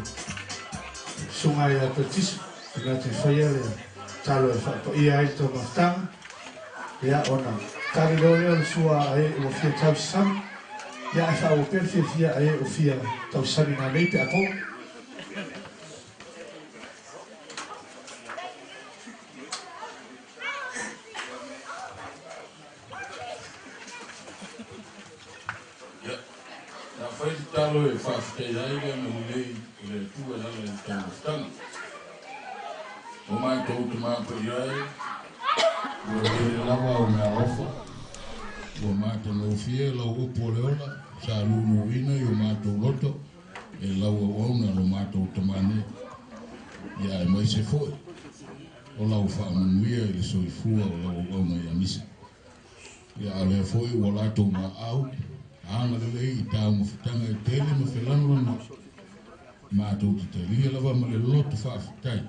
susuga ia Tatisi na te faia le talo e faapaia ai le taumafataga. Ia, ona tali loa lea o le sua a e ua fia tausasami. Ia, ae faaauau pea le fiafia a e ua fia tausasami nanei pe a po.
Ia, na fai le tatalo e faafetai ai le agalelei o le Atua e ala i le taumafataga. O matou tama paia e, ua tele lava au meaalofa, ua matagofie lau upu o le ola, sa luluina i o matou loto e lau auauna lo matou tama nei. Ia aemaise foi o lau faamanuia i le soifua o lau auauna ia Misa. Ia a o lea foi ua latou maau agalelei i taumafataga e tele ma felanolanoai, matou te talia lava ma le loto faafetai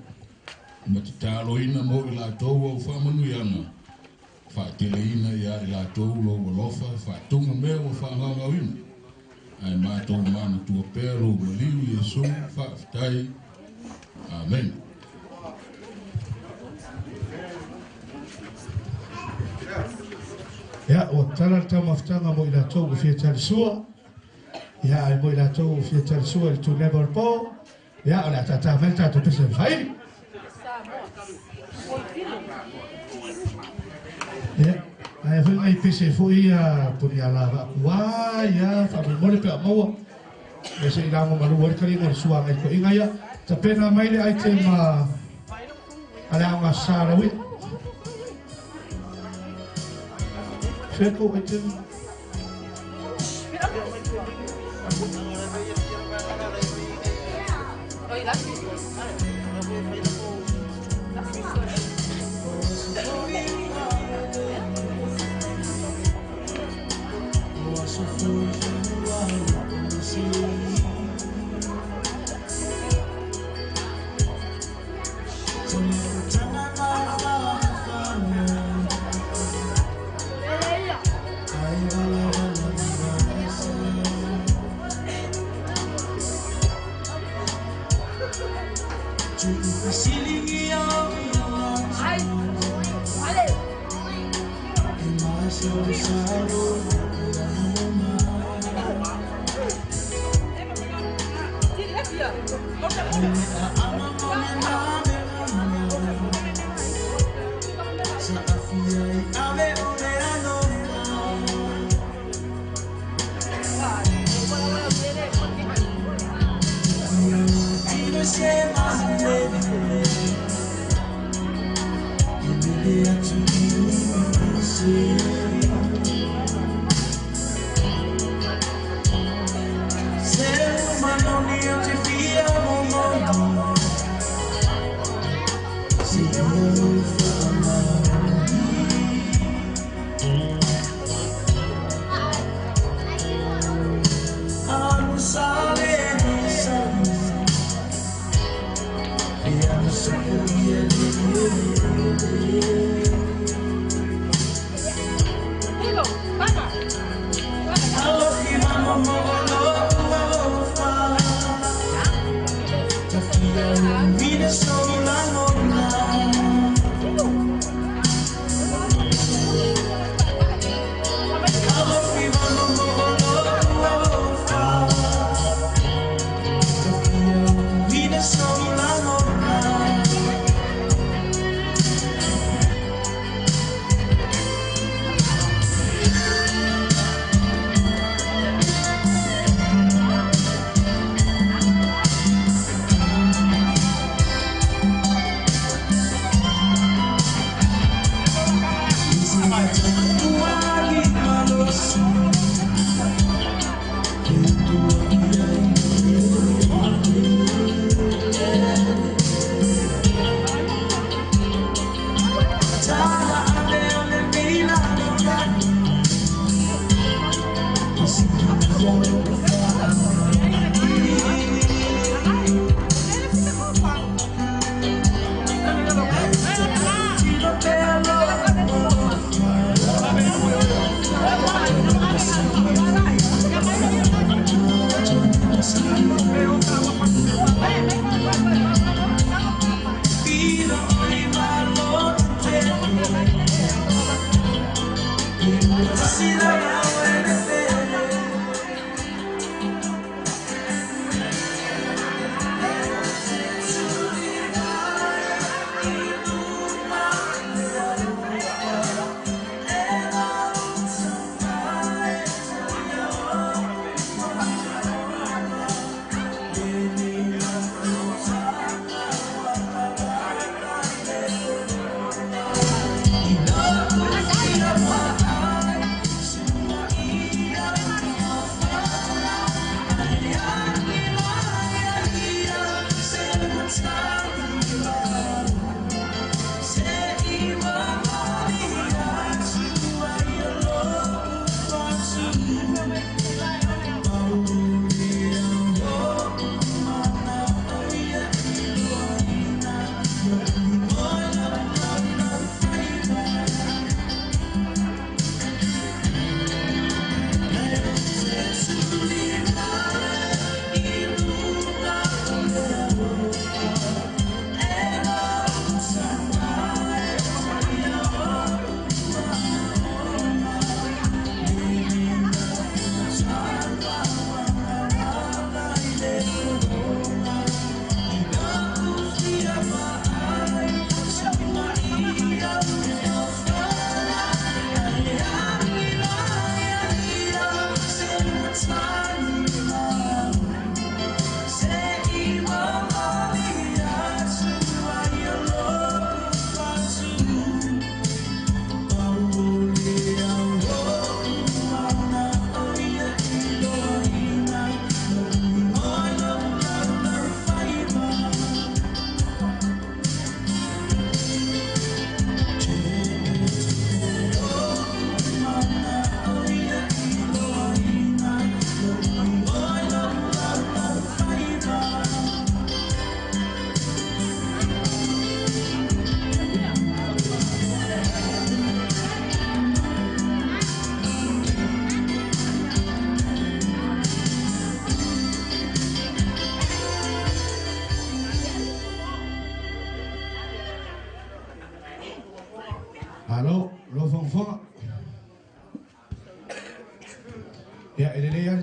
ma tataloina mo i latou au faamanuiaga, faateleina ia i latou lou alofa e faatuga mea ua faagaogaoina, ae matou manatua pea lou maliu Iesu, faafetai. Amene.
Ia, ua tatala le taumafataga mo i latou ua fia talisua. Ia, ae mo i latou ua fia talisua i le tuneva o le po, ia, o le a tātā mai le tatou pese faili. Ia, ae foi nai pese foi ia puni ala vaakua, ia, faamolemole pe a maua. Ia se i lago malu ai le taliga o le suaga i toeaiga ia. Tapena mai le item a le aoga sa lauia. Fea kou item?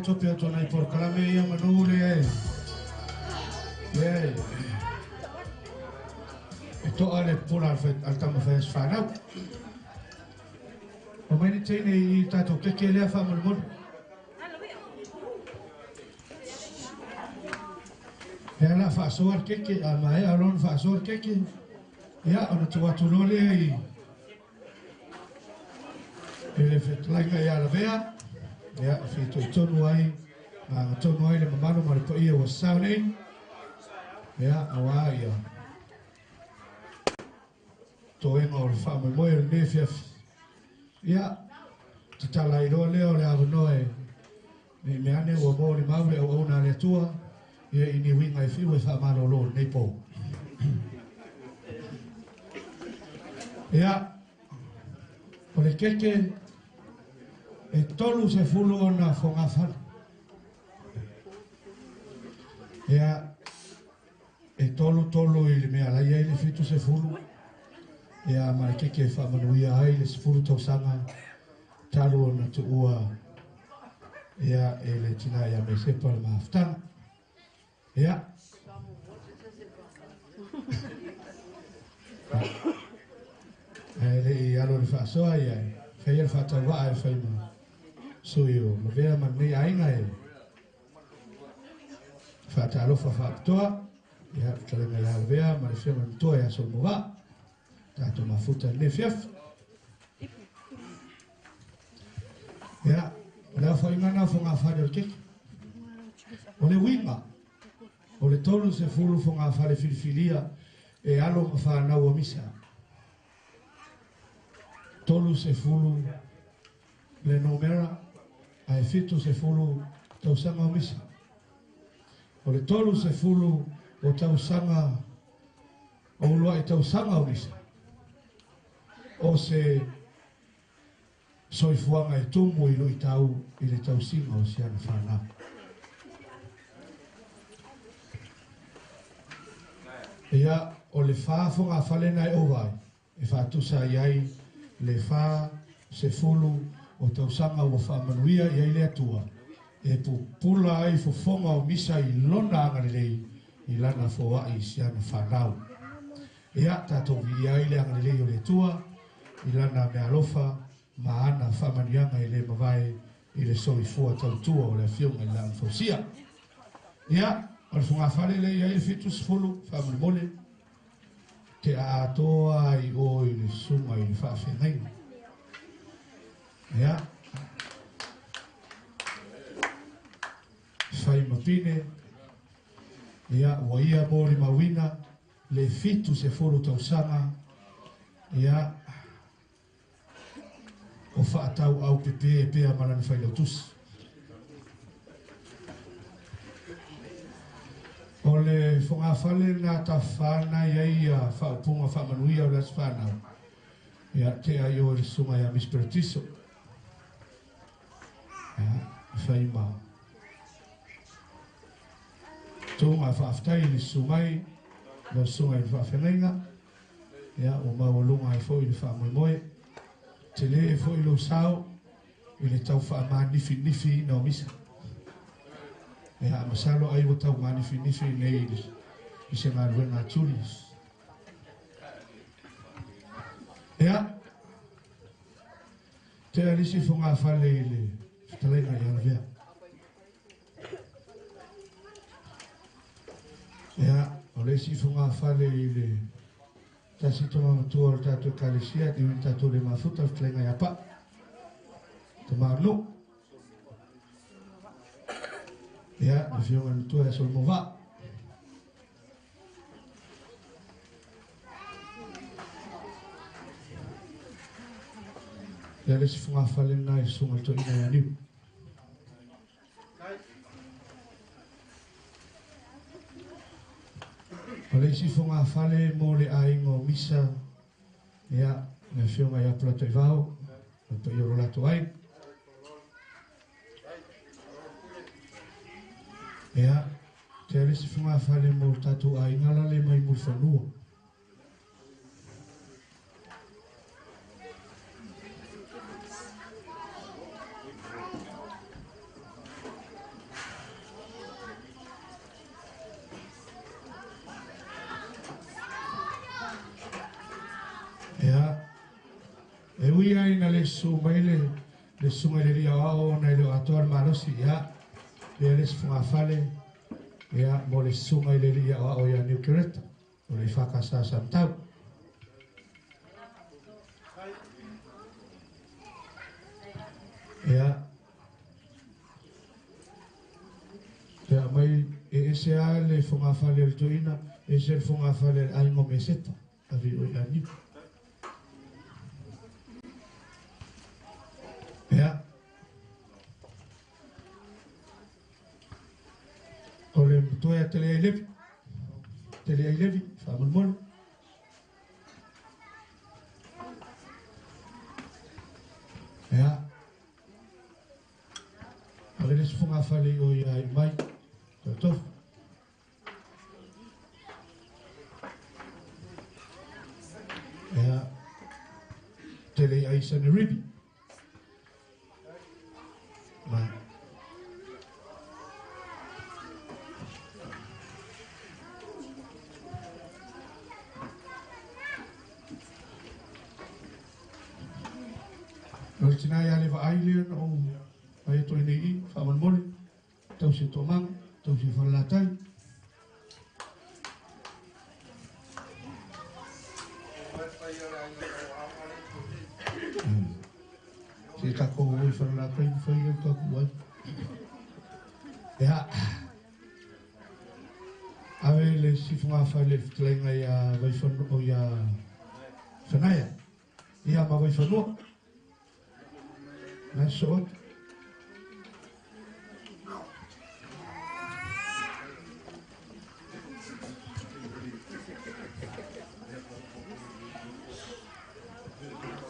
tope atu nai polokalame ia manu lea e lea e e to'a le pula a le taumafai a se fanau. O mai le teine i tatou keke lea faamolemole. Lea la faasoa le keke, a maea loa ona faasoa le keke, ia ona tuu atu loa lea i i le fetalaiga ia Lavea, ia e fitoitonu ai ma agatonu ai le mamalu ma le paia ua sasao nei, ia auā ia toega o le faamoemoe o lenei afiafi. Ia, tatala ai loa lea o le avanoa e ne i mea ane ua molimau le auauna a le Atua, ia i ni uiga e fiu e faamalolo i lenei po. Ia, o le keke e 30 ona fogafale. Ia, e 33 i le mea la i ai le 70, ia ma le keke e faamanuia ai le 10 tausaga talu ona tuua ia e le tina ia Mesepa le mafutaga. Ia. Ae le i alo le faasoa ia e faia le faatauvaa e fai ma sui o Lavea ma lenei aiga e faatalofa faapitoa ia fetalaiga ia Lavea ma le afioga i le matua ia Solomova tatou mafuta i lenei afiafi. Ia, o le aofaiga lena o fogafale o le keke. O le uiga, o le 30 fogafale filifilia e alo ma fanau o misa. 30 le numera ae 70 tausaga o misa. O le 30 o tausaga o uluai tausaga o misa, o se soifuaga e tumu i luitau i le tausiga o si ana fanau. Ia, o le fa fogafale na e ova ai, e faatusa i ai le 40 o tausaga ua faamanuia i ai le Atua, e pupula ai fofoga o misa i lona agalelei i lana foai i si ana fanau. Ia, tatou viia ai le agalelei o le Atua i lana meaalofa ma ana faamanuiaga e le mavae i le soifua tautua o le Afioga i le Laau Fausia. Ia, o le fogafale lea i ai le 70, faamolemole, te atoa ai o i le susuga i le faafeagaiga. Ia, fai ma pine, ia, ua ia molimauina le 70 tausaga, ia, o faatauau pepe pea ma lana failautusi. O le fogafale na tafafā na i ai ia faaupuga faamanuia o le aso fanau, ia tea i o i le susuga ia Miss Paratiso. Ia, fai ma tuuga faafetai i le susu mai lau susuga i le faafeagaiga, ia ua maualuga ai foi le faamoemoe. Tele foi lou sao i le tau faamanifinifina o misa. Ia, masalo ai ua tau manifinifi nei i se galuega a Julius. Ia, tea le isi fogafale i le fetalaiga ia Lavea. Ia, o le isi fogafale i le tasi tama matua o le tatou ekalesia, te ui tatou le mafuta, le fetalaiga ia Paa. Tama o. Ia, le afioga i le matua ia Solomon Vaa. Ia, le isi fogafale lena i le susuga i le toeaina ia Niu. O le isi fogafale mo le aiga o Misa, ia, le afioga ia Polataivao, le paia o lo latou aiga. Ia, tea le isi fogafale mo le tatou aiga la le mai Mulifanua. na le susu mai le le susuga i le alii aoao ona e le o atoa le malosi. Ia, lea le isi fogafale, ia, mo le susuga i le alii aoao ia New Kereta, o le EFKS Samatau. Ia, pe aumai e ese lava le fogafale a le toeaina, ese le fogafale a le aiga o Meseta, ave i o i Aniu. Ia, o le matoe ia Teleai Levi, Teleai Levi, faamolemole. Ia, ave le isi fogafale i o ia Iumai, Tautofo. Ia, Teleai Saneribi. Ma. O le tina ia le vaai lea na ou fai atu ai nei i, faamolemole, tausi e Toamaga, tausi e Falelatai. Se takou o i Falelatai ma fai lea tatou ai. Ia, ave le sifugafa i le fetalaiga ia Vaifanua, ia Fanaia, ia ma Vaifanua. Na soo atu.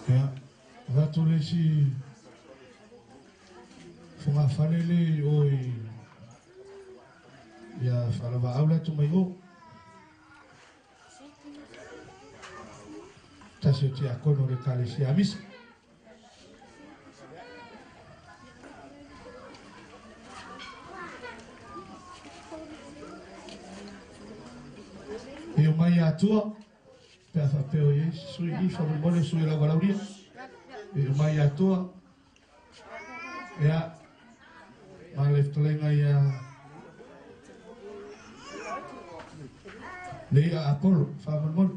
Ia, avatu le isi fogafale le i o i ia Faalavaau le atu mai o. Tasi o tiakono o le Ekalesia Amisa. E omai ia Atua, pe a faapea o i ai se sui i faamolemole sui o le auvalaulia. E omai ia Atua, ia, ma le fetalaiga ia Leia Apollo, faamolemole.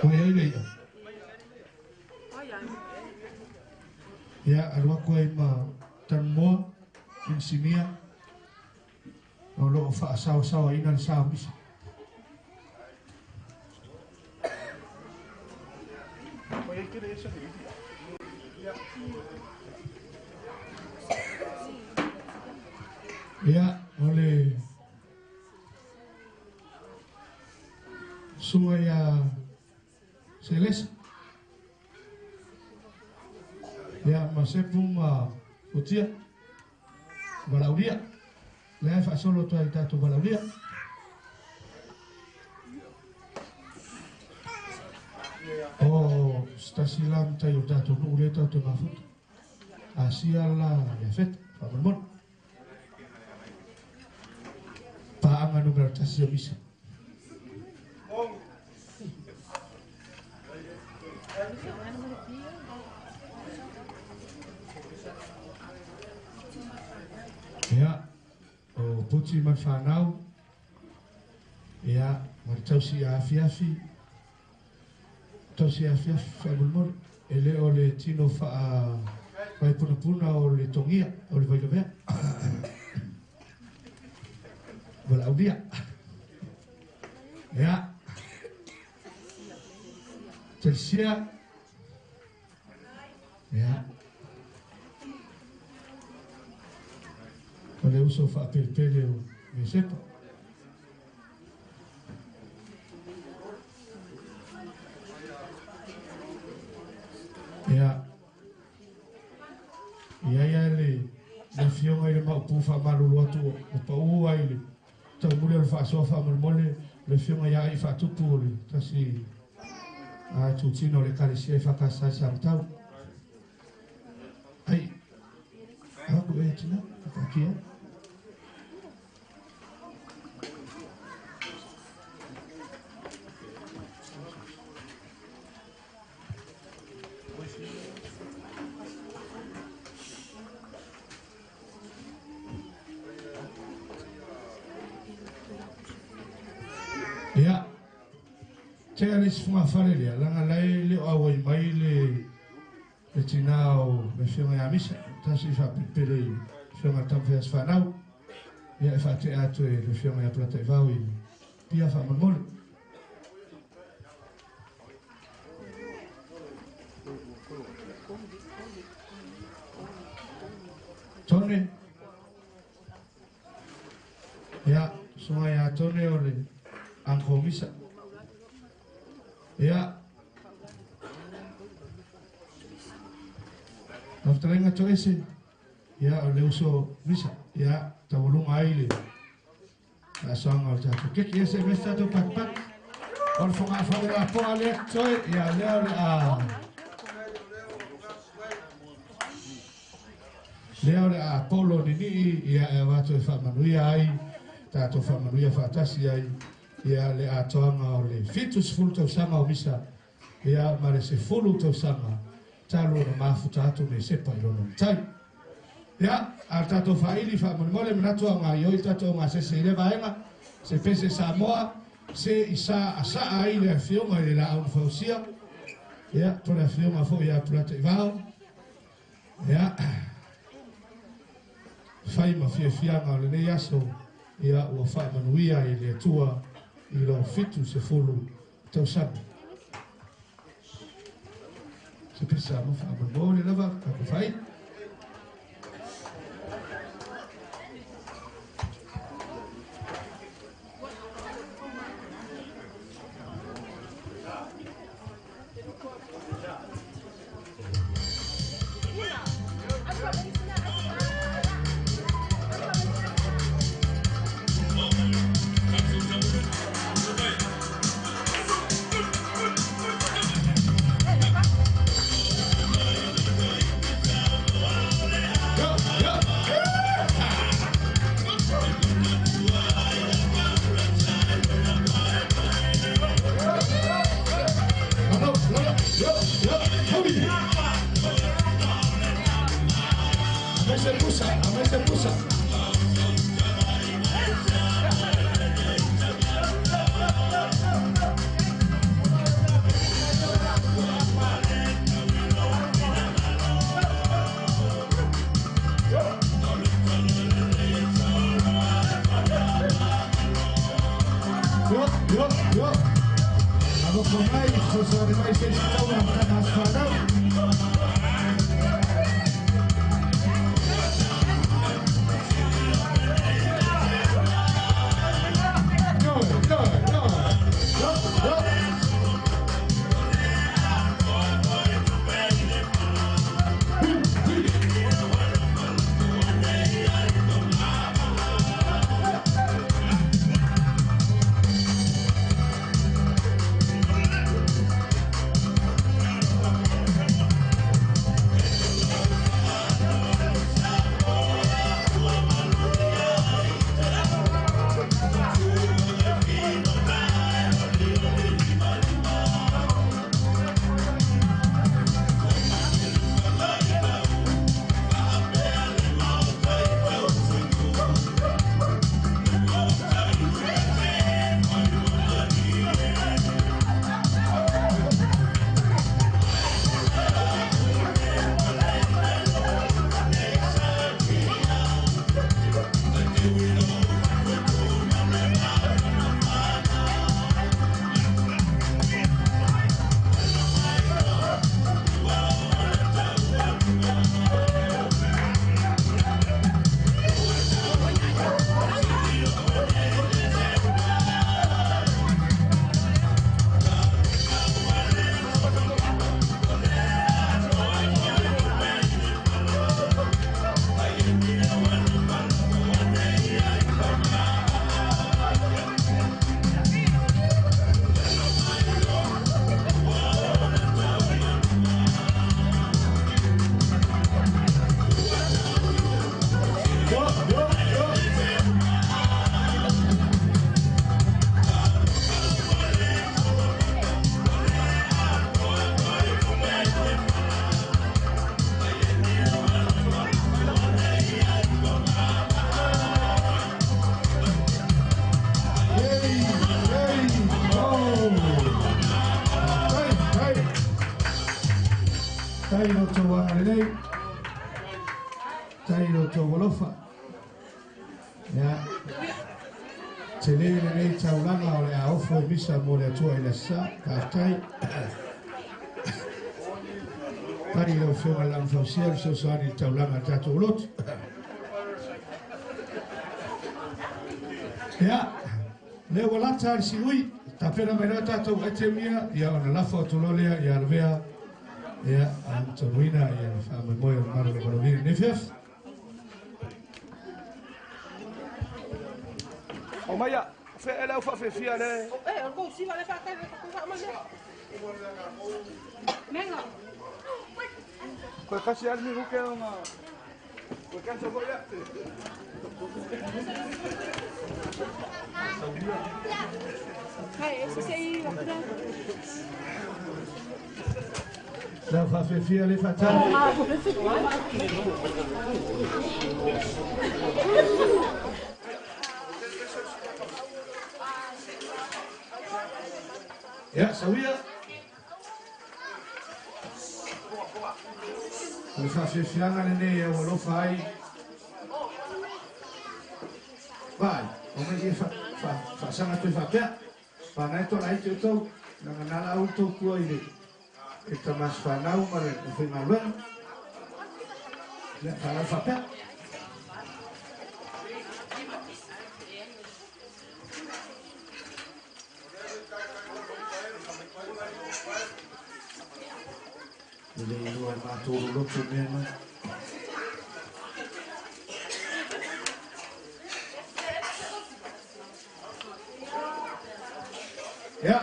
Ua i ai le i'a? Ia, alu atu ai ma Tanumoa, Inisinia, o lo o faasaosaoaina le sa o misa. Ia, o le susuga ia Selesa. Ia, ma Sepu ma Futia. Valaulia. Lea e faasolo atu ai i tatou valaulia. O se tasi la matai o le tatou nuu lea tatou te mafuta. Asia la Iafeta, faamolemole. Paaga numera 1 o misa. Ia, o Puti ma le fanau, ia, ma le tausi afiafi, tausi afiafi faamolemole, e le o le tino faa vaipunapuna o le togia, o le vailavea. Valaaulia. Ia, Telisia, ia, o le uso faapelepele o Iosepa. Ia, i ai lava le afioga i le Maopu faamalulu atu ua pau ai le taumuli o le faasoa faamolemole le afioga ia Ai Faatupu o le tasi itutino o le Ekalesia e faakasa ai Samatau. Ai, atu e tina faataatia. Ia, tea le isi fogafale lea, laga lae le o auai mai le le tinā o le afioga ia Misa, tasi i faapepele i afioga i Tamafaiga Fanau. Ia e faatea atu e le afioga ia Polataivao i Pia faamolemole. Tone. Ia, susuga ia Tone o le Uncle Misa. Ia, lau fetalaiga Toese, ia o le uso Misa, ia taualuga ai le faasoaga o le tatou keki. Ia se i mese tatou patipati. O le fogafale lapoa lea totoe, ia lea o le a lea o le a polo ninii, ia e avatu e faamanuia ai tatou faamanuia faatasi ai ia le atoaga o le 70 tausaga o Misa, ia ma le 10 tausaga talu ona mafuta atu me sepa i lona matai. Ia, a le tatou faaili faamolemole manatu a gaioi tatou gasese i lea vaega, se pese Samoa, se i sa asaa ai le afioga i le laau na fausia, ia, po le afioga foi ia Polataivao, ia, fai ma fiafiaga o lenei aso, ia ua faamanuia i le Atua i lo 70 tausaga. Se pese Samoa faamolemole lava tatou faaili. Yo, yo. Alofa mai, fesoasoani mai se isi taua amataga aso fanau. Yo, yo, yo. Yo, yo. Tai lo tou agalelei. Tai lo tou alofa. Ia. Tele lenei taulaga o le a ofo i misa mo le Atua i le aso Sa. Faafetai. Tai i lau Afioga i le Laugafausia le fesoasoani i le taulaga a le tatou lotu. Ia, lea ua lata le siui, tapena mai loa tatou item ia, ia ona lafo atu loa lea ia lavea, ia, amatanuina ia le faamoemoe o le malo le valaauina lenei afiafi.
O maia, o fea ele au whaafefia le.
E, o le kou siva le whaakai le kou whaamai le. Menga.
Koe kasi ali mi huke o ngā. Koe kansa fo ia.
Hai, e se se i wakura.
Lau faafefia le faatali. Ia, sauia. O le faafefiaga lenei e aualofa ai. Vai, o mai e faasaga toe faapea. Whanau tōna i te utau, nanga nā la au tau kua i le e tamas whanau ma le whai. Ia, whanau whapea. Le le iloa e mātoro loto mea mai. Ia.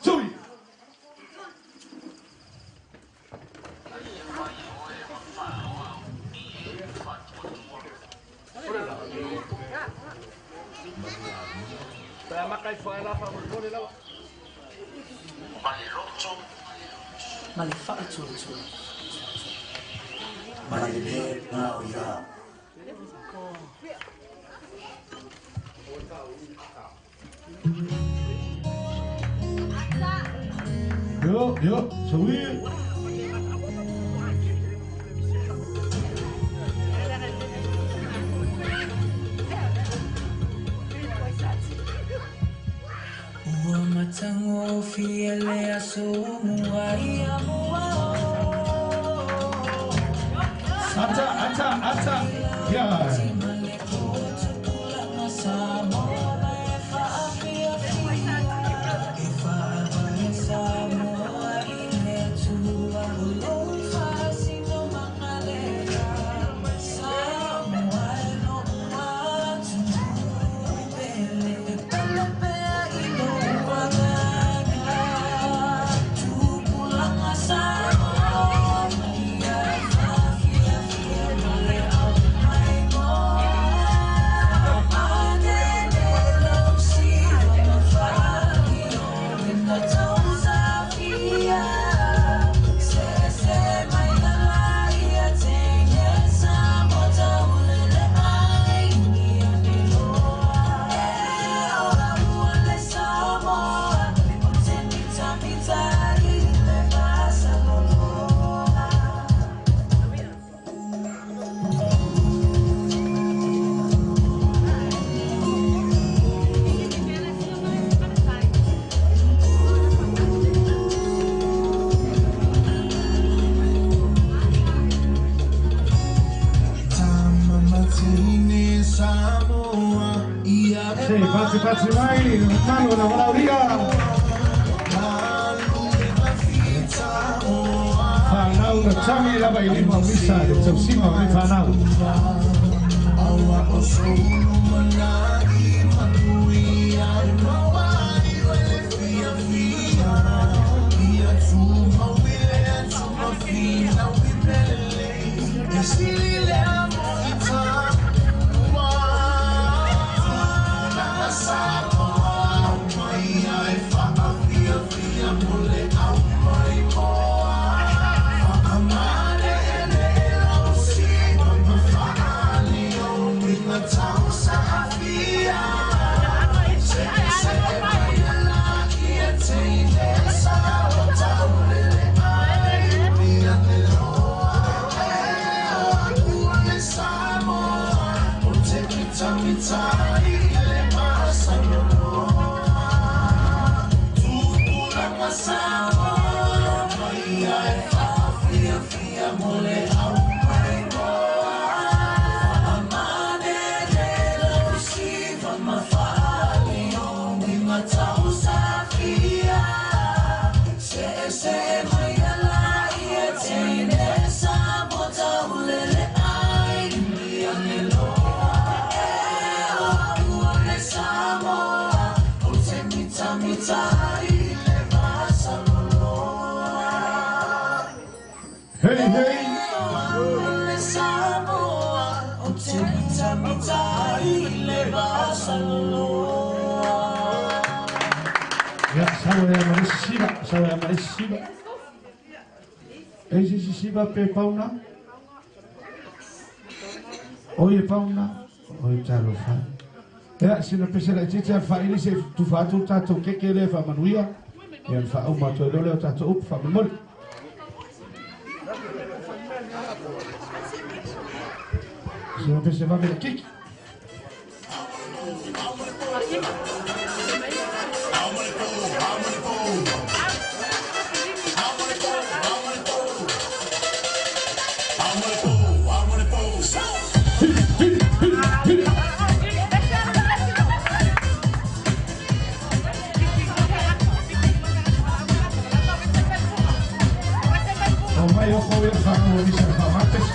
Tui!
Pea makai whae la wha mo lawa.
Ma le faatuatua. Ma le le ngā o ia.
Yo, yo, sauia.
Ua matango fia le aso mua ia mua
Ata, ata, ata. Ya. Sei, pazzi pazzi mai, mano la valauria. Whanau na tangi lava i lima o misa, le tausima o le whanau.
Tausa.
Hey, hey. Ia, sau e ma le sisiva, sau e ma le sisiva. E se sisiva pe pauna. Oi e pauna, oi talofa. Ia, sina pese la titi al faili se tufa atu tatou keke le fa manuia. Ia fa uma to lole o tatou upu fa momoli. Sina pese vave le kiki. O mai o fau e fa o misa fa mates.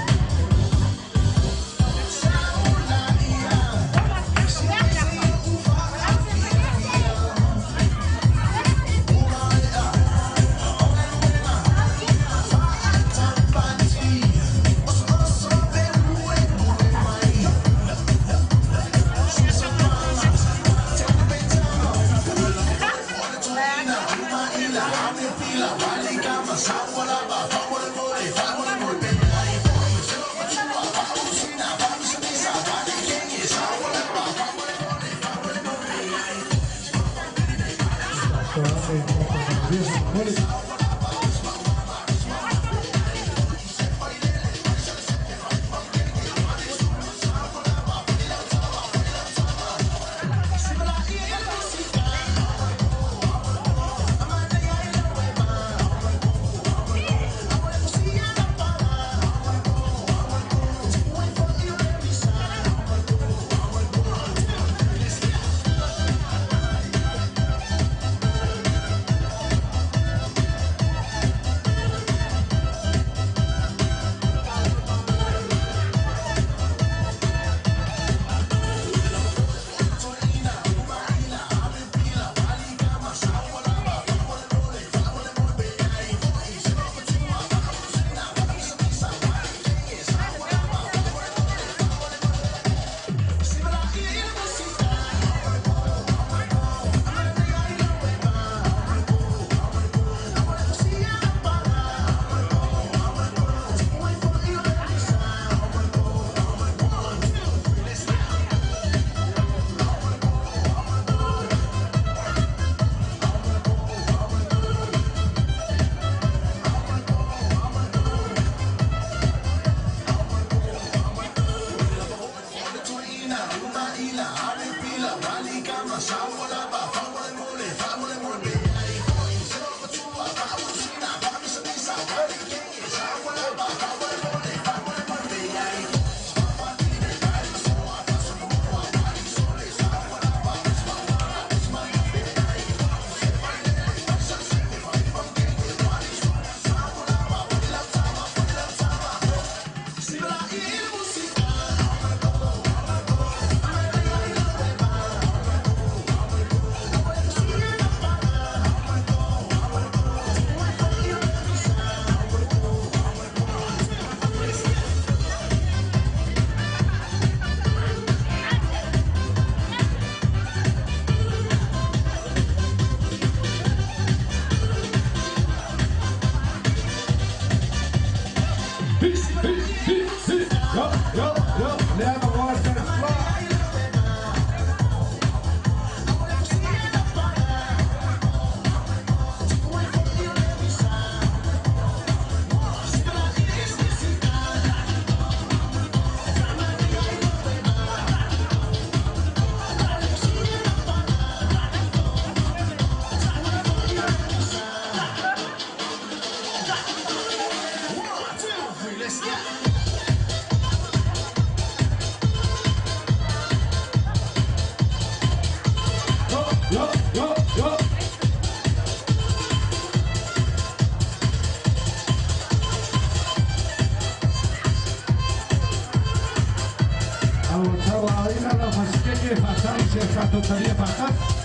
tatou talia faatasi.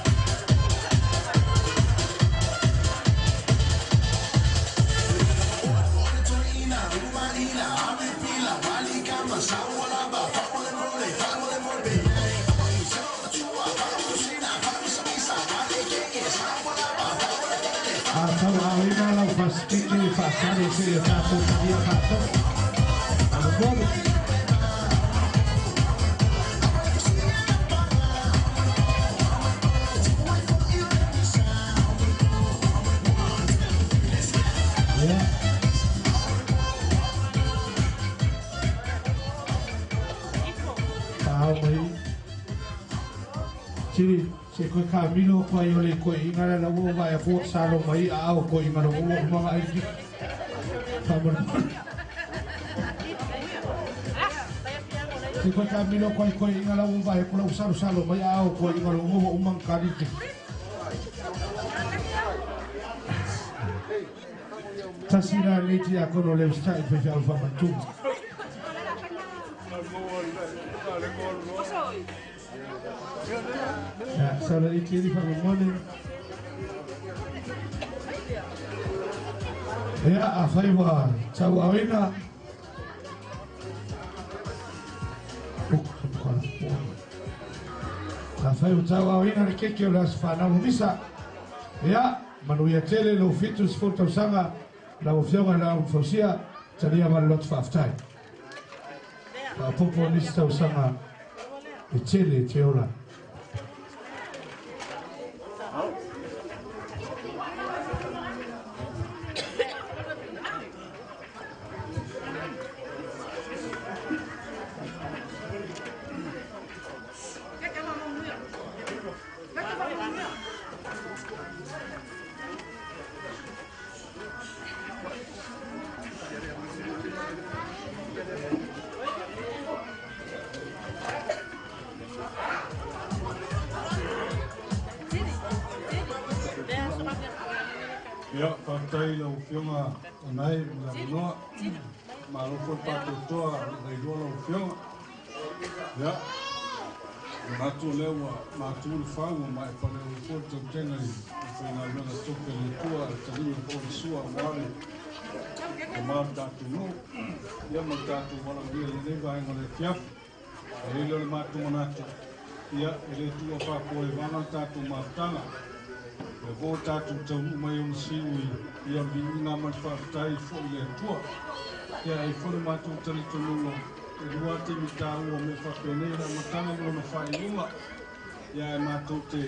A tauaaoina lau Pasifiki faasali seia tatou talia faatasi. Faamolemole. Ia. Faaao mai. Sili se koe kamilo ko ai ole koe inga la ua vai ko salo mai a au ko inga lo ua manga ai ki. Faamolemole. Se koe kamilo ko ai koe inga la ua vai ko la usalo salo mai a au ko inga lo ua umang kari ki. Tasi la nei tia kono le ustai fe fe alfa matu. Ya, sala i tiri faamolemole. Ia, afai ua tauaaoina. Afai ua tauaaoina le keke o le aso fanau misa. Ia, manuia tele lou 70 tausaga lau afioga i le Aumafausia, talia ma le loto faafetai. Faapopo nisi tausaga e tele e te ola.
Ia, faafetai lau Afioga o nai ma le avanoa. Malo foi le faatoatoa le iloa lau Afioga. Ia, manatu o lea ua matu le fau ua mae paleulu foi le tautega i le faigaluega tope a le Atua e taliga foi le sua aua le ma o le tatou nuu. Ia ma le tatou valaaulia i lenei vaega o le afiafi. E i ai lea o le matou manatu, ia, e le tuua faapoevaga le tatou mafutaga. Lea foi ua tatou taunuu mai ona siu i ia o le viiga ma le faafetai foi i le Atua. Ia, e i ai foi le matou talitonuga, e lua lava taimi taua o mea faapenei, o le amataga ma lona faaiuga. Ia, ae matou te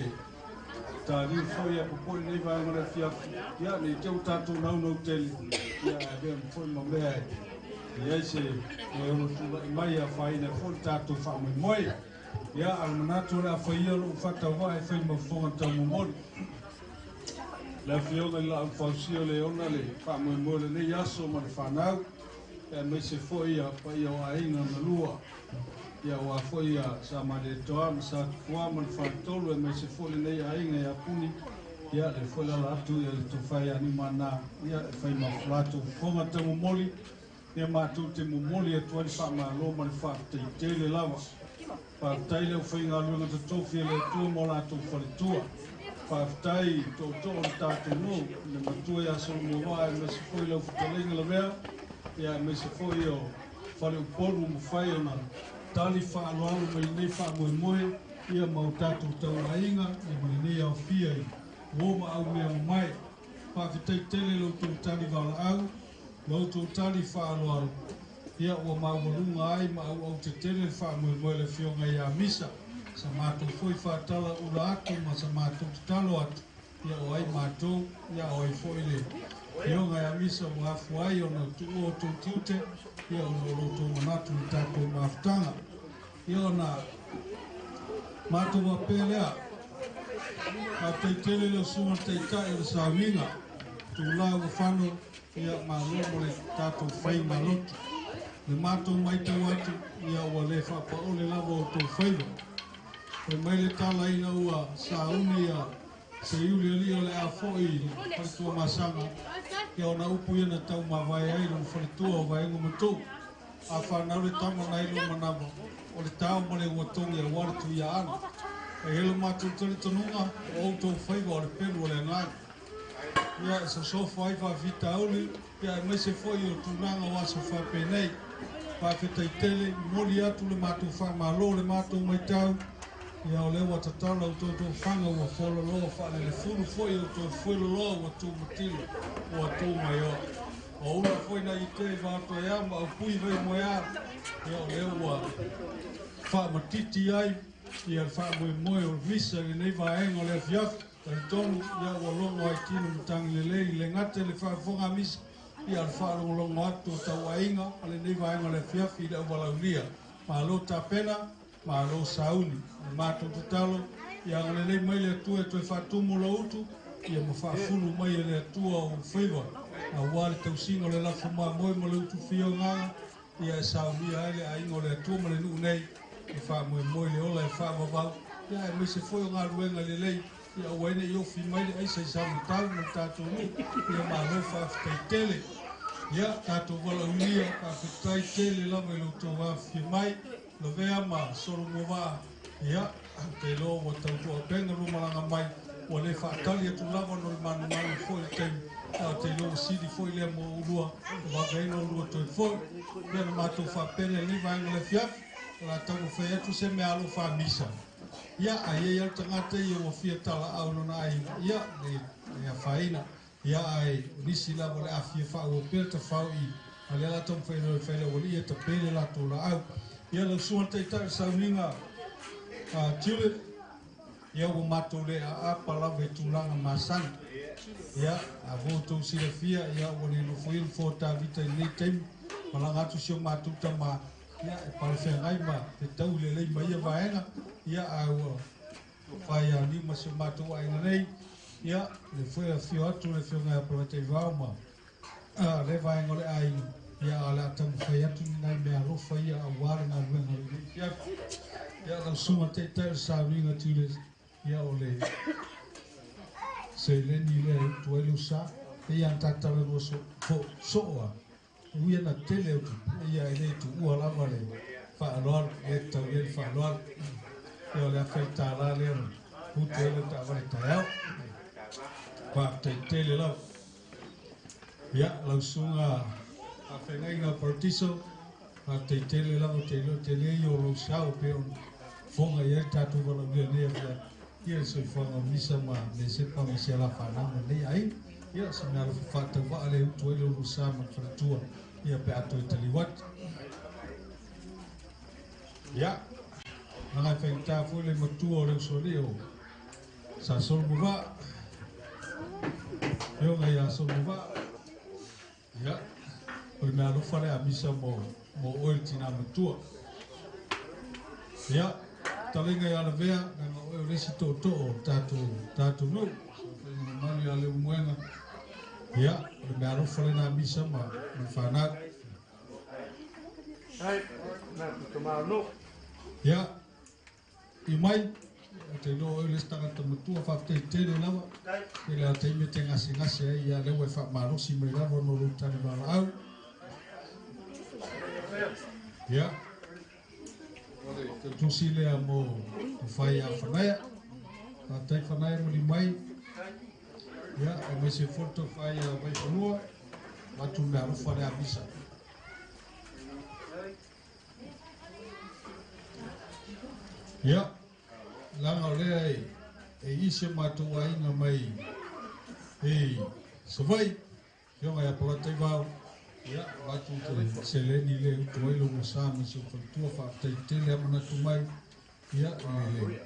taliu foi e popoe lenei vaega o le afiafi, ia, ne i te i ua tatou naunau tele, ia, ae avea foi ma mea e i ai se e ono tulai mai e afaina ai foi le tatou faamoemoe. Ia, a o le manatu o le a fai ia lou faatauvaa e fai ma fofoga taumomoli. Le Afioga i le Laau Fausia o le ona le faamoemoe o lenei aso ma le fanau, aemaise foi ia paia o aiga na lua, ia aua foi ia Sa Malietoa ma Sa Tupua ma le Faletolu, aemaise foi lenei aiga ia Puni, ia le foi lala atu ia le tofa ia Niumana, ia e fai ma latou fofoga taumomoli, ia matou te momoli atu ai le faamalo ma le faafetai tele lava. Faafetai le aufaigaluega totofi a le Atua ma o latou faletua. Faafetai i tootoo o le tatou nuu, i le matua ia Solomua aemaise foi lau fetalaiga Lavea, ia aemaise foi o Faleupolu ua mafai ona tali faaaloalo mai lenei faamoemoe, ia ma o tatou tauaiga, ia ma lenei aofia i uo ma aumea mamae. Faafetai tele lo outou tali valaau, lo outou tali faaaloalo, ia ua maualuga ai ma auau tetele le faamoemoe o le Afioga ia Misa, sa matou foi faatala ula atu ma sa matou tatalo atu, ia o ai matou, ia o ai foi le Afioga ia Misa ua afua ai ona tuua outou tiute, ia ona o lo outou manatu i le tatou mafutaga. Ia ona matou faapea lea, faafetai tele lau Susuga i le Taitai o le Sauniga, Tula ua fano, ia malo mo le tatou faiga lotu. Le matou matau atu, ia ua le faapaole lava outou faiva. Fai mai le tala ina ua sauni ia Seiuli alii o le a foi i le faletua Masaga, ia ona upu ia na taumavae ai lona faletua o Vaega Matou. A fanau le tama nai lo manawa, o le tao ma le uatogi aua le Tuiaana. E i ai lo matou talitonuga, o outou faiva o le pelu o le agaga. Ia, e sosofo ai faafitauli, ia aemaise foi o tulaga o aso faapenei. Faafetai tele, momoli atu le matou faamalo, le matou maitau, ia o lea ua tatala outou tofaga ua fololoa faalelefulu foi outou fueloloa ua tumatila, ua tumaioa. O ula foi na i te vaotoea ma au pui vai moea, ia o lea ua faamatiti ai ia le faamoemoe o le misa i lenei vaega o le afiafi. Talitonu, ia ua logo ai tino matagi lelei le gata i le faafofoga a misa, ia le faalogologo atu o tauaiga a lenei vaega o le afiafi i le auvalaulia. Malo tapena, malo sauni. O le matou tatalo, ia agalelei mai le Atua e toe faatumu lou utu, ia ma faafulu mai e le Atua ou faiva, aua le tausiga o le lafo mamoe ma le utu fia o agaga, ia e saunia ai le aiga o le Atua ma le nuu nei, e faamoemoe i le ola e faavavau, ia aemaise foi o galuega lelei, ia aua ai ne i ofi mai le aisa i Samatau ma le tatou nuu, ia malo faafetai tele. Ia, tatou valaaulia, faafetai tele lava i lo outou afifio mai, Lavea ma Solomua, ia, ou te iloa ua tautoaupega lua malaga mai, ua le faatali atu lava no le manumanu foi i le taimi, ae ou te iloa ua sili foi lea mo oulua, ua vave ai la oulua toe foi. Ia na matou faapea lea i lenei vaega o le afiafi, o le a taumafai atu se meaalofa a misa. Ia, a i ai lava le tagata ia ua fia talaau i lona aiga, ia, le afaina. Ia, ae o nisi lava o le a fia faaauau pea le tafao i, a o lea o le a taumafai loa e fai le aualii e tape le latou laau. Ia, lau susuga i le Taitai o le sauniga a Tulip, ia ua matou le aapa lava i tulaga masani. Ia, a ua outou silafia, ia ua le nofoia le nofoa o Tavita i lenei taimi, malaga atu si o matou tama, ia, e palefeagai ma fetau lelei ma ia vaega, ia, ae ua fai ia niu ma si o matou aiga nei, ia, le foi afio atu le afioga ia Polataivao ma le vaega o le aiga, ia, a o le a taumafai atu ni nai meaalofa ia aua le galuega o lenei afiafi. Ia, lau susuga i le Taitai o le sauniga Julius, ia, o le seleni lea e utu ai lou sa, pei lava ona ta talanoa soo lava, e ui ana tele o tupe, ia e le tuua lava le faaaloalo, e tatau i ai le faaaloalo. Ia o le $1,000 lea na utu ai lau taavale taeao. Faafetai tele lava. Ia, lau susuga faafeagaiga Paradiso, faafetai tele lava, ou te iloa tele ia o lou sao pei ona fofoga i ai le tatou valaaulia nei afiafi. Ia le soifuaga o Misa ma Mesepa ma Sialafanau ma lenei aiga. Ia, se meaalofa faatauvaa lea e utu ai le ulusa ma le faletua, ia pe a toe taliu atu. Ia, leaga e faigata foi le matua o le usoalii o Sa Solomuvaa, Afioga ia Solomuvaa. Ia, o le meaalofa lea a Misa mo oe le tina matua. Ia, taleiga ia Lavea, leaga oe o le isi tootoo o le tatou nuu. Saofaiga mamalu ia Leulumoega. Ia, o le meaalofa lena a Misa ma le fanau. Ia, I mai, ou te iloa o oe le isi tagata matua, faafetai tele lava i le taimi e te gasegase ai, ia lea ua e faamalosi mai lava ona o lou tali valaau. Ia, o le tusi lea mo fai a Fanaia. Faafetai Fanaia muli mai. Ia, aemaise foi le tofai a Vaifanua, avatu le meaalofa lea a Misa. Ia, leaga o lea e i si o matou aiga mai i Savaii, afioga ia Polataivao, ia, avatu te seleni lea e utu ai lou sa ma si ou faletua, faafetai tele a manatu mai, ia, i le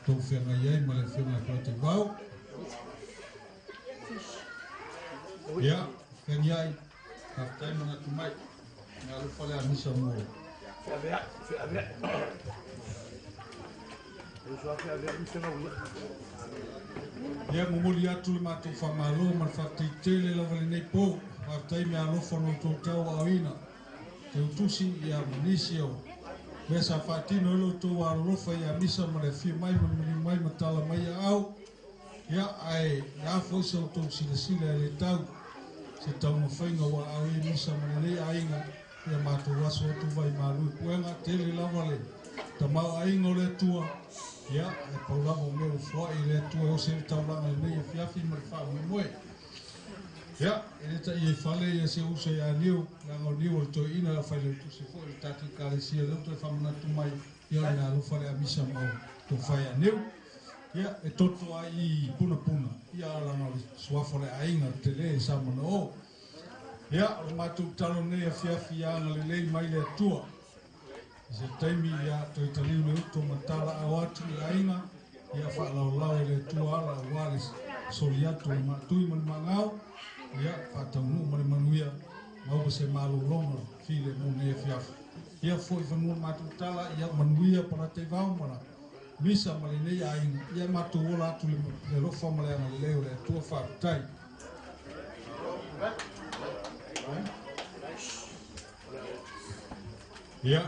tou feagai ai ma le afioga ia Polataivao. Ia, feagiai, faafetai manatu mai. Me alofa le amisa mo.
Feaveai, feaveai.
Ia, momoli atu le matou faamalo ma le faafetai tele lava i lenei po. Faafetai meaalofa no outou tauaaoina teutusi ia ma nisi o mea sa faatino ai lo outou alolofa ia misa ma le afio mai ma le maliu mai ma tala mai aao. Ia, ae le a foi sa outou silasila e le tau se taumafaiga ua aao ai misa ma lenei aiga ia matou aso atu vai malu i puega. Tele lava le Tamaoaiga o le Atua, ia, e pau lava o mea ua foai e le Atua e osi ai le taulaga i lenei afiafi ma le faamoemoe. Ia, e le taia i fale ia si ou uso ia Niu, leaga o Niu o le toeaina le failautusi foi o le tatou Ekalesia, lea ua toe faamanatu mai, ia o le meaalofa le amisa ma o tofa ia Niu. Ia, e toto lava i i punapuna, ia leaga o le suafa o le aiga tele e sa manao. Ia, o le matou tatalo lenei afiafi ia agalelei mai le Atua. I se taimi ia toe taliu le uto ma talaau atu i aiga, ia faalaolao e le Atua ala aua le soli atu o le maatui ma le maagao, ia faataunuu ma le manuia, maua se malologa filemu i lenei afiafi. Ia foi i fanua le matou tala, ia manuia Polataivao ma la misa ma lenei aiga, ia matou ola atu i le alofa ma le agalelei o le Atua. Faafetai. Ia,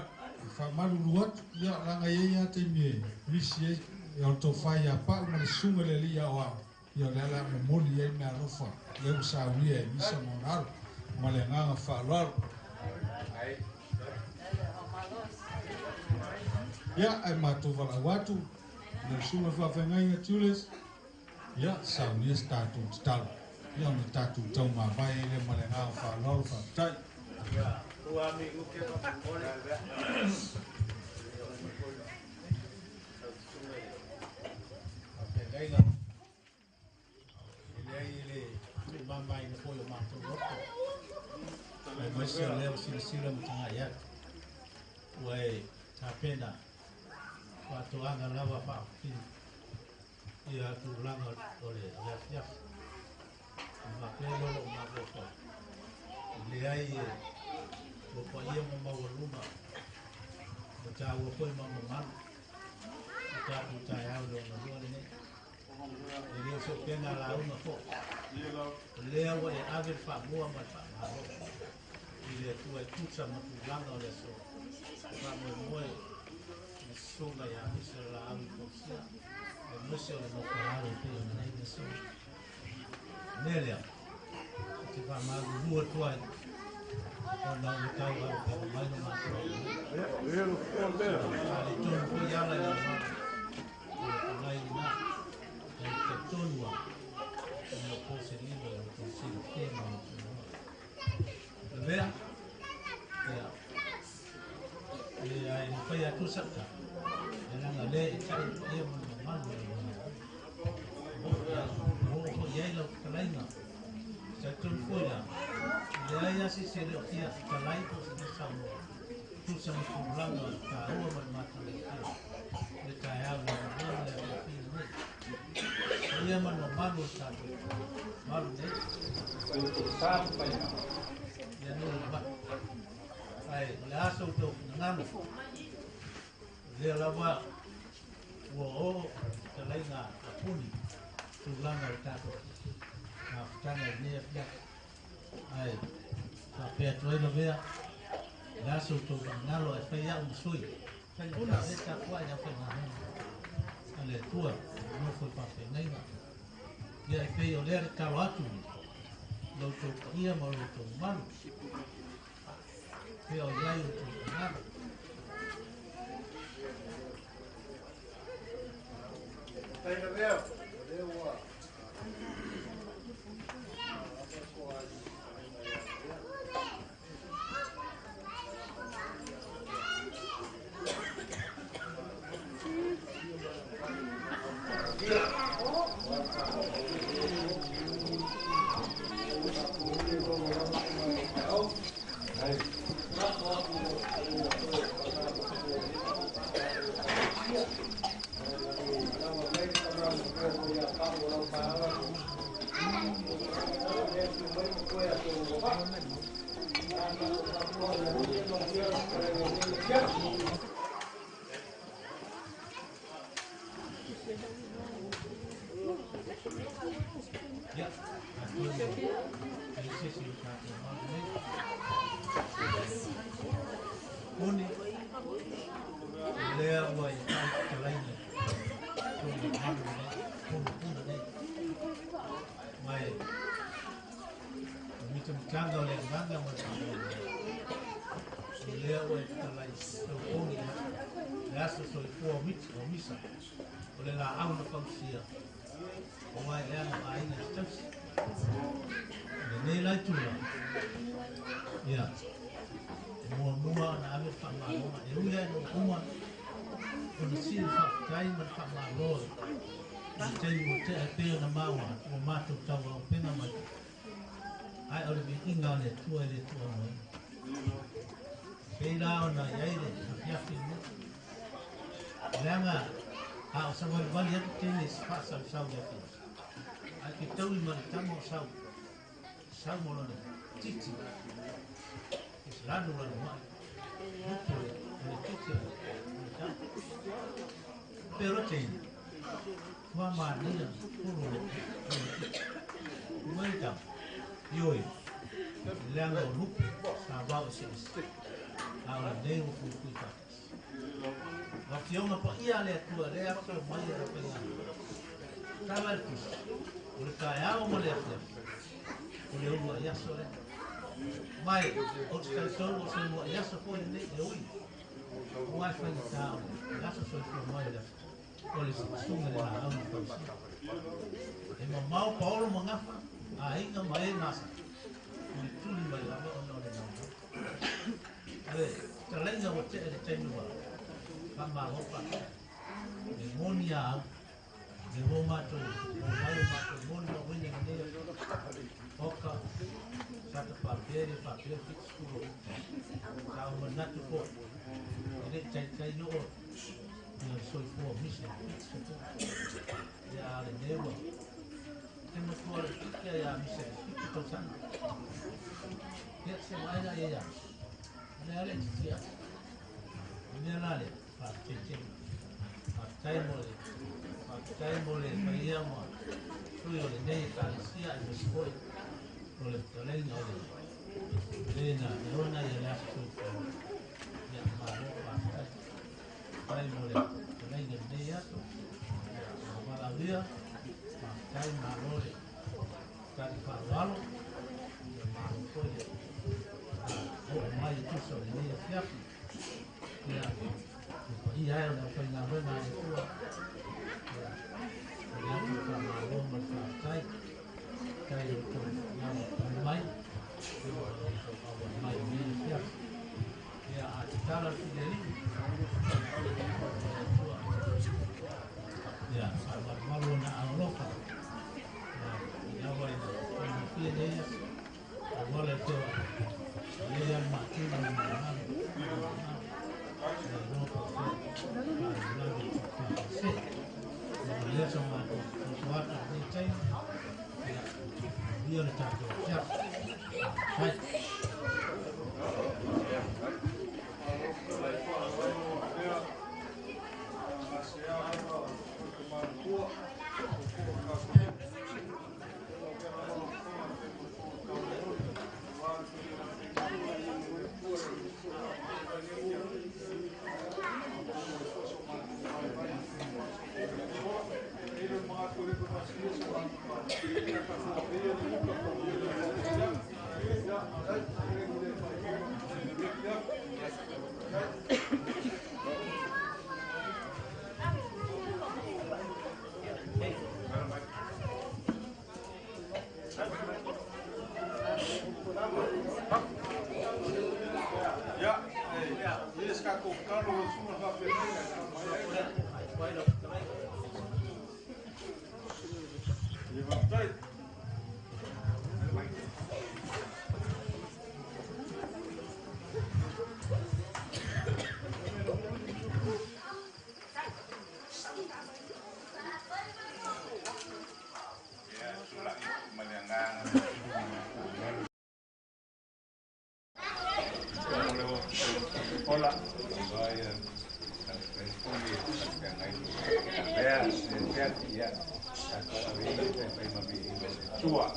e faamalulu atu, ia, leaga e i ai lava taimi e misi ai, ia, o le tofa ia Pau ma le susuga i le Alii Aoao, ia, o lea o le a momoli i ai meaalofa lea ua saunia e Misa ma ona alo, ma le agaga faaaloalo. Ia, ae matou valaau atu i lau susuga i le faafeagaiga Julius, ia, saunia se tatou tatalo, ia ona tatou taumavae ai lea ma le agaga faaaloalo. Faafetai.
E leai e le tuumamaina foi o matou loto, aemaise o lea ua silasila ma tagai atu, ua e tapena faatoaga lava faaopili ia tulaga o le afiafi. Ona faapea lea o lou mafaufau, e leai e ua paia ma maualuga ma taua foi ma mamalu o tatou taeao i lona lua lenei. E le o se upega lauga foi, o lea ua e ave le faamua ma le faamalo i le Atua e tusa ma tulaga o le aso. E faamoemoe i le susuga ia Misa le Laau i Fausia, aemaise o le nofo-alo e pei ona i ai le aso. O le mea lea, ou te faamalulu atu ai, ona ua taualuga mai lo matou Sa faaletonu foi ala i le mamalu o le tulai lena. E talitonu lava, e le o po se lilo i lo outou silafia ma lo outou iloa. Lavea, ia, e ai mafai atu sau tala, e leaga o lea e tai le paia ma le mamalu o le ua oo foi i ai lau fetalaiga. Talitonu foi la, e leai lava se isi e le o fia fetalai po o se mea saunoa, tusa ma tulaga o le taua ma le matagofie o le taeao i lona lua ma le afiafi lenei. Paia ma le mamalu o le tatou malu nei. Ia nuu le mai. Ae o le a so outou finagalo, o lea lava ua oo fetalaiga a Puni tulaga o le tatou mafutaga i lenei afiafi. Ae faapea atu ai lavea, o le a so outou finagalo ae fai au ma sui. Puna e tapuai le aufaigaluega a le Atua e nofo i faafeagaiga. Ia e pei o lea le tatalo atu i lo outou paia ma lo outou mamalu, pea o i ai outou finagalo.
Faafetai lavea, o lea ua
Ia, atonu e leai se isi o tatou malu nei. Puni, o lea ua e fai fetalaiga i totonu o le malu lenei, punapuna nei. Ma e o mitamitaga o le agaga ma le faamoemoe, o lea ua e fetalai tau pogi atu.
Le aso soifua o miti o misa o le laau na fausia o waeʻeaga o aiga i se tausi lenei la itula ia e muamua ona ave le faamaloga e ui ai ua uma ona sii le faafetai ma le faamalo i le taimi ua tea e pei ona maua ua matou tauaopega mai ae o le viiga o le Atua e le tuuamoina pei la ona i ai le afiafi lenei leaga a o savalivali atu teine i se faasausau le afiafi ae ke taui ma le tama o sau sau ma lona titi i se lanu lanu mai lupu le o le titi o le tama pe o le teine ua manaia pulu le o le titi mai tama ioe leaga o lupe sa vao eseese a o lenei ua puipui faatasi o afioga paia a le Atua lea afio mai e faiga tala le tusi o le taeao ma le afiafi o le uluai aso lea mai o te talitonu o se uluai aso foi lenei e ui ua e faigata o le aso soifua mai o le aso o le susuga le laau na fausia e mamao paolo ma gafa aiga ma e gasa o le tuli mai lava ona o le naunau le talaiga ua tea le taimi ua faamalo faafetai le moni a au le ua matou o mai o matou moni mauina lenei oka sa ta faapea le faapea 70 o sa ou manatu foi e le i taitai oo ia le soifua o misa 70 ia a o lenei ua te matua le tia ia misa 7 tausaga ia se vaai la ia le ale tia mea la le faafetai tele faafetai mo le faafetai mo le paia ma sui o lenei ekalesia aemaise foi o le fetalaiga o le le na e ona ia le aso soifua ia malo faafetai faafetai mo le fetalaiga i lenei aso ia valaaulia faafetai malo le tali faaaloalo ia malo foi le oo mai e tusa o lenei afiafi ia le paia ai o le aufaigaluega a le Atua ia o le atu le faamalo ma le faafetai faafetai i outou lavapapale mai ia o le outou auai mai i lenei afiafi ia a tatala le filialii o le Atua ia faamalumalu ona aolofa ia i lava ina faigofie nei aso auala e feoai lelei lava le maatino le malumalu ia iloa po o fea faalavelave faafuasei ma lea sa matou soso atu i lenei taimi ia manuia le tatou afiafi faafetai.
Ola. Tua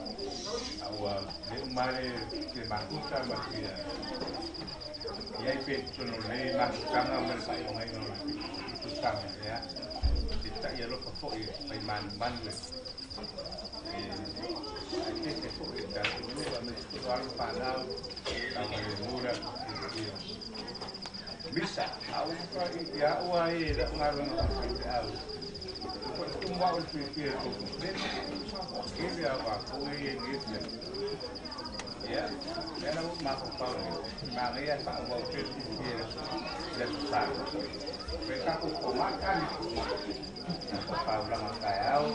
ua le umale ke makuta ma ia ia i pe tono le makutanga ma le faailogaina o le tutaga ia te taʻi alofa foʻi fai manumanu e aetete foʻi e tatou nuu aemaise foi o alo fanau taugalemu le ia misa. A ua ka i ia ua e le galuega faafaifeau. Ua tumu a'u le fiafia i tou pele. Kele a makou e i nei mea. Ia, lea la ua mafaufau nei, manaia ae faaauau pea le fiafia i le aso Sa. Pe tatou fogai ali. Tatou taulaga taeao,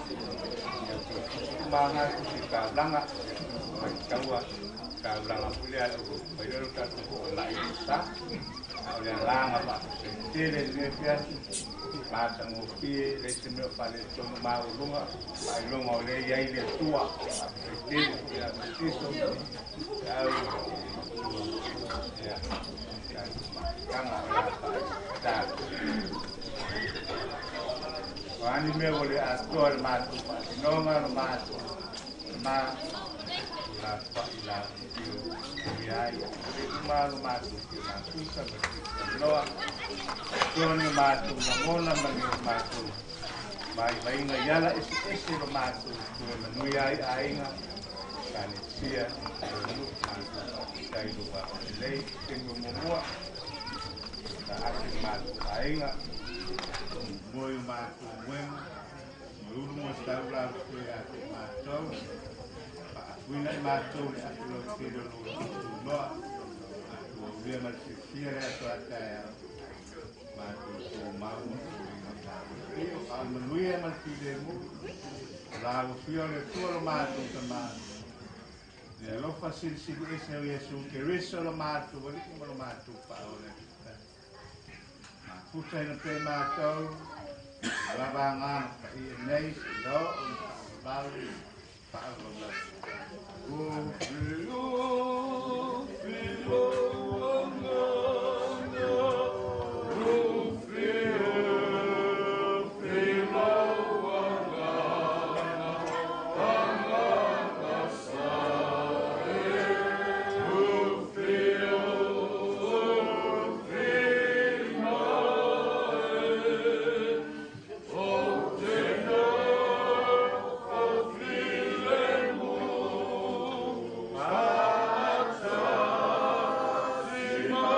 ia toe tusi uma lava na tusi taulaga. Faitaua taulaga foi lea fai lea o tatou foonai i le sa. A o le agaga faafetai tele i lenei afiafi, matagofie, e leai se mea o faaletonu maualuga, faailoga o lea e i ai le Atua. Faafetai tele foi ia Petiso, feau, ia, tatou mafutaga o le a faatatalo. O a ni mea ua le atoa i le matou faatinoga, lo matou ma la fa'i la tio ia ai le uma lo matou fia mafuta ma le talanoa toa ni o matou lagona ma ni o matou vaivaiga i ala eseese lo matou toe manuia ai aiga ekalesia le nuu. Matou faafetai lou agalelei. Taimi o muamua sa ase le matou aiga muamua i o matou moega moe ulu moe sau lafoe ia te matou faafuina i matou le afu lautele o lou tunoa. Matou aulia ma le fiafia le aso a taeao matou tumau ma foliga matou a o le manuia ma le filemu o la ua o le Atua lo matou Tamā le alofa silisili ese o Iesu Keriso lo matou Alii ma lo matou Faaola. Mafuta ina pea matou lava agaga paia nei seia oo i le faavavau faavauvau. O filo, filo, agaga, o filo, filo, agaga, agaga sa e, o filo, fima e, o te nofo filemu, faatasi ma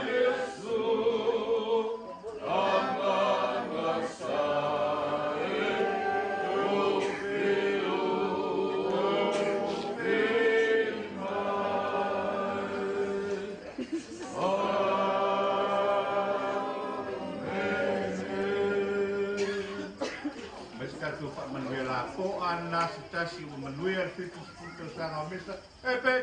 Iesu, agaga sa e, o filo, fima e. Amene. Ma se tatou faamanuia lafoa lena se tasi ua manuia le 70 tausaga o misa. E pe!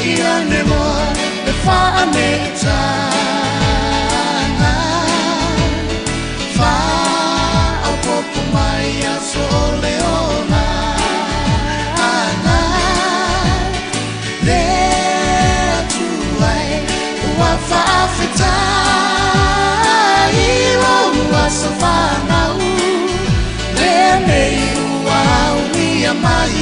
Si ane loa le faaneetaga faaopopo mai aso o le olaga le Atua e ua faafetai lou aso fanau lenei ua aulia mai.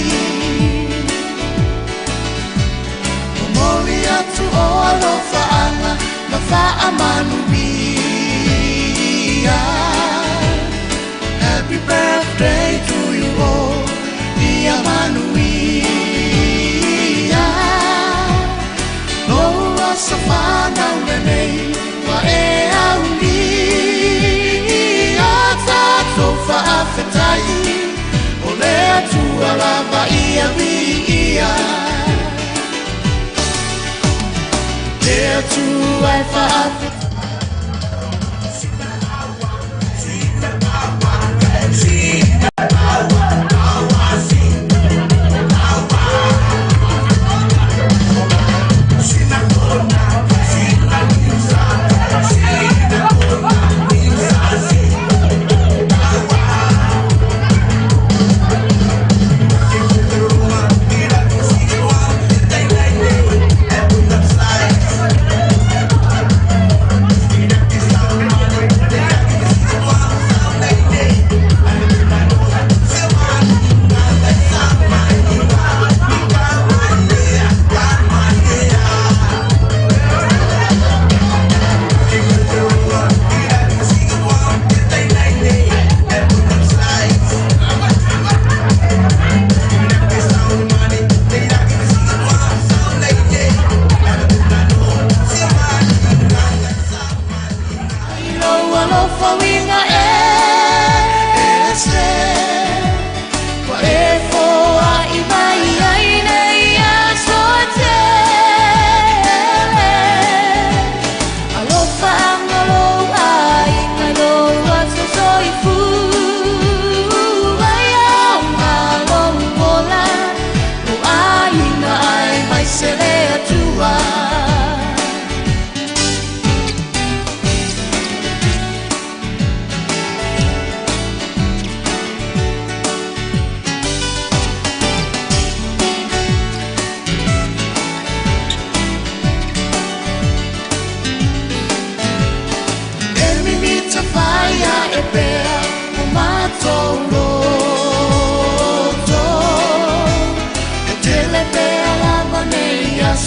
Momoli atu o alofaaga ma faamanuia. Happy birthday to you all, ia manuia. Lou aso fanau lenei ua e aulia. Tatou faafetai o le Atua lava ia viia. Le Atua e faafetai.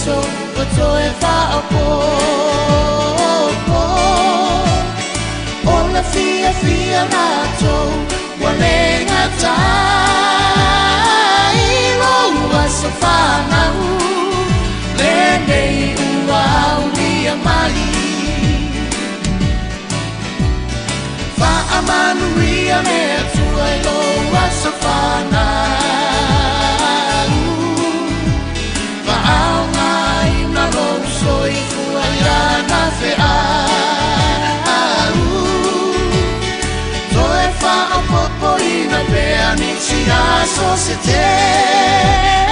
aso ua toe faaopoopo. O le fiafia latou ua lē gataʻi lou aso fanau lenei ua aulia mai. Faamanuia le Atua i lou aso fanau. Faaaogāina lou soifua iana feau. Toe faaopopoina pea nisi aso se tele.